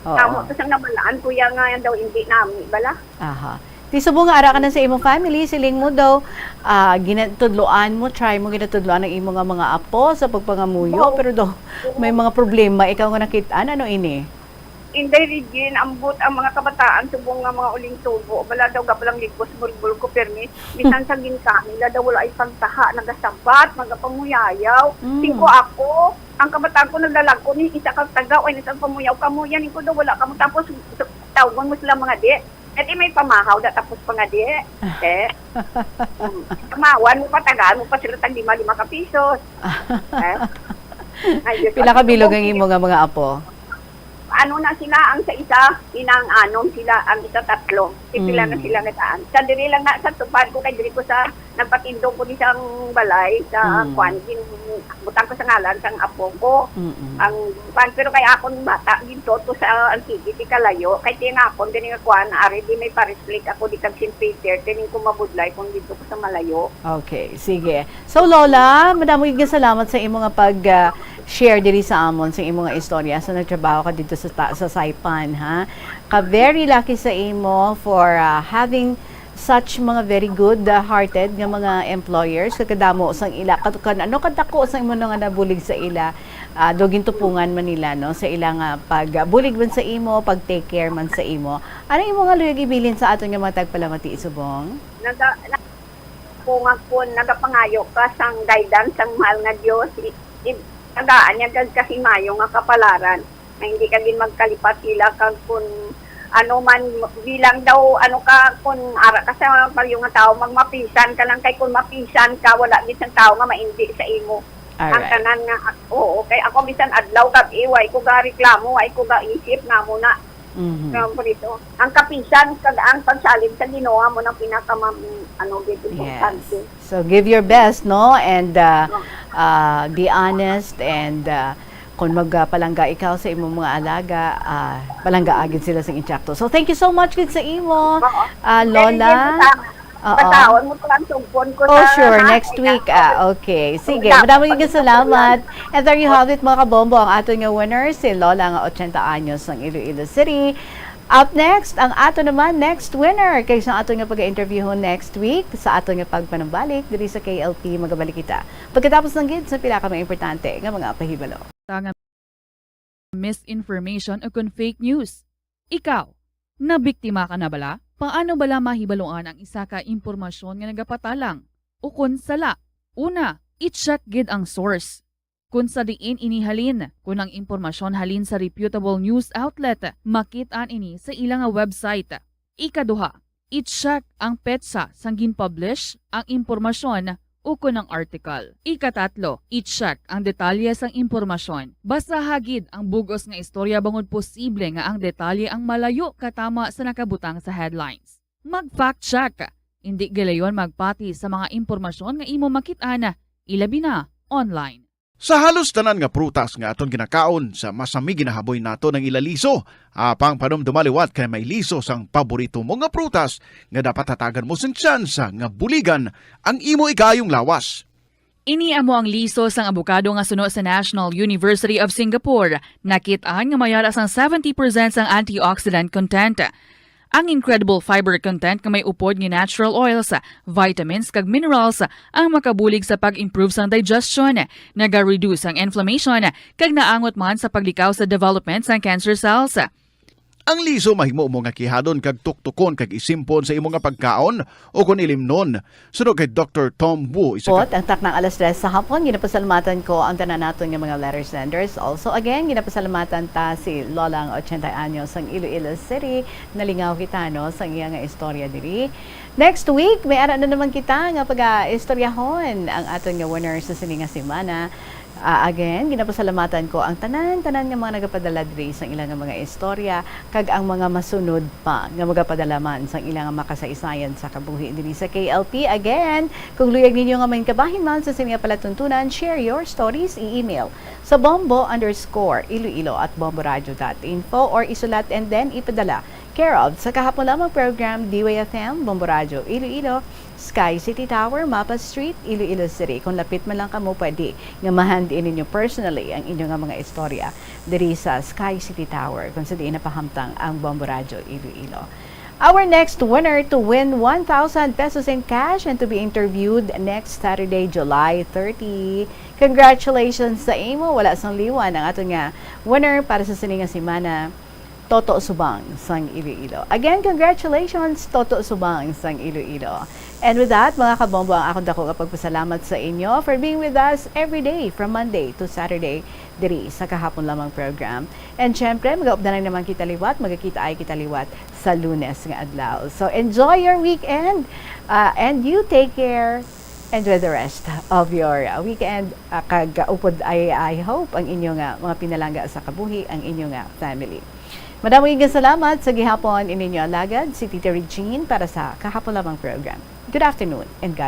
Oo. Tamo to sang nabalaan, kuya, nga daw hindi nami bala. Aha. Ti subong nga ara ka na sa imong family, siling mo daw, ah, ginatudloan mo, try mo ginatudloan ang imo nga mga apo sa pagpangamuyo, Oo. pero daw Oo. may mga problema ikaw nga nakit-an, ano ini? Inday Regine, ambot ang mga kabataan subong nga mga uling tubo. Bala daw gapalang ligos bulbul ko pirmi. Bisan sa ginkanila daw wala ay pagtaha, nagasabat, nagapamuyayaw. Mm. Singko ako, ang kabataan ko naglalagko ni isa ka taga, ay isang pamuyaw, kamuya, ning ko daw wala kamo. Tapos, tawgon mo sila mga di. Kati may pamahaw na tapos pa nga di. Eh. Mm. Pamahawan mo pa, tagaan mo pa sila tag lima-lima ka pisos. Eh. Ay, Diyos, Pila ka ang bilog ang imo nga mga apo? Ano na sila, ang sa isa, inang anom sila, ang isa tatlo. Si pila na Mm. sila nga daan. Sa diri lang na, sa tupad ko, kay diri ko sa, nagpatindog ko ni sang balay, sa Mm. kwan, gin-, butang ko sa ngalan sang apo ko. Mm-mm. Ang kwan, pero kay akon bata, gintoto sa Antique, di kalayo. Kay tinapon, gani nga kwan, ari di may parislik ako, di kag Saint Peter, tining ko mabudlay kung dito ko sa malayo. Okay, sige. So, Lola, madamo gid nga salamat sa imo nga pag, ah, share diri sa amon sa imo nga istorya. So, nagtrabaho ka dito sa ta-, sa Saipan, ha? Ka very lucky sa imo for, ah, having such mga very good, ah, hearted nga mga employers. Kag kadamo sang ila, kat-, kan ano kadako sa imo nga nabulig sa ila, ah, do gintupungan man nila, no, sa ila nga pagbulig man sa imo, pag take care man sa imo. Ano imo nga luyag ibilin sa aton nga mga tagpalamati, Subong? Naga-, na-, kung ako nagapangayo ka sang guidance sang mahal nga Dios, i-, i-, tagaan niya gid kasi mayo nga kapalaran, nga hindi ka gid magkalipat sila kag kun ano man, bilang daw, ano ka, kun ara ka sa mayo nga tawo, magmapisan ka lang, kay kun mapisan ka, wala gid sang tawo nga maindi sa imo. Ang Alright. tanan nga, oo, kay ako bisan adlaw, gab-i, way ko ga reklamo, way ko ga isip nga mo na. Mhm. Nga, por eso, ang kapisan kag ang pagsalig sa Ginoo amo nang pinaka, ano, gid, importante. Yes. So, give your best, no? And, uh, No. uh, be honest and, uh, kung magpalangga ikaw sa imong mga alaga, ah, palanggaa gid sila sing insakto. So, thank you so much gid sa imo, Oo. ah, Very Lola. good, tama. Oo. Patawon mo to ang sugpon ko Oh, sa sure. hapon Next week, ah, ah. Okay. Sige. Salamat. Madamo gid salamat. And there you have it, mga kabombo, ang aton nga winner, si Lola nga ochenta anyos sang Iloilo City. Up next, ang ato naman next winner kay sa aton nga pag-interview next week sa aton nga pagpanumbalik diri sa K L P. Magabalik kita pagkatapos lang gid sa pila ka mga importante nga mga pahibalo. Nga misinformation o kon fake news. Ikaw, nabiktima ka na bala? Paano bala mahibaluan ang isa ka impormasyon nga nagapatalang o kon sala? Una, i-check gid ang source. Kon sa diin ini halin, kon ang impormasyon halin sa reputable news outlet, makit-an ini sa ila nga website. Ikaduha, i-check ang petsa sang gin-publish ang impormasyon ukon ang article. Ikatatlo, i-check ang detalye sang impormasyon. Basaha gid ang bug-os nga istorya bangod posible nga ang detalye ang malayo katama sa nakabutang sa headlines. Mag-fact check. Indi gilayon magpati sa mga impormasyon nga imo makit-an, ilabi na online. Sa halos tanan nga prutas nga aton ginakaon, sa masami ginahaboy naton ang ila liso. Apang panumduma liwat kay may liso sang paborito mo nga prutas nga dapat hatagan mo sing tsansa nga buligan ang imo ikayong lawas. Ini amo ang liso sang abokado nga suno sa National University of Singapore. Nakit-an nga may ara sang seventy percent sang antioxidant content. Ang incredible fiber content nga may upod nga natural oils, vitamins, kag minerals ang makabulig sa pag-improve sang digestion, nagareduce ang inflammation, kag naangot man sa paglikaw sa development sang cancer cells. Ang liso mahimo mo nga kihadon kag tuktukon kag isimpon sa imo nga pagkaon o kon ilimnon. Suno kay Doktor Tom Wu, isa ka Pot, ang taknang alas tres sa hapon, ginapasalamatan ko ang tanan naton nga mga letter senders. Also, again, ginapasalamatan ta si Lolang ochenta anyos sang Iloilo City. Nalingaw kita, no, sang iya nga istorya diri. Next week, may ara na naman kita nga pag-istoryahon ang aton nga winner sa sini nga semana. Ah, again, ginapasalamatan ko ang tanan-tanan nga mga nagapadala diri sang ila nga mga istorya, kag ang mga masunod pa nga magapadala man sang ila nga makasaysayan sa kabuhi diri sa K L P. Again, kung luyag ninyo nga main kabahin man sa sini nga palatuntunan, share your stories, i-email sa bombo underscore iloilo at bomboradio dot info or isulat and then ipadala. Care of sa kahapon lamang program, D Y F M, Bombo Radio Iloilo, Sky City Tower, Mapa Street, Iloilo City. Kung lapit man lang kamo, pwede nga ma-hand in ninyo personally ang inyo nga mga istorya diri sa Sky City Tower, kung sa diin napahamtang ang Bombo Radio Iloilo. Our next winner to win one thousand pesos in cash and to be interviewed next Saturday, July thirty. Congratulations sa imo. Wala sang liwan ang aton nga winner para sa sini nga semana, Toto Subang sang Iloilo. Again, congratulations, Toto Subang sang Iloilo. And with that, mga kabombo, ang akong dako nga pagpasalamat sa inyo for being with us every day from Monday to Saturday diri sa Kahapon Lamang program. And syempre, magaupdanan naman kita liwat, magakita ay kita liwat sa Lunes nga adlaw. So enjoy your weekend, uh, and you take care. Enjoy the rest of your, uh, weekend, uh, kag, uh, upod ay, I hope, ang inyo nga mga pinalangga sa kabuhi, ang inyo nga family. Madamo nga salamat sa gihapon ininyo alagad, si Tita Regine, para sa Kahapon Lamang program. Good afternoon and God